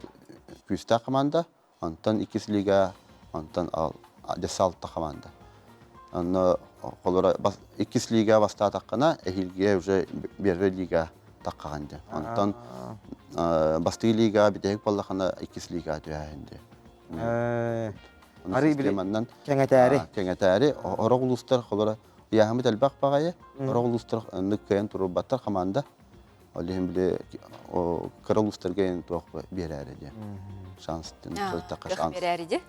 күүстээх команда, онтон иккис лига, онтон дьэ алта команда. Онно холоро иккис лига бастаатаххына, эһиилгигэ уже первый лига таххаҕын дьэ. Онтон бастакы лига бүтэһик буоллаххына иккис лига түһээһин дьэ. Арыы били кэҥэтээри. Кэҥэтээри. Орох улуустар холоро ыйааһыммыт элбэх баҕайы. Орох улуустар оннук кыайан турбаттар команда. Ол иһин били кыра улуустарга эн туох биэрээри диэн. Шанс тахха шанс. Биэрээри ди.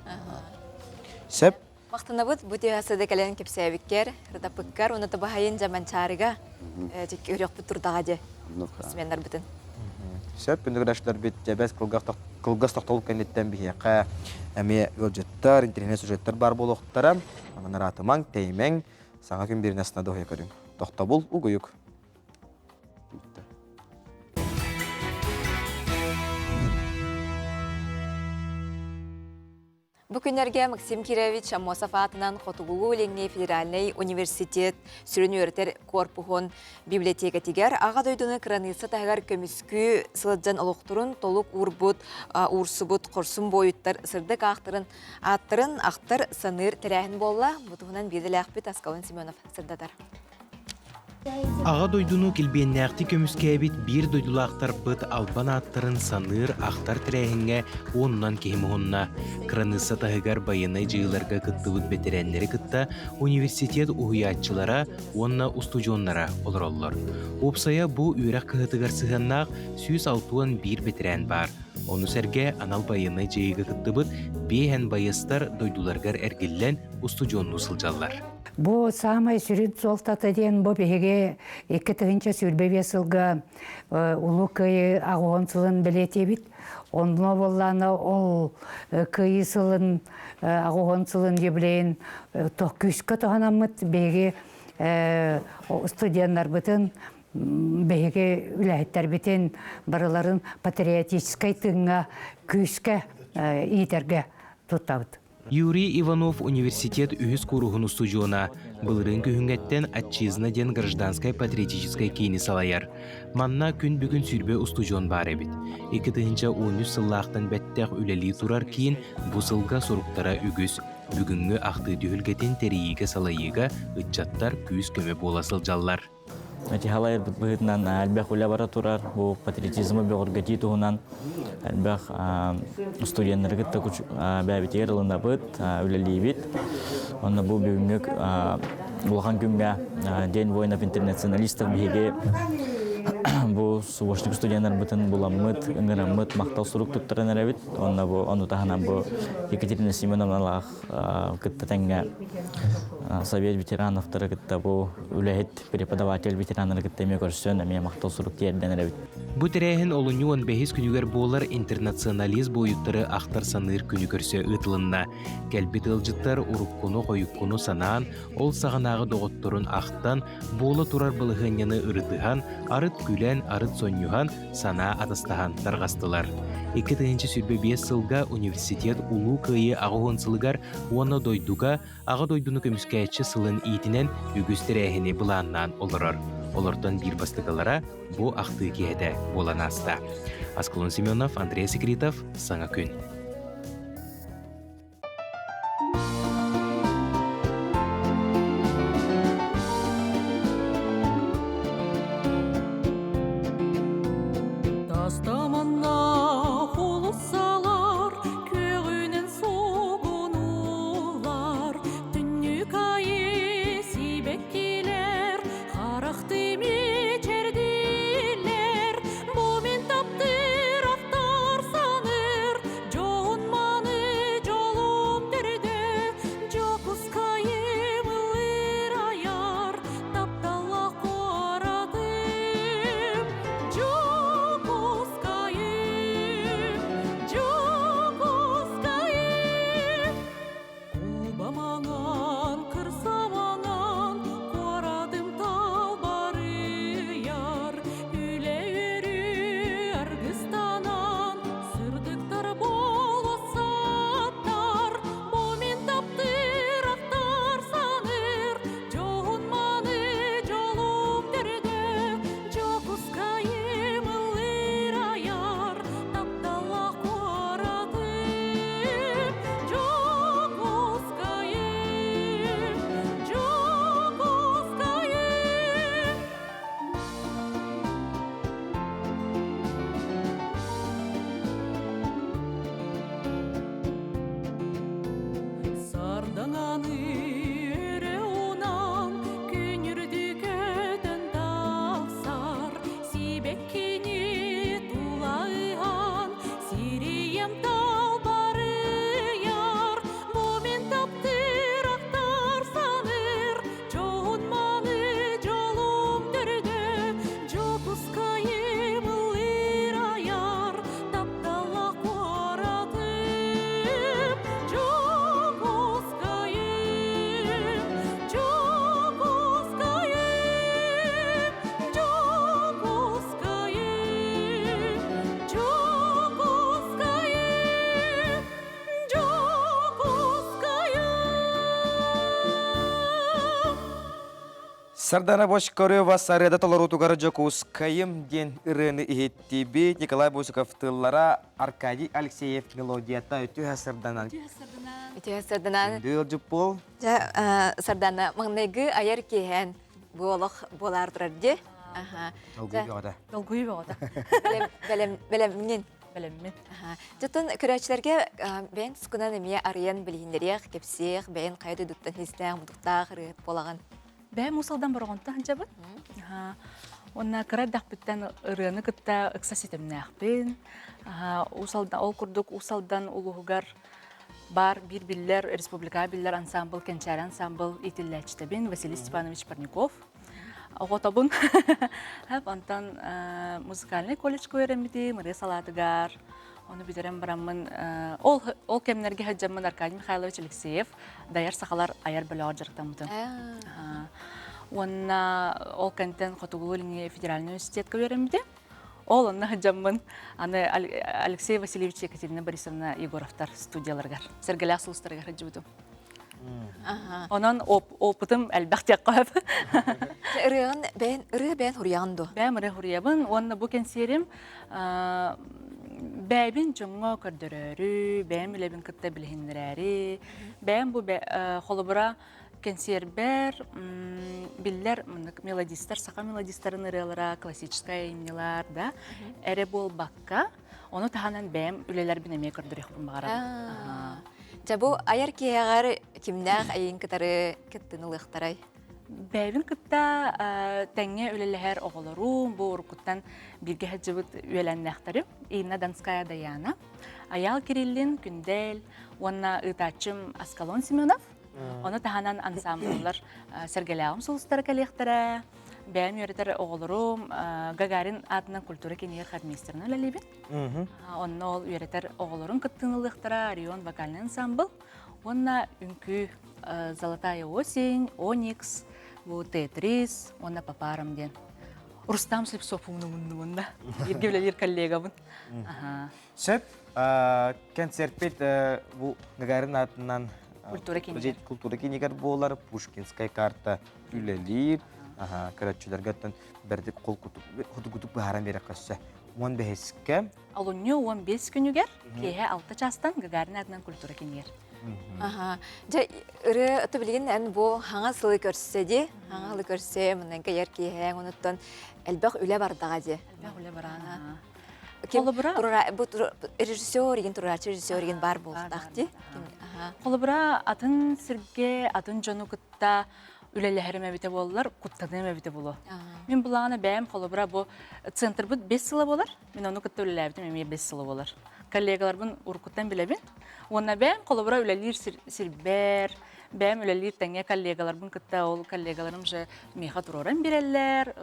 Сөп. Махтанабыт бу тыасыда кэлэн кэпсээбиккэр, ырдаппыккар, уонна табаһайын жаманчаарыга үрөхпүт турдаҕа дьэ сменнарбытын. Сөп, күндү бит дьэбэс кылгас тохтолук кэнниттэн биһиэхэ эмиэ ыалдьыттар, интэриэһинэй сюжеттар баар буолуохтара. Онон араатымаҥ, тэйимэҥ, саҥа күн бииринэсна дуоһуйа көрүҥ. Тохтобул угуйук. Бу күннэргэ Максим Кирович Аммосов аатынан Хотугулуу-Илиҥҥи федеральнай университет сүрүн үөрэтэр корпуһун библиотекатыгар Аҕа дойдуну кыраныысса таһыгар көмүскүү сылдьан олохторун толук уурбут, уурсубут хорсун буойуттар сырдык аахтарын ааттарын ахтар саныыр тэрээһин буолла. Бу туһунан биирдэлээхпит Аскалон Семенов сырдатар. Аҕа дойдуну килбиэннээхтик көмүскээбит биир дойдулаахтарбыт албан ааттарын саныыр, ахтар тэрээһиҥҥэ уонунан киһи муһунна. Кыраныысса таһыгар байыаннай дьайыыларга кыттыбыт бэтэрээннэри кытта университет уһуйааччылара уонна устудьуоннара олороллор. Уопсайа бу үөрэх кыһатыгар сыһыаннаах 161 бэтэрээн баар. Ону сэргэ анал байыаннай дьайыыга кыттыбыт биэһэн байыастар дойдуларыгар эргиллэн устудьуоннуу сылдьаллар. Бу саамай сүрүн суолтата диэн бу биһиги 2025 сылга Улуу Кыайыы аҕыһын сылын бэлиэтиибит. Онно буоллаана ол Кыайыы сылын аҕыһын сылын юбилейын күүскэ туһанаммыт биһиги студеннарбытын биһиги үлэһиттэрбитин барыларын патриотическай тыыҥҥа күүскэ иитэргэ туттабыт. Юрий Иванов университет үһүс кууруһун устудьуона, былырыын күһүҥҥэттэн «Отчизна» диэн гражданскай патриотическай киини салайар. Манна күн бүгүн 20 устудьуон баар эбит. 2013 сыллаахтан бэттэх үлэлии турар киин бу сылга суруктара үгүс. Бүгүҥҥү ахтыы түһүлгэтин тэрийиигэ-салайыыга ыччаттар күүс-көмө буола сылдьаллар. Тихалайырбыт быһыытынан элбэх үлэ бара турар. Бу патриотизмы бөҕөргөтүү туһунан элбэх студеннары кытта бэйэбитигэр ылынабыт, үлэлиибит. Онно бу бүгүҥҥү улахан күҥҥэ День воинов-интернационалистов биһиги бу субочник студеннарбытын буламмыт, ыҥыраммыт, махтал сурук туттаран эрэбит. Онно бу ону таһынан бу Екатерина Семеновналаах кытта тэҥҥэ Совет ветерановтары кытта бу үлэһит преподаватель ветераннары кытта эмиэ көрсөн, эмиэ махтал сурук тиэрдэн эрэбит. Бу тэрээһин олунньу 15 күнүгэр буолар интернационалист буойуттары ахтар-саныыр күнү көрсө ыытылынна. Кэлбит ыалдьыттар уруккуну-хойуккуну санаан, ол саҕанааҕы доҕотторун ахтан, буола турар балаһыанньаны ырытыһан, арыт күлэн, арыт сонньуһан, санаа атастаһан тарҕастылар. 2025 сылга университет Улуу Кыайыы 80 сылыгар уонна дойдуга Аҕа дойдуну көмүскээччи сылын иитинэн үгүс тэрээһини былааннаан олорор. Олортон биир бастакылара бу ахтыы киэһэтэ буолан ааста. Аскалон Семенов, Андрей Секретов, Саҥа күн. Тастаманнаах уулуссалар күөҕүнэн сугунулар, түннүк айы сибэккилэр харахты мичэрдилэр. Бу мин таптыыр ахтар саныыр дьоһун маны дьолум төрдө, Дьокуускайым ыллыыр айар тапталлаах куоратым. Дьокуускайым, Дьокуускайым. Куба маҥан, кырса маҥан, куоратым талбарыйар. Үлэ үөрүү аргыстанан, сырдыктар болуоссаттар. Бу мин таптыыр, ахтар, саныыр, дьоһун маны дьолум төрдө. Дьокуускайым ыллыыр айар, тапталлаах куоратым. Дьокуускайым, Дьокуускайым. Сардаҥаны өрө унан күн үрдүк тахсар, сибэккини тулайан, сирием талбарыйар. Бу мин таптыыр, ахтар, саныыр, дьоһун маны дьолум төрдө, Дьокуускайым ыллыыр айар, тапталлаах куоратым. Дьокуускайым, Дьокуускайым, Дьокуускайым, Дьокуускайым, Дьокуускайым. Сардана Бочкарева сарыада толоруутугар Дьокуускайым диэн ырыаны иһиттибит. Николай Босиков тыллара, Аркадий Алексеев мелодията үтүө сарданан. Үтүө сарданан. Күндү ыалдьыт буол. Дьэ, Сардана, маҥнайгы айар киэһэн бу олох буолаар турар дии. Долгуй бөҕөтө. Долгуй бөҕөтө. Бэлэм, бэлэммин. Бэлэммин. Дьоттон көрөөччүлэргэ бэйэн тускунан эмиэ арыйан билиһиннэриэх, кэпсиэх, бэйэн хайа дойдуттан истээх, мутуктаах ырыаһыт буолаҕын. Бэйэм Уус-Алдан Бороҕонтон сылдьабын. Уонна кыра эрдэхпиттэн ырыаны кытта ыкса ситимнээхпин. Уус-Алдан, ол курдук Уус-Алдан улууһугар баар биир биллэр, республикаҕа биллэр ансаамбыл, Кэнчээри ансаамбыл иитиллээччитэбин Василий Степанович Парников. Оҕотобун. Онтон музыкальнай колледжка үөрэммитим, ырыа салаатыгар. Ону бүтэрэн бараммын, ол, ол кэмнэргэ сылдьаммын Аркадий Михайлович Алексеев Дайар сахалар айар бөлөҕөр дьарыктаммытым. Уонна ол кэнтэн Хотугулуу-Илиҥҥи федеральнай университетка үөрэммитим. Ол онно сылдьаммын аны Алексей Васильевич Екатерина Борисовна Егоровтар студияларыгар, Сэргэлээх сулустарыгар сылдьыбытым. Онон опытым элбэх диэххэ сөп. Ырыаҕын бэйэн ырыа бэйэн хуруйаҕын дуо? Бэйэм ырыа хуруйабын уонна бу кэнсиэрим бэйэбин дьоҥҥо көрдөрөөрү, бэйэм үлэбин кытта билиһиннэрээри, бэйэм бу холобура. Кэнсиэрбэр биллэр маннык мелодистар, саха мелодистарын ырыалара, классическай айымньылар да эрэ буолбакка, ону таһынан бэйэм үлэлэрбин эмиэ көрдөрүөхпүн баҕарабын. Дьэ бу айар киһиэҕэр кимнээх эйин кытары кыттыны ылыахтарай? Бэйэбин кытта тэҥҥэ үлэлэһэр оҕолорум, бу уруккуттан бииргэ сылдьыбыт үөлэннээхтэрим Инна Донская Даяна, Айаал Кириллин, Күндэл уонна ыытааччым Аскалон Семенов. Ону таһынан ансамбллар Сэргэлээҕим сулустара кэлиэхтэрэ. Бэйэм үөрэтэр оҕолорум Гагарин аатынан культура киинигэр хормейстерынан үлэлиибин. Онно ол үөрэтэр оҕолорум кыттыыны ылыахтара Орион вокальный ансамбл уонна үҥкүү Золотая осень, Оникс, бу Тетрис уонна Папарам диэн. Рустам Слепцов умнумуннумунна. Бииргэ үлэлиир коллегабын. Сөп. Концертпит бу Гагарин аатынан культура киинигэр культура киинигэр буолар Пушкинская карта үлэлиир. Көрөччүлэргэ бэрдик хотугутук быһааран биэрэххэ өссө. 15-кэ Олунньу 15 күнүгэр киэһэ 6 чаастан Гагарин аатынан культура киинигэр. Аха. Дьэ, ырыа ото билигин эн бу хаҥа сылы көрсө ди, хаҥа сылы көрсө, мыннан кэйэр киэһэҥ онуттан элбэх үлэ бардаҕа ди. Элбэх үлэ бараана. Холобура бу режиссер игин турааччы режиссер игин бар буолтах ди. Холобура атын сиргэ, атын дьону кытта үлэлэһэрим эбитэ буоллар, куттаныам эбитэ буолуо. Мин булаҕына бэйэм холобура бу центрбыт 5 сыла буолар. Мин ону кытта үлэлээбитим эмиэ 5 сыла буолар. Коллегаларбын уруккуттан билэбин. Уонна бэйэм холобура үлэлиир сирбэр, бэйэм үлэлиир тэҥҥэ коллегаларбын кытта ол коллегаларым же миэхэ туруоран биэрэллэр,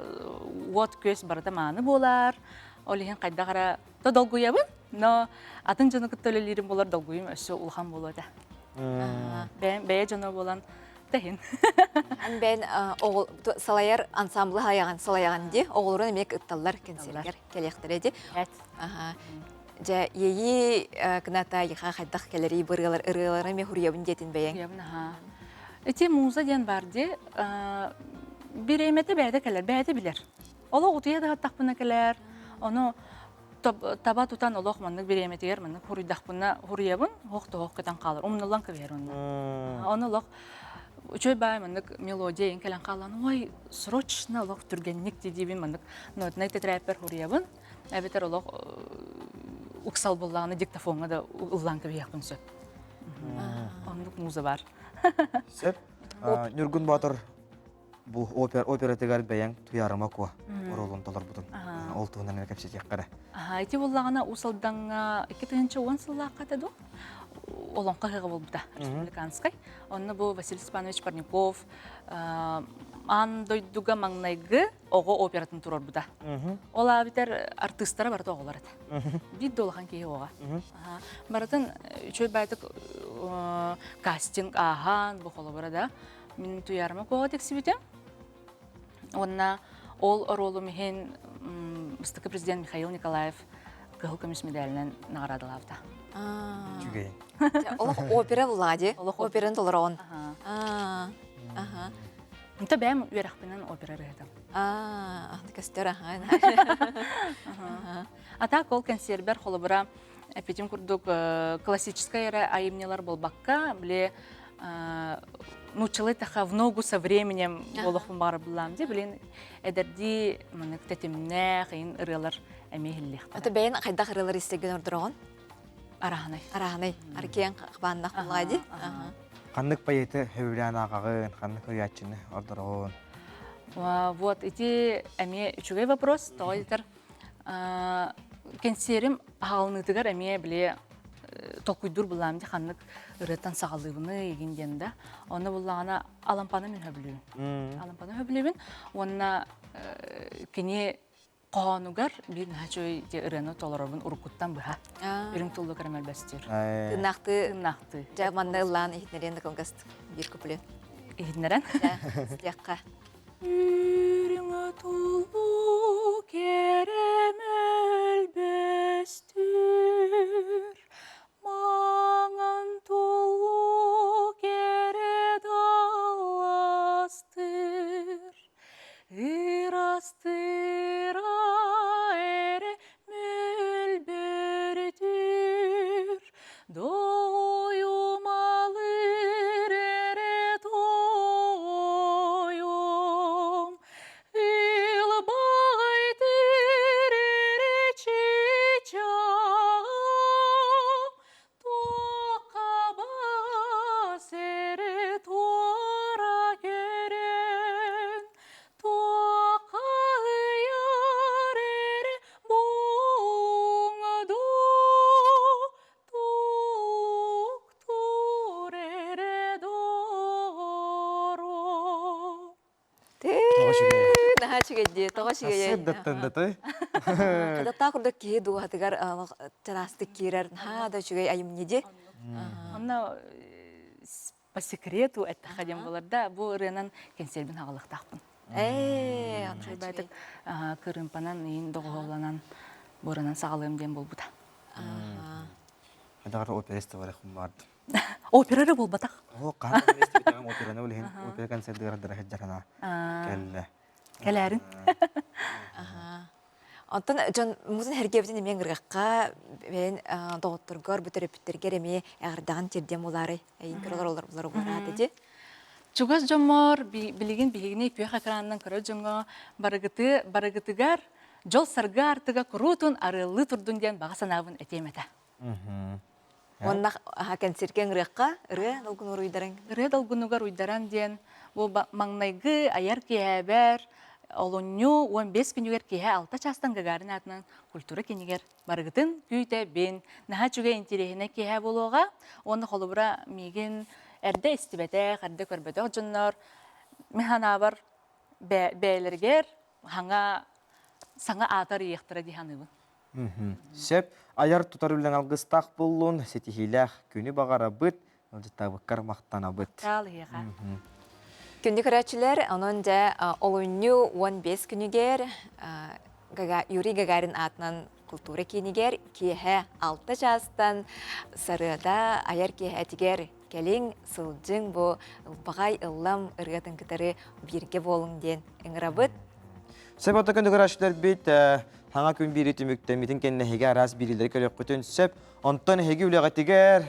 уот-күөс барыта мааны буолар. Ол иһин хайдах эрэ то долгуйабын, но атын дьону кытта үлэлиирим буолар долгуйум өссө улахан буолуо этэ. Бэйэм бэйэ дьоно буолан тэһин. Эн бэйэн салайар ансамблы хайаҕан салайаҕан ди оҕолорун эмиэ кытталлар кэнсиэргэр кэлиэхтэрэ ди. Дьэ иэйии кыната яха хайдах кэлэрий бырыалар ырыалары эмиэ хуруйабын диэтин бэйэҥ. Ити муза диэн бар ди бириэмэтэ бэйэтэ кэлэр, бэйэтэ билэр. Олох утуйа да саттахпына кэлэр, ону таба тутан олох маннык бириэмэтигэр маннык хуруйдахпына хуруйабын, оһох тоһох көтөн хаалар, умнуллан кэбиһэр онно. Ону олох үчүгэй баай маннык мелодия иҥ кэлэн хаалан, ой, срочно олох түргэнник дии маннык нотнай тэтэрээппэр хуруйабын, эбэтэр олох уксал буллаҕына диктофоҥҥа да ыллаан кэбиһиэхпин сөп. Оннук муза бар. Сөп. Ньургун Боотур бу опера оператыгар бэйэҥ Туйаарыма Куо оруолун толорбутун ол туһунан эмэ кэпсэтиэххэ эрэ. Ити буллаҕына Уус Алдаҥҥа 2010 сыллаахха этэ дуу олоҥхо ыһыаҕа буолбута республиканскай. Онно бу Василий Степанович Парников аан дойдуга маҥнайгы оҕо оператын туруорбута. Ол аабитэр артыыстара барыта оҕолор этэ. Биир да улахан киһи оҕо. Барытын үчүгэй баайтык кастинг ааһан бу холобура да Мин Туйаарыма Куоҕа тиксибитим. Уонна ол оруолум иһин бастакы президент Михаил Николаев кыһыл көмүс медалынан наҕараадалаабыта. Үчүгэй. Олох опера Влади, операны толороҕун. Онто бэйэм үөрэхпинэн опера ырыһытым. Аа, көстөр аха. А так ол кэнсиэрбэр холобура эппитим курдук классическай эрэ айымньылар буолбакка, били нууччалыы таха в ногу со временем буолуохпун баҕарабыллаам дии билин эдэрдии маннык тэтимнээх иин ырыалар эмиэ иһиллиэхтэрэ. Ата бэйэн хайдах ырыалар истэргин ордороҕун? Араһынай. Араһынай. Аркиэн хабааннах буллаа дии. Ханнык поэты сөбүлээн ааҕаҕын, ханнык ырыаччыны ордороҕун? Вот ити эмиэ үчүгэй вопрос. Тоҕо диэтэр кэнсиэрим аһаҕалыныытыгар эмиэ били толкуйдуур буллаам дии ханнык ырыаттан саҕалыыбыный игин диэн да. Онно буллаҕына Алампаны мин сөбүлүүбүн. Алампаны сөбүлүүбүн уонна кини хоһоонугар биир наһаа үчүгэй ырыаны толоробун уруккуттан быһа. Үрүҥ туллу кэрэмэлбэстиир. Тыыннаахтыы. Тыыннаахтыы. Дьэ манна ыллаан иһитиннэриэн да кылгастык биир куплет. Иһитиннэрэн. Истиэххэ. Үрүҥ туллу кэрэмэл бөстүр, Маҥан туллу кэрэ далластыр, Ырастыра эрэ мөлбөртүр, Дойумалыр эрэ толордур. үчүгэйдии, тоҕо үчүгэйэй. Сырдаттан да той. Кадаттаа курдук киһи дууһатыгар чараастык киирэр наһаа да үчүгэй айымньы дии. Онно по секрету эттэххэ диэн буолар да, бу ырыанан кэнсиэрбин хаҕылыктаахпын. Ээ, Үчүгэйдик кырыымпанан иин доҕуһуолланан буоранан саҕалыам диэн буолбута. Хайдах опера истэ барах барды. Опера эрэ буолбатах. Оо, хаһан истибитим операны билиһин опера концертыгар дара сылдьарана кэллэ. Кэлээрин. Онтон дьон музын сэргээбитин эмиэ ыҥырыахха бэйэн доҕотторгор, бу төрөппүттэргэр эмиэ эҕэрдэҕин тиэрдиэм буолаарай? Эйин көрөлөр олор булар буолаата дии. Чугас дьоммор билигин биһигини күөх экранынан көрөр дьоҥҥо барыгыты барыгытыгар дьол саргы аартыга куруутун арыаллыы турдун диэн баҕа санаабын этиэм этэ. Уонна кэнсиэргэ ыҥырыахха ырыа долгунугар уйдаран. Ырыа долгунугар уйдаран диэн бу маҥнайгы айар киэһээбэр олунньу 15 күнүгэр киэһэ 6 чаастан Гагарин аатынан культура кинигэр барыгытын күүтэбин. Наһаа үчүгэй интириэһинэй киэһэ буолуоҕа. Уонна холобура миигин эрдэ истибэтэх, эрдэ көрбөтөх дьоннор мин санаабар бэйэлэригэр хаҥа саҥа аатар ыйыахтара дии саныыбын. Сөп. Айар тутар үлэҥ алгыстаах буоллун, ситиһиилээх күнү баҕарабыт, ыалдьыттаабыккар махтанабыт. Таалыһыаха. Күндү көрөөччүлэр, онон дьэ олунньу 15 күнүгэр Юрий Гагарин аатынан култуура киинигэр киэһэ 6 чаастан сарыада айар киэһэтигэр кэлиҥ, сылдьыҥ бу ылбаҕай ыллам ырыатын кытары бииргэ буолуҥ диэн ыҥырабыт. Сөп ото күндү көрөөччүлэрбит, Хаҥа күн биири түмүктэммитин кэннэ эһиги араас биэриилэри көрүөххүтүн сөп. Онтон эһиги үлэҕитигэр,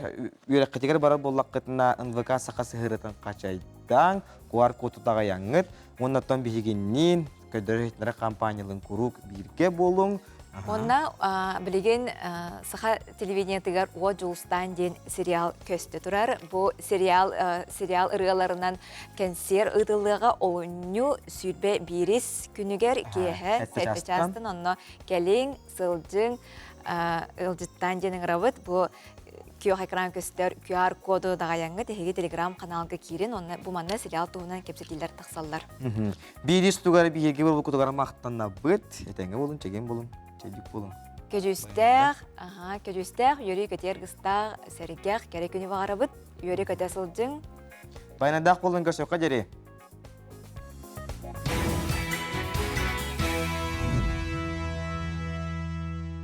үөрэххитигэр барар буоллаххытына НВК саха сыһыарытын хачайдаан, куар куоту таҕайаҥҥыт уонна оттон биһигинниин көрдөрөр-иһитиннэрэр компаниялыын куруук бииргэ буолуҥ. Уонна билигин саха телевидениетыгар Уо Дьулустаан диэн сериал көстө турар. Бу сериал сериал ырыаларынан Кэнсиэр ыытыллыаҕа олунньу 21 күнүгэр киэһэ сэттэ чаастан онно кэлиҥ, сылдьыҥ, ыалдьыттаан диэн ыҥырабыт. Бу күөх экран көстөр QR-коду даҕайаҥҥыт эһиги телеграм-каналга киирин, онно бу манна сериал туһунан кэпсэтиилэр тахсаллар. Биирис тугар биһиги буолбуккутугар махтанабыт. Этэҥҥэ буолун, чэгиэн буолун, чэйдик буолун. Көдьүүстээх, аха, көдьүүстээх, үөрүү көтүөр гыстаах, сэргэх, кэрэ күнү баҕарабыт. Үөрэ көтө сылдьыҥ. Байнадаах буолан көрсөххө дьэри.